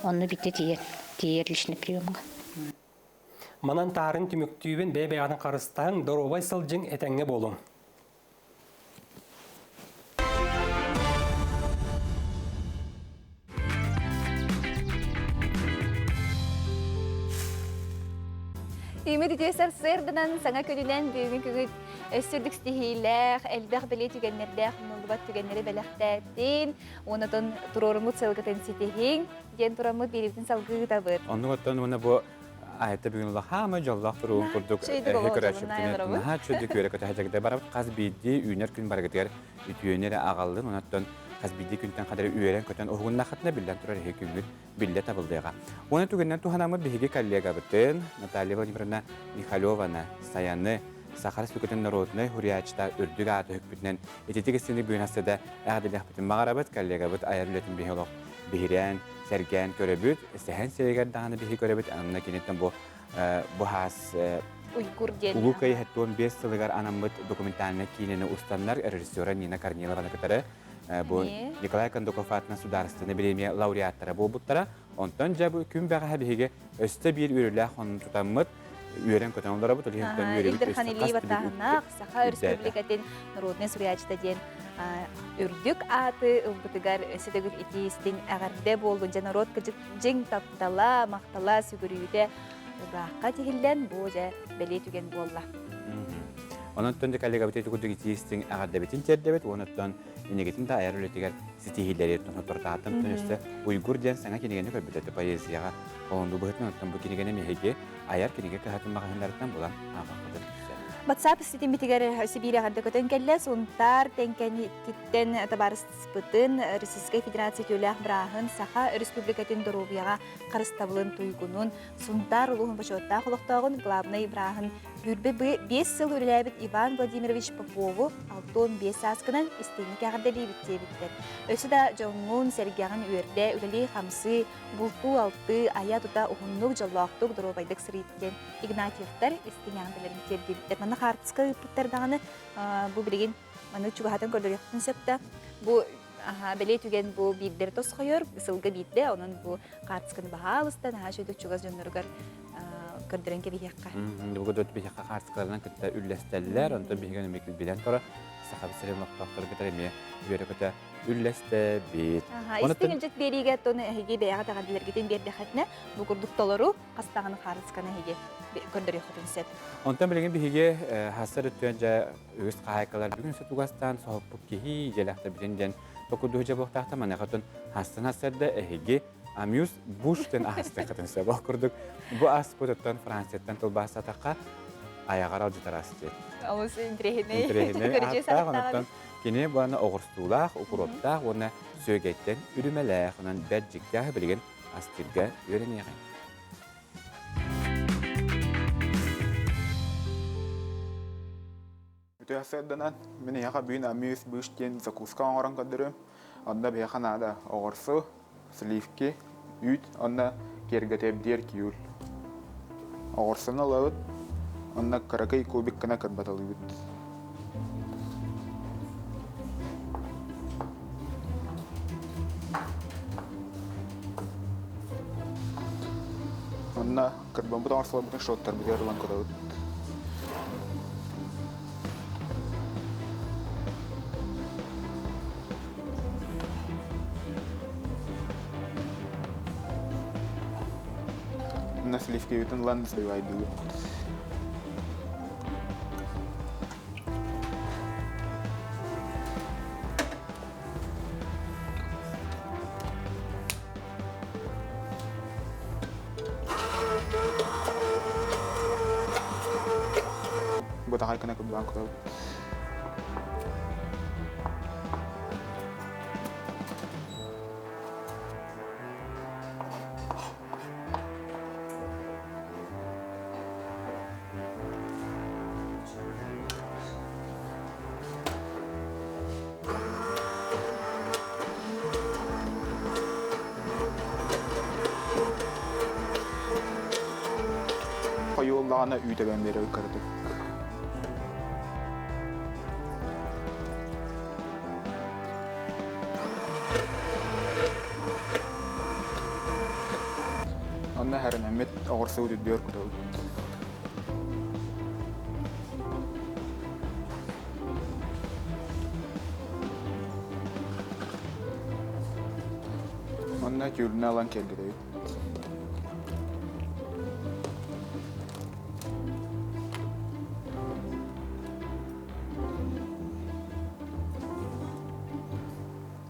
онно битте тиийэр, тиийэр личный приемга. Манан таарын түмүктүүбүн бэйэ-бэйэҕитин харыстаһыҥ, доруобай сылдьыҥ, этэҥҥэ буолуҥ. Үмүт үтүө сарсыарданан саҥа күнүнэн бүгүн күҥүт өссө үрдүк ситиһиилээх, элбэх бэлиэ түгэннэрдээх, умнуллубат түгэннэри бэлэхтээтин, уонна туруоруммут сылгытын ситиһиҥ диэн тураммыт биэриибитин салгыы ыытабыт. Оннук оттон уонна бу айта бүгүн улахан дьоллоох туругун курдук эһи көрөөччүбүтүнэн наһаа үчүгэйдик үөрэ көтө дьагдэ барабыт хас биирдии үүнэр күн барыгытыгар үтүөнү эрэ аҕаллын онон хас биирдии күнтэн хадары үөрэн көтөн уһугуннаххытына биллэн турар эһи күҥҥүт биллэ табыллыаҕа. Уонна түгэнинэн туһанаммыт биһиги коллегабытын Наталья Владимировна Михалеваны Саяны Саха Республикатын норуодунай суруйааччыта үрдүк ааты өкпүтүнэн ититик истиҥник бүгүн астыда эҕэрдэлиэхпитин баҕарабыт коллегабыт айар үлэтин биһи олох биһирээн, сэргээн көрөбүт, сэһэн сиригэр даҕаны биһи көрөбүт, анна киниттэн бу бу хаас Уйгур диэн Улуу Кыайыы 75 сылыгар анаммыт документальнай киинэни устаннар режиссера Нина Корнилованы кытары бу Николай Кондаков аатынан судаарыстыбаннай бириэмийэ лауреаттара буолбуттара. Онтон дьэ бу күн бэҕэһээ биһиги өстө биир үөрүүлээх хонун тутаммыт үөрэн-көтөн олоробут, ол иһин Ил Дархан Илии Баттааһыннаах Саха Өрөспүүбүлүкэтин народнай суруйааччыта диэн үрдүк ааты ылбытыгар өссө төгүл итии истиҥ эҕэрдэ буоллун. Дьэ норуот дьиҥ таптала, махтала, сүгүрүйүүтэ ураахха тиһиллэн бу дьэ бэлиэ түгэн буолла. Онон дьэ коллегабыт ити курдук итии истиҥ эҕэрдэбитин тиэрдэбит уонна инигитин да айар үлэтигэр ситиһиилэри тотортаатым өссө Уйгур диэн саҥа кинигэни көрбүт этэ поэзияҕа холонду быһытын оттон бу кинигэни миһиги айар кинигэ кыһатын маҕаһыыннарыттан булан ааҕахпытын WhatsApp ситиммитигэр Сибиир эҕэрдэ көтөн кэллэ. Сунтаар Тэҥкэниттэн табаарыспытын Российскай Федерация үтүөлээх бырааһын Саха Республикатын доруобуйаҕа харыстабылын туйгунун Сунтаар улууһун бочуоттаах олохтооҕун главнай бырааһын Бүрбэ 5 сыл үлэлээбит Иван Владимирович Попову 65 сааскынан истиҥник эҕэрдэлиибит диэбиттэр. Өссө да дьоҥҥун, сэргэҕин үөрдэ, үлэлии-хамсыы, бултуу-алтыы, айа-тута уһуннук, дьоллоохтук, доруобайдык сырыйт диэн Игнатьевтар истиҥ эҕэрдэлэрин тиэрдибиттэр. Манна хаартыска ыыппыттар даҕаны бу билигин маны чугаһатан көрдөрүөхпүн сөп да бу бэлиэ түгэн бу биирдэр тосхойор, сылга биирдэ, онон бу хаартысканы баһаалыста наһаа үчүгэй чугас дьонноругар көрдөрөн кэбиһиэххэ. Бу көдөрт биһиэхэ хаартыскаларынан кытта үллэстэллэр, онтон биһиги эмиэ билэн турар Сахабыт сирин олохтоохтору кытары эмиэ үөрэ-көтө үллэстэбит. Истиҥ илдьит биэриигэ оттон эһиги бэйэҕит эҕэрдэлэргитин биэрдэххитинэ бу курдук толору хас даҕаны хаартысканы эһиги көрдөрүөххүтүн сөп. Онтон билигин биһиги хассар өттүөн дьэ үгүс хаһаайкалар бүгүн сутугастаан соһуппут киһи дьэлэхтэбитин диэн токурдуһу дьабыахтаахта маныхатын хастан хассарда эһиги Амюс Буш диэн аһастыаххытын сөп. Ол курдук бу аспытыттан Францияттан тылбаастатахха айаҕар алдьатар ас диэн. Олус интэриэһинэй. Интэриэһинэй ааттаах, онуттан кини бу оҕурсуулаах, укуруоптаах уонна сүөгэйтэн үрүмэлээх, онон бэрт дьиктээх билигин астыырга үөрэниэҕиҥ. Үтүө сырданан, мин эһиэхэ бүгүн амюс быш диэн закуска оҥорон көрдөрүм. Онно биһиэхэ наада оҕурсу, сливки, үүт уонна киэргэтиэбдиэр киюль. Оҕурсуну ылабыт, уонна кыракый кубик гына кырбаталыыбыт. Онно кырбаммыт оҕурсуларбытын шоттарбытыгар ылан кутабыт. На сливкебитин ылан сбивайдыыбыт. Бытахай кына кырбаан кутабыт. Буоллаҕына үүт эбэн биэрэбит кыратык. Онно хэрэнэммит оҕурсубут үрдүгэр кутабыт. Онно тюльны ылан киэргэтэбит.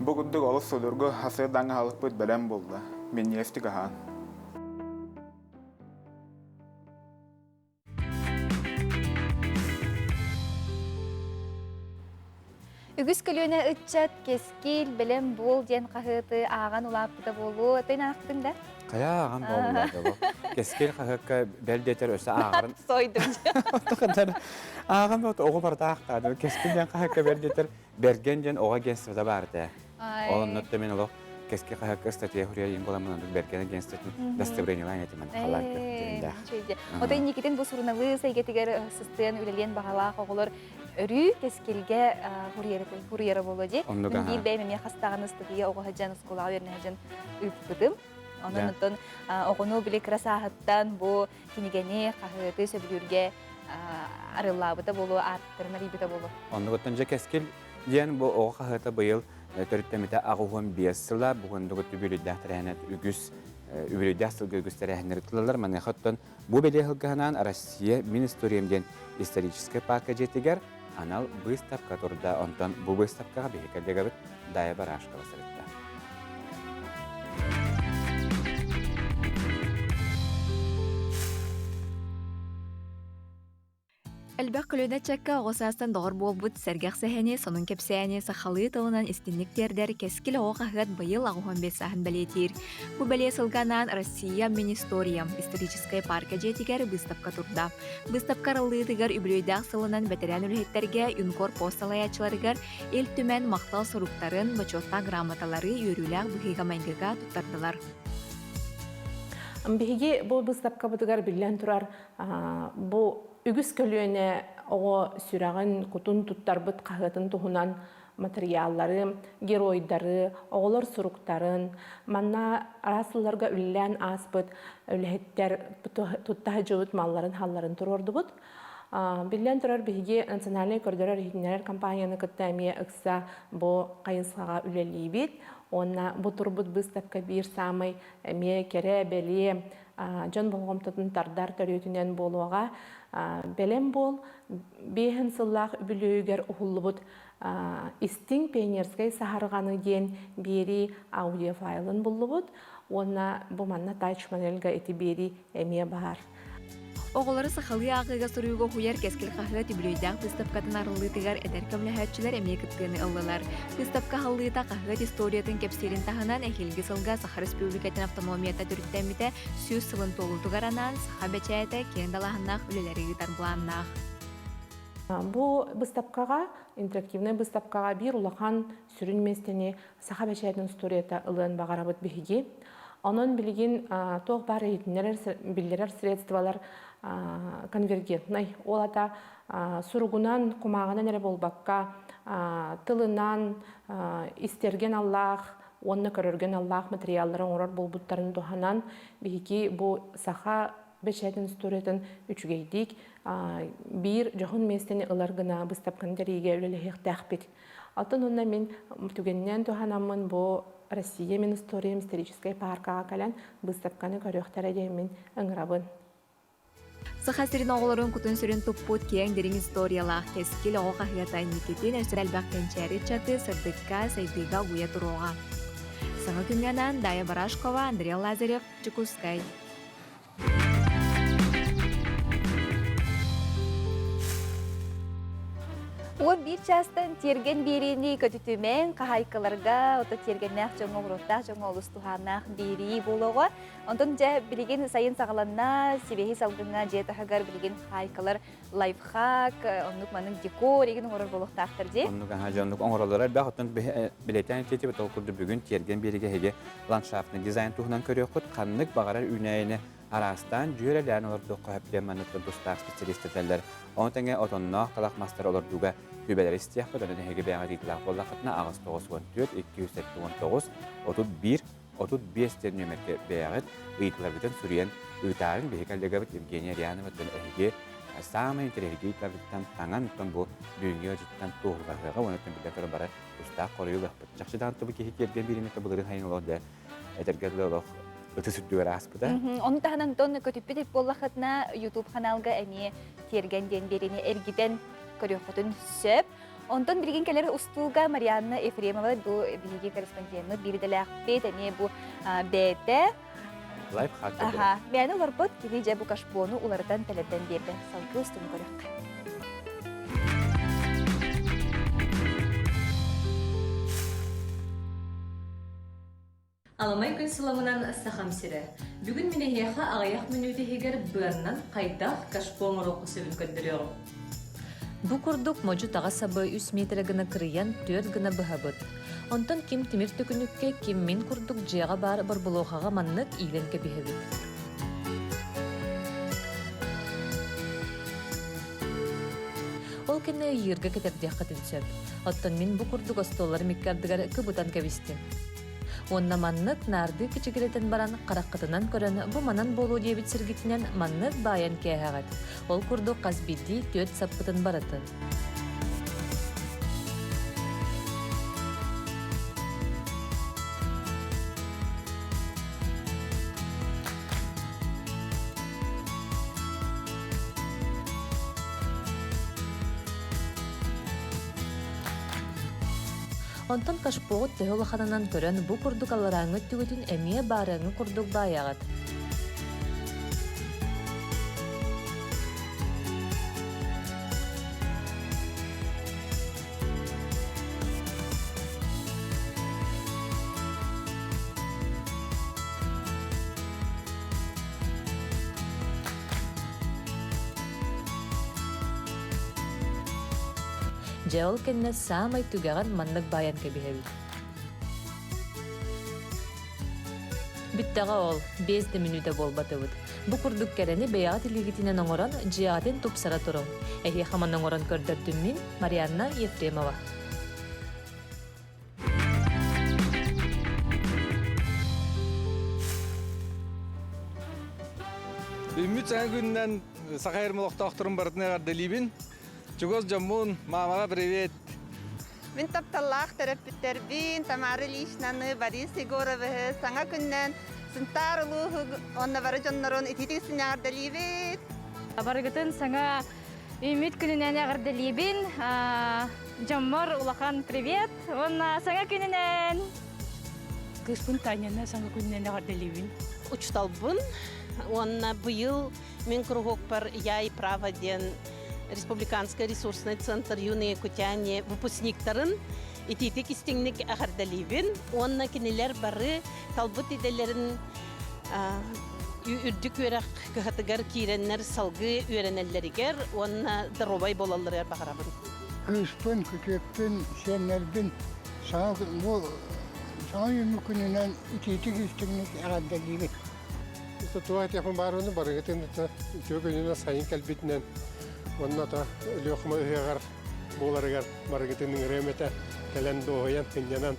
Бу курдук олус судургу асыырдаҥҥа аһылыкпыт бэлэм буолла. Минньигэстик аһаан. Үгүс көлүөнэ ыччат кэскил, бэлэм буол диэн хаһыаты ааҕан улааппыта буолуо. Тын аахтыҥ да? Хайа ааҕан буолла Кэскил хаһыакка бэл диэтэр өссө ааҕарын. Сойдум. Ааҕан бот оҕо барыта аахтаады. Кэскил диэн хаһыакка бэл диэтэр Бэргэн диэн оҕо агентствота баар этэ. Ол онно мен олох кэскил хаһыакка статья хуруйа буоламмын оннук Бэргэн агентствотын дастабырыанньалаан этим халаан көхтөрүндээх. Отой инникитин бу суруналыыс эйгэтигэр сыстыан үлэлиэн баҕалаах оҕолор өрүү кэскилгэ хуруйара буолуо дии. Мин биир бэйэм эмиэ хастаҕын ыстатыйа оҕо сылдьан оскуолаҕа үөрэнэ сылдьан ыыппытым. Онон оттон оҕону били кыра сааһыттан бу кинигэни, хаһыаты сөбүлүүргэ арыллаабыта буолуо, ааттарын арыйбыта буолуо. Оннугуттан дьэ кэскил диэн бу оҕо хаһыата быйыл төрүттэммитэ 85 сыла бугундугу үбүлүйдээх тэрээһинэ үгүс үбүлүйдээх сылга үгүс тэрээһиннэр ыытыллаллар. Маныаха оттон бу бэлиэ сылгаһынаан Россия мин историям диэн историческай парка дьиэтигэр анал быыстапка турда. Онтон бу быыстапкаҕа биһиги коллегабыт Дая Барашкова сырытта. Элбэх көлүөнэ ыччакка оҕо саастан доҕор буолбут сэргэх сэһэни, сонун кэпсээни сахалыы тылынан истинник тиэрдэр Кэскил оҕо хаһыат быйыл 85 сааһын бэлиэтиир. Бу бэлиэ сылга анаан Россия Министория историческай парка дьиэтигэр быыстапка турда. Быыстапка арыллыытыгар үбүлүөйдээх сылынан бэтэрээн үлэһиттэргэ юнкор пост салайааччыларыгар Ил Түмэн махтал суруктарын, бочуоттаах грамоталары үөрүүлээх быһыыга-майгыга туттардылар. Биһиги бу быыстапкабытыгар биллэн турар бу үгүс көлүөнэ оҕо сүрэҕин, кутун туттарбыт хаһыатын туһунан матырыйааллары, геройдары, оҕолор суруктарын, манна араас сылларга үлэлээн ааспыт үлэһиттэр тутта сылдьыбыт малларын-халларын туруордубут. Биллэн турар, биһиги национальнай көрдөрөр-иһитиннэрэр компанияны кытта эмиэ ыкса бу хайысхаҕа үлэлиибит. Уонна бу турбут быыстапка биир саамай эмиэ кэрэ, бэлиэ, дьон болҕомтотун тардар төрүөтүнэн буолуоҕа. Бэлэм буол биэһин сыллаах үбүлүөйүгэр уһуллубут Истиҥ пионерскай саһарҕаны диэн биэрии аудиофайлын буллубут уонна бу манна тач модельга ити биэрии эмиэ баар. Оҕолору сахалыы ааҕыыга суруйууга уһуйар Кэскил хаһыат үбүлүөйдээх быыстапкатын арыллыытыгар эдэр көмөлөһөөччүлэр эмиэ кыттыыны ыллылар. Быыстапка аһыллыыта хаһыат историятын кэпсиирин таһынан эһиилги сылга Саха Республикатын автономията төрүттэммитэ 100 сылын туолуутугар анаан саха бэчээтэ киэҥ далааһыннаах үлэлэри ыытар былааннаах. Бу быыстапкаҕа, интерактивнай быыстапкаҕа биир улахан сүрүн миэстэни саха бэчээтин устуоруйата ылыан баҕарабыт биһиги. Онон билигин туох баар иһитиннэрэр биллэрэр средстволар конвергентнай. Ол ата суругунан, кумааҕынан эрэ буолбакка, тылынан, истэргэ аналлаах уонна көрөргө аналлаах материаллары оҥорор буолбуттарын туһанан биһиги бу саха бэчээтин устуоруйатын үчүгэйдик биир дьоһун миэстэни ылар гына быыстапканы тэрийиигэ үлэлэһиэхтээхпит. Оттон онно мин түгэнинэн туһанаммын бу Россия мин историям историческай пааркаҕа кэлэн быыстапканы көрүөхтэрэ диэммин ыҥырабын. Саха сирин оҕолорун кутун-сүрүн туппут киэҥ дириҥ историялаах Кэскил оҕо хаһыата инникитин өссө элбэх кэнчээри ыччаты сырдыкка, сайдыыга угуйа туруоҕа. Саҥа күҥҥэ анаан Дая Барашкова, Андрей Лазарев, Дьокуускай. 11 чаастан тиэргэн биэриини көтүтүмэҥ, хаһаайкаларга, ото тиэргэннээх дьоҥҥо, оҕуруоттаах дьоҥҥо олус туһааннаах биэрии буолуоҕа. Онтон дьэ билигин сайын саҕаланна, сибиэһи салгыҥҥа дьиэ таһыгар билигин хаһаайкалар лайфхак, оннук маннык декор игин оҥорор буолуохтаахтар дии. Оннук аха дьэ оннук оҥороллоро элбэх. Оттон билэтэн этиэтибит ол курдук бүгүн тиэргэн биэригэ эһиги ландшафтный дизайн туһунан көрүөххүт. Ханнык баҕарар үүнээйини Араастаан дьүөрэлээн олордуохха сөп диэн маннык тустаах специалист этэллэр. Ону тэҥэ отонноох талах мастары олордууга сүбэлэри истиэхпит, онон эһиги бэйэҕит ыйытыылаах буоллаххытына 8 94 279 31 35 диэн нүөмэргэ бэйэҕит ыйытыыларгытын суруйан ыытаарыҥ. Биһиги коллегабыт Евгения Рьяноваттан эһиги саамай интэриэһиргии ыйытыыларгыттан таҥан, оттон бу бүгүҥҥү ыалдьыттан туоһулаһыаҕа уонна биллэн туран бары тустаах хоруйу ылыахпыт. Чахчы даҕаны бу киһи тиэргэн биириммит былырыын сайын олох дьэ этэргэ дылы олох ытыс үрдүгэр ааспыта. Ону таһынан тон көтүппүт эбит буоллаххытына YouTube ханаалга эмиэ тиэргэн диэн биэриини эргитэн көрүөххүтүн сөп. Онтон билигин кэлэр устууга Марианна Ефремова бу биһиги корреспондеммыт биир идэлээхпит эмиэ бу бэйэтэ лайфхак Аха, мээнэ олорбут кини дьэ бу кашпону уларытан тэлэрдэн биэрдэ. Салгыы устууну көрүөххэ. Аламай күн сыламынан Сахам сирэ. Бүгүн мин эһиэхэ аҕыйах мүнүүтэ иһигэр быаннан хайдах кашпо оҥоруохха сөбүн көрдөрүөҕүм. Бу курдук модьу таҕа сабы үс миэтэрэ гына кырыйан түөрт гына быһабыт. Онтон ким тимир төкүнүккэ, ким мин курдук дьиэҕэ баар борбулуохаҕа маннык иилэн кэбиһэбит. Ол кэннэ ыйыырга кэтэрдиэххитин сөп. Оттон мин бу курдук остуолларым икки ардыгар кыбытан кэбистим. Уонна маннык наардыы кичигирэтэн баран хараххытынан көрөн бу манан буолуо диэбит сиргитинэн маннык баайан кээһэҕит. Ол курдук хас биирдии түөрт саппытын барытын. Онтон кашпоҕут төһө улаханынан көрөн бу курдук алларааҥҥы өттүгүтүн эмиэ баарыаҥҥы курдук баайаҕыт. Дьэ ол кэннэ саамай түгэҕин маннык баайан кэбиһэбит. Бүттэҕэ ол, биэс да мүнүүтэ буолбатыбыт. Бу курдук кэрэни бэйэҕит илиигитинэн оҥорон, дьиэҕитин тупсара туруҥ. Эһиэхэ манна оҥорон көрдөрдүм мин, Марианна Ефремова. Үммүт саҥа күнүнэн Саха сирин олохтоохторун барытын эҕэрдэлиибин. Чугас дьоммун, маамаҕа привет! Мин тапталлаах төрөппүттэрбин Тамара Ильичнаны, Борис Егоровиһы саҥа күннэн Сунтаар улууһу уонна бары дьоннорун итиитик синэҕэрдэлиибит. Барыгытын саҥа Үмит күнүнэн эҕэрдэлиибин. Дьоммор улахан привет уонна саҥа күнүнэн! Кыыспын Таняны саҥа күнүнэн эҕэрдэлиибин. Учуталбын уонна быйыл мин кругокпар «Я и право» диэн Республиканский ресурсный центр «Юные якутяне» выпускниктарын итиитик истиҥник эҕэрдэлиибин уонна кинилэр бары талбыт идэлэрин үрдүк үөрэх кыһатыгар киирэннэр салгыы үөрэнэллэригэр уонна доруобай буолалларыгар баҕарабын. Кыыспын, күтүөппүн, сиэннэрбин саҥа бу саҥа үүммүт күнүнэн итиитик истиҥник эҕэрдэлиибит. Туох этиэхпин баарыны барыгытын үтүө күнүнэн сайын кэлбитинэн уонна то Өлүөхүмэ ыһыаҕар буоларыгар барыгытын ыҥырыам этэ кэлэн дуоһуйан сынньанан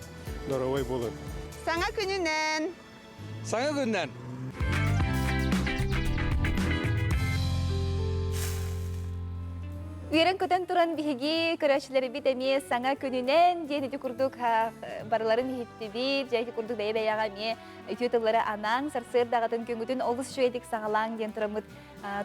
доруобай буолун. Саҥа күнүнэн! Саҥа күннэн! Үөрэн-көтөн туран биһиги көрөөччүлэрбит эмиэ саҥа күнүнэн диэн ити курдук барыларын иһиттибит, дьэ ити курдук бэйэ-бэйэҕэ эмиэ үтүө тыллары анаан сарсыардаҕытын күҥҥүтүн олус үчүгэйдик саҕалааҥ диэн тураммыт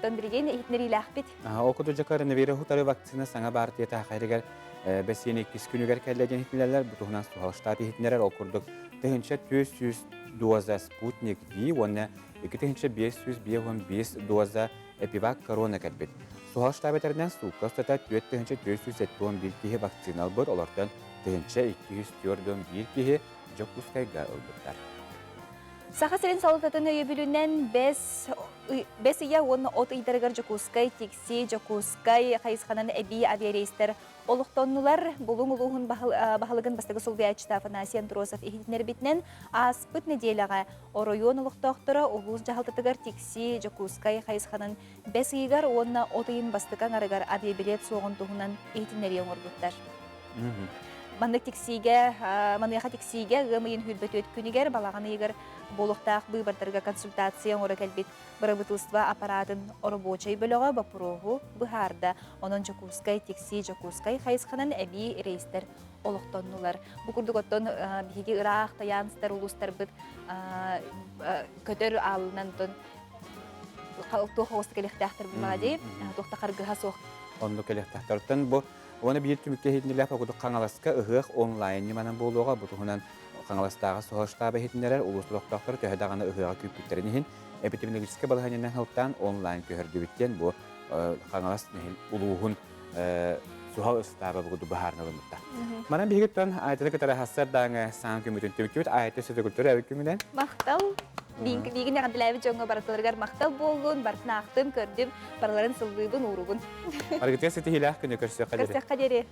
тон билигин иһитиннэриилээхпит. Ол курдук дьэ коронавирус утары вакцина саҥа баартыйата саха бэсиэн иккис күнүгэр кэллэ диэн иһитиннэрэллэр. Бу туһунан суһал штаб иһитиннэрэр. Ол курдук 1400 доза Спутник V уонна 2555 доза Эпивак Корона кэлбит. Суһал штаб этэринэн суукка устата 4471 киһи вакцина ылбыт, олортон 1241 киһи Дьокуускайга ылбыттар. Саха сирин салалтатын өйөбүлүнэн бэс бэс ыйа уонна от ыйдарыгар Дьокуускай, Тикси, Дьокуускай хайысханан эбии авиарейстэр олохтоннулар. Булуҥ улууһун баһылыгын бастакы солбуйааччыта Афанасий Андросов иһитиннэрбитинэн, ааспыт нэдиэлэҕэ оройуон олохтоохторо улуус дьаһалтатыгар Тикси, Дьокуускай хайысханан бэс ыйыгар уонна от ыйын бастакы аҥарыгар авиабилет суоҕун туһунан иһитиннэрии оҥорбуттар. Маннык тиксиигэ, маныаха тиксиигэ ыам ыйын 24 күнүгэр балаҕан ыйыгар буолуохтаах быыбардарга консультация оҥоро кэлбит бырабыытылыстыба аппараатын оробуочай бөлөҕө боппуруоһу быһаарда. Онон Дьокуускай, Тиксии, Дьокуускай хайысханан эбии рейстэр олохтоннулар. Бу курдук оттон биһиги ыраах тайаан сытар улуустарбыт көтөр аалынан туох оҕус кэлиэхтээхтэр буллаҕа дии, туох да харгыһа суох. Оннук кэлиэхтээхтэр. Бу уонна биир түмүккэ иһитиннэрилээх курдук Хаҥаласка ыһыах онлайн ньыманан буолуоҕа. Бу туһунан Хаҥаластааҕы суһал штаба иһитиннэрэр улуус олохтоохторо төһө даҕаны ыһыаҕы күүппүттэрин иһин эпидемиологическай балаһыанньанан сылтаан онлайн көһөрдүбүт диэн бу Хаҥалас улууһун суһал ыстааба бу курдук быһаарына ылыммыттар. Манан биһигиттэн Айтаны кытары хассардааҥы саҥа күммүтүн түмүктүүбүт. Айта сөтөгүлтөрө эбит күҥүнэн. Махтал. Биигин эҕэрдэлээбит дьоҥҥо барытыларыгар махтал буоллун, барытын аахтым, көрдүм, барыларын сыллыыбын, уурубун. Барыгытыгар ситиһиилээх күнү көрсүөххэ диэри. Көрсүөххэ диэри.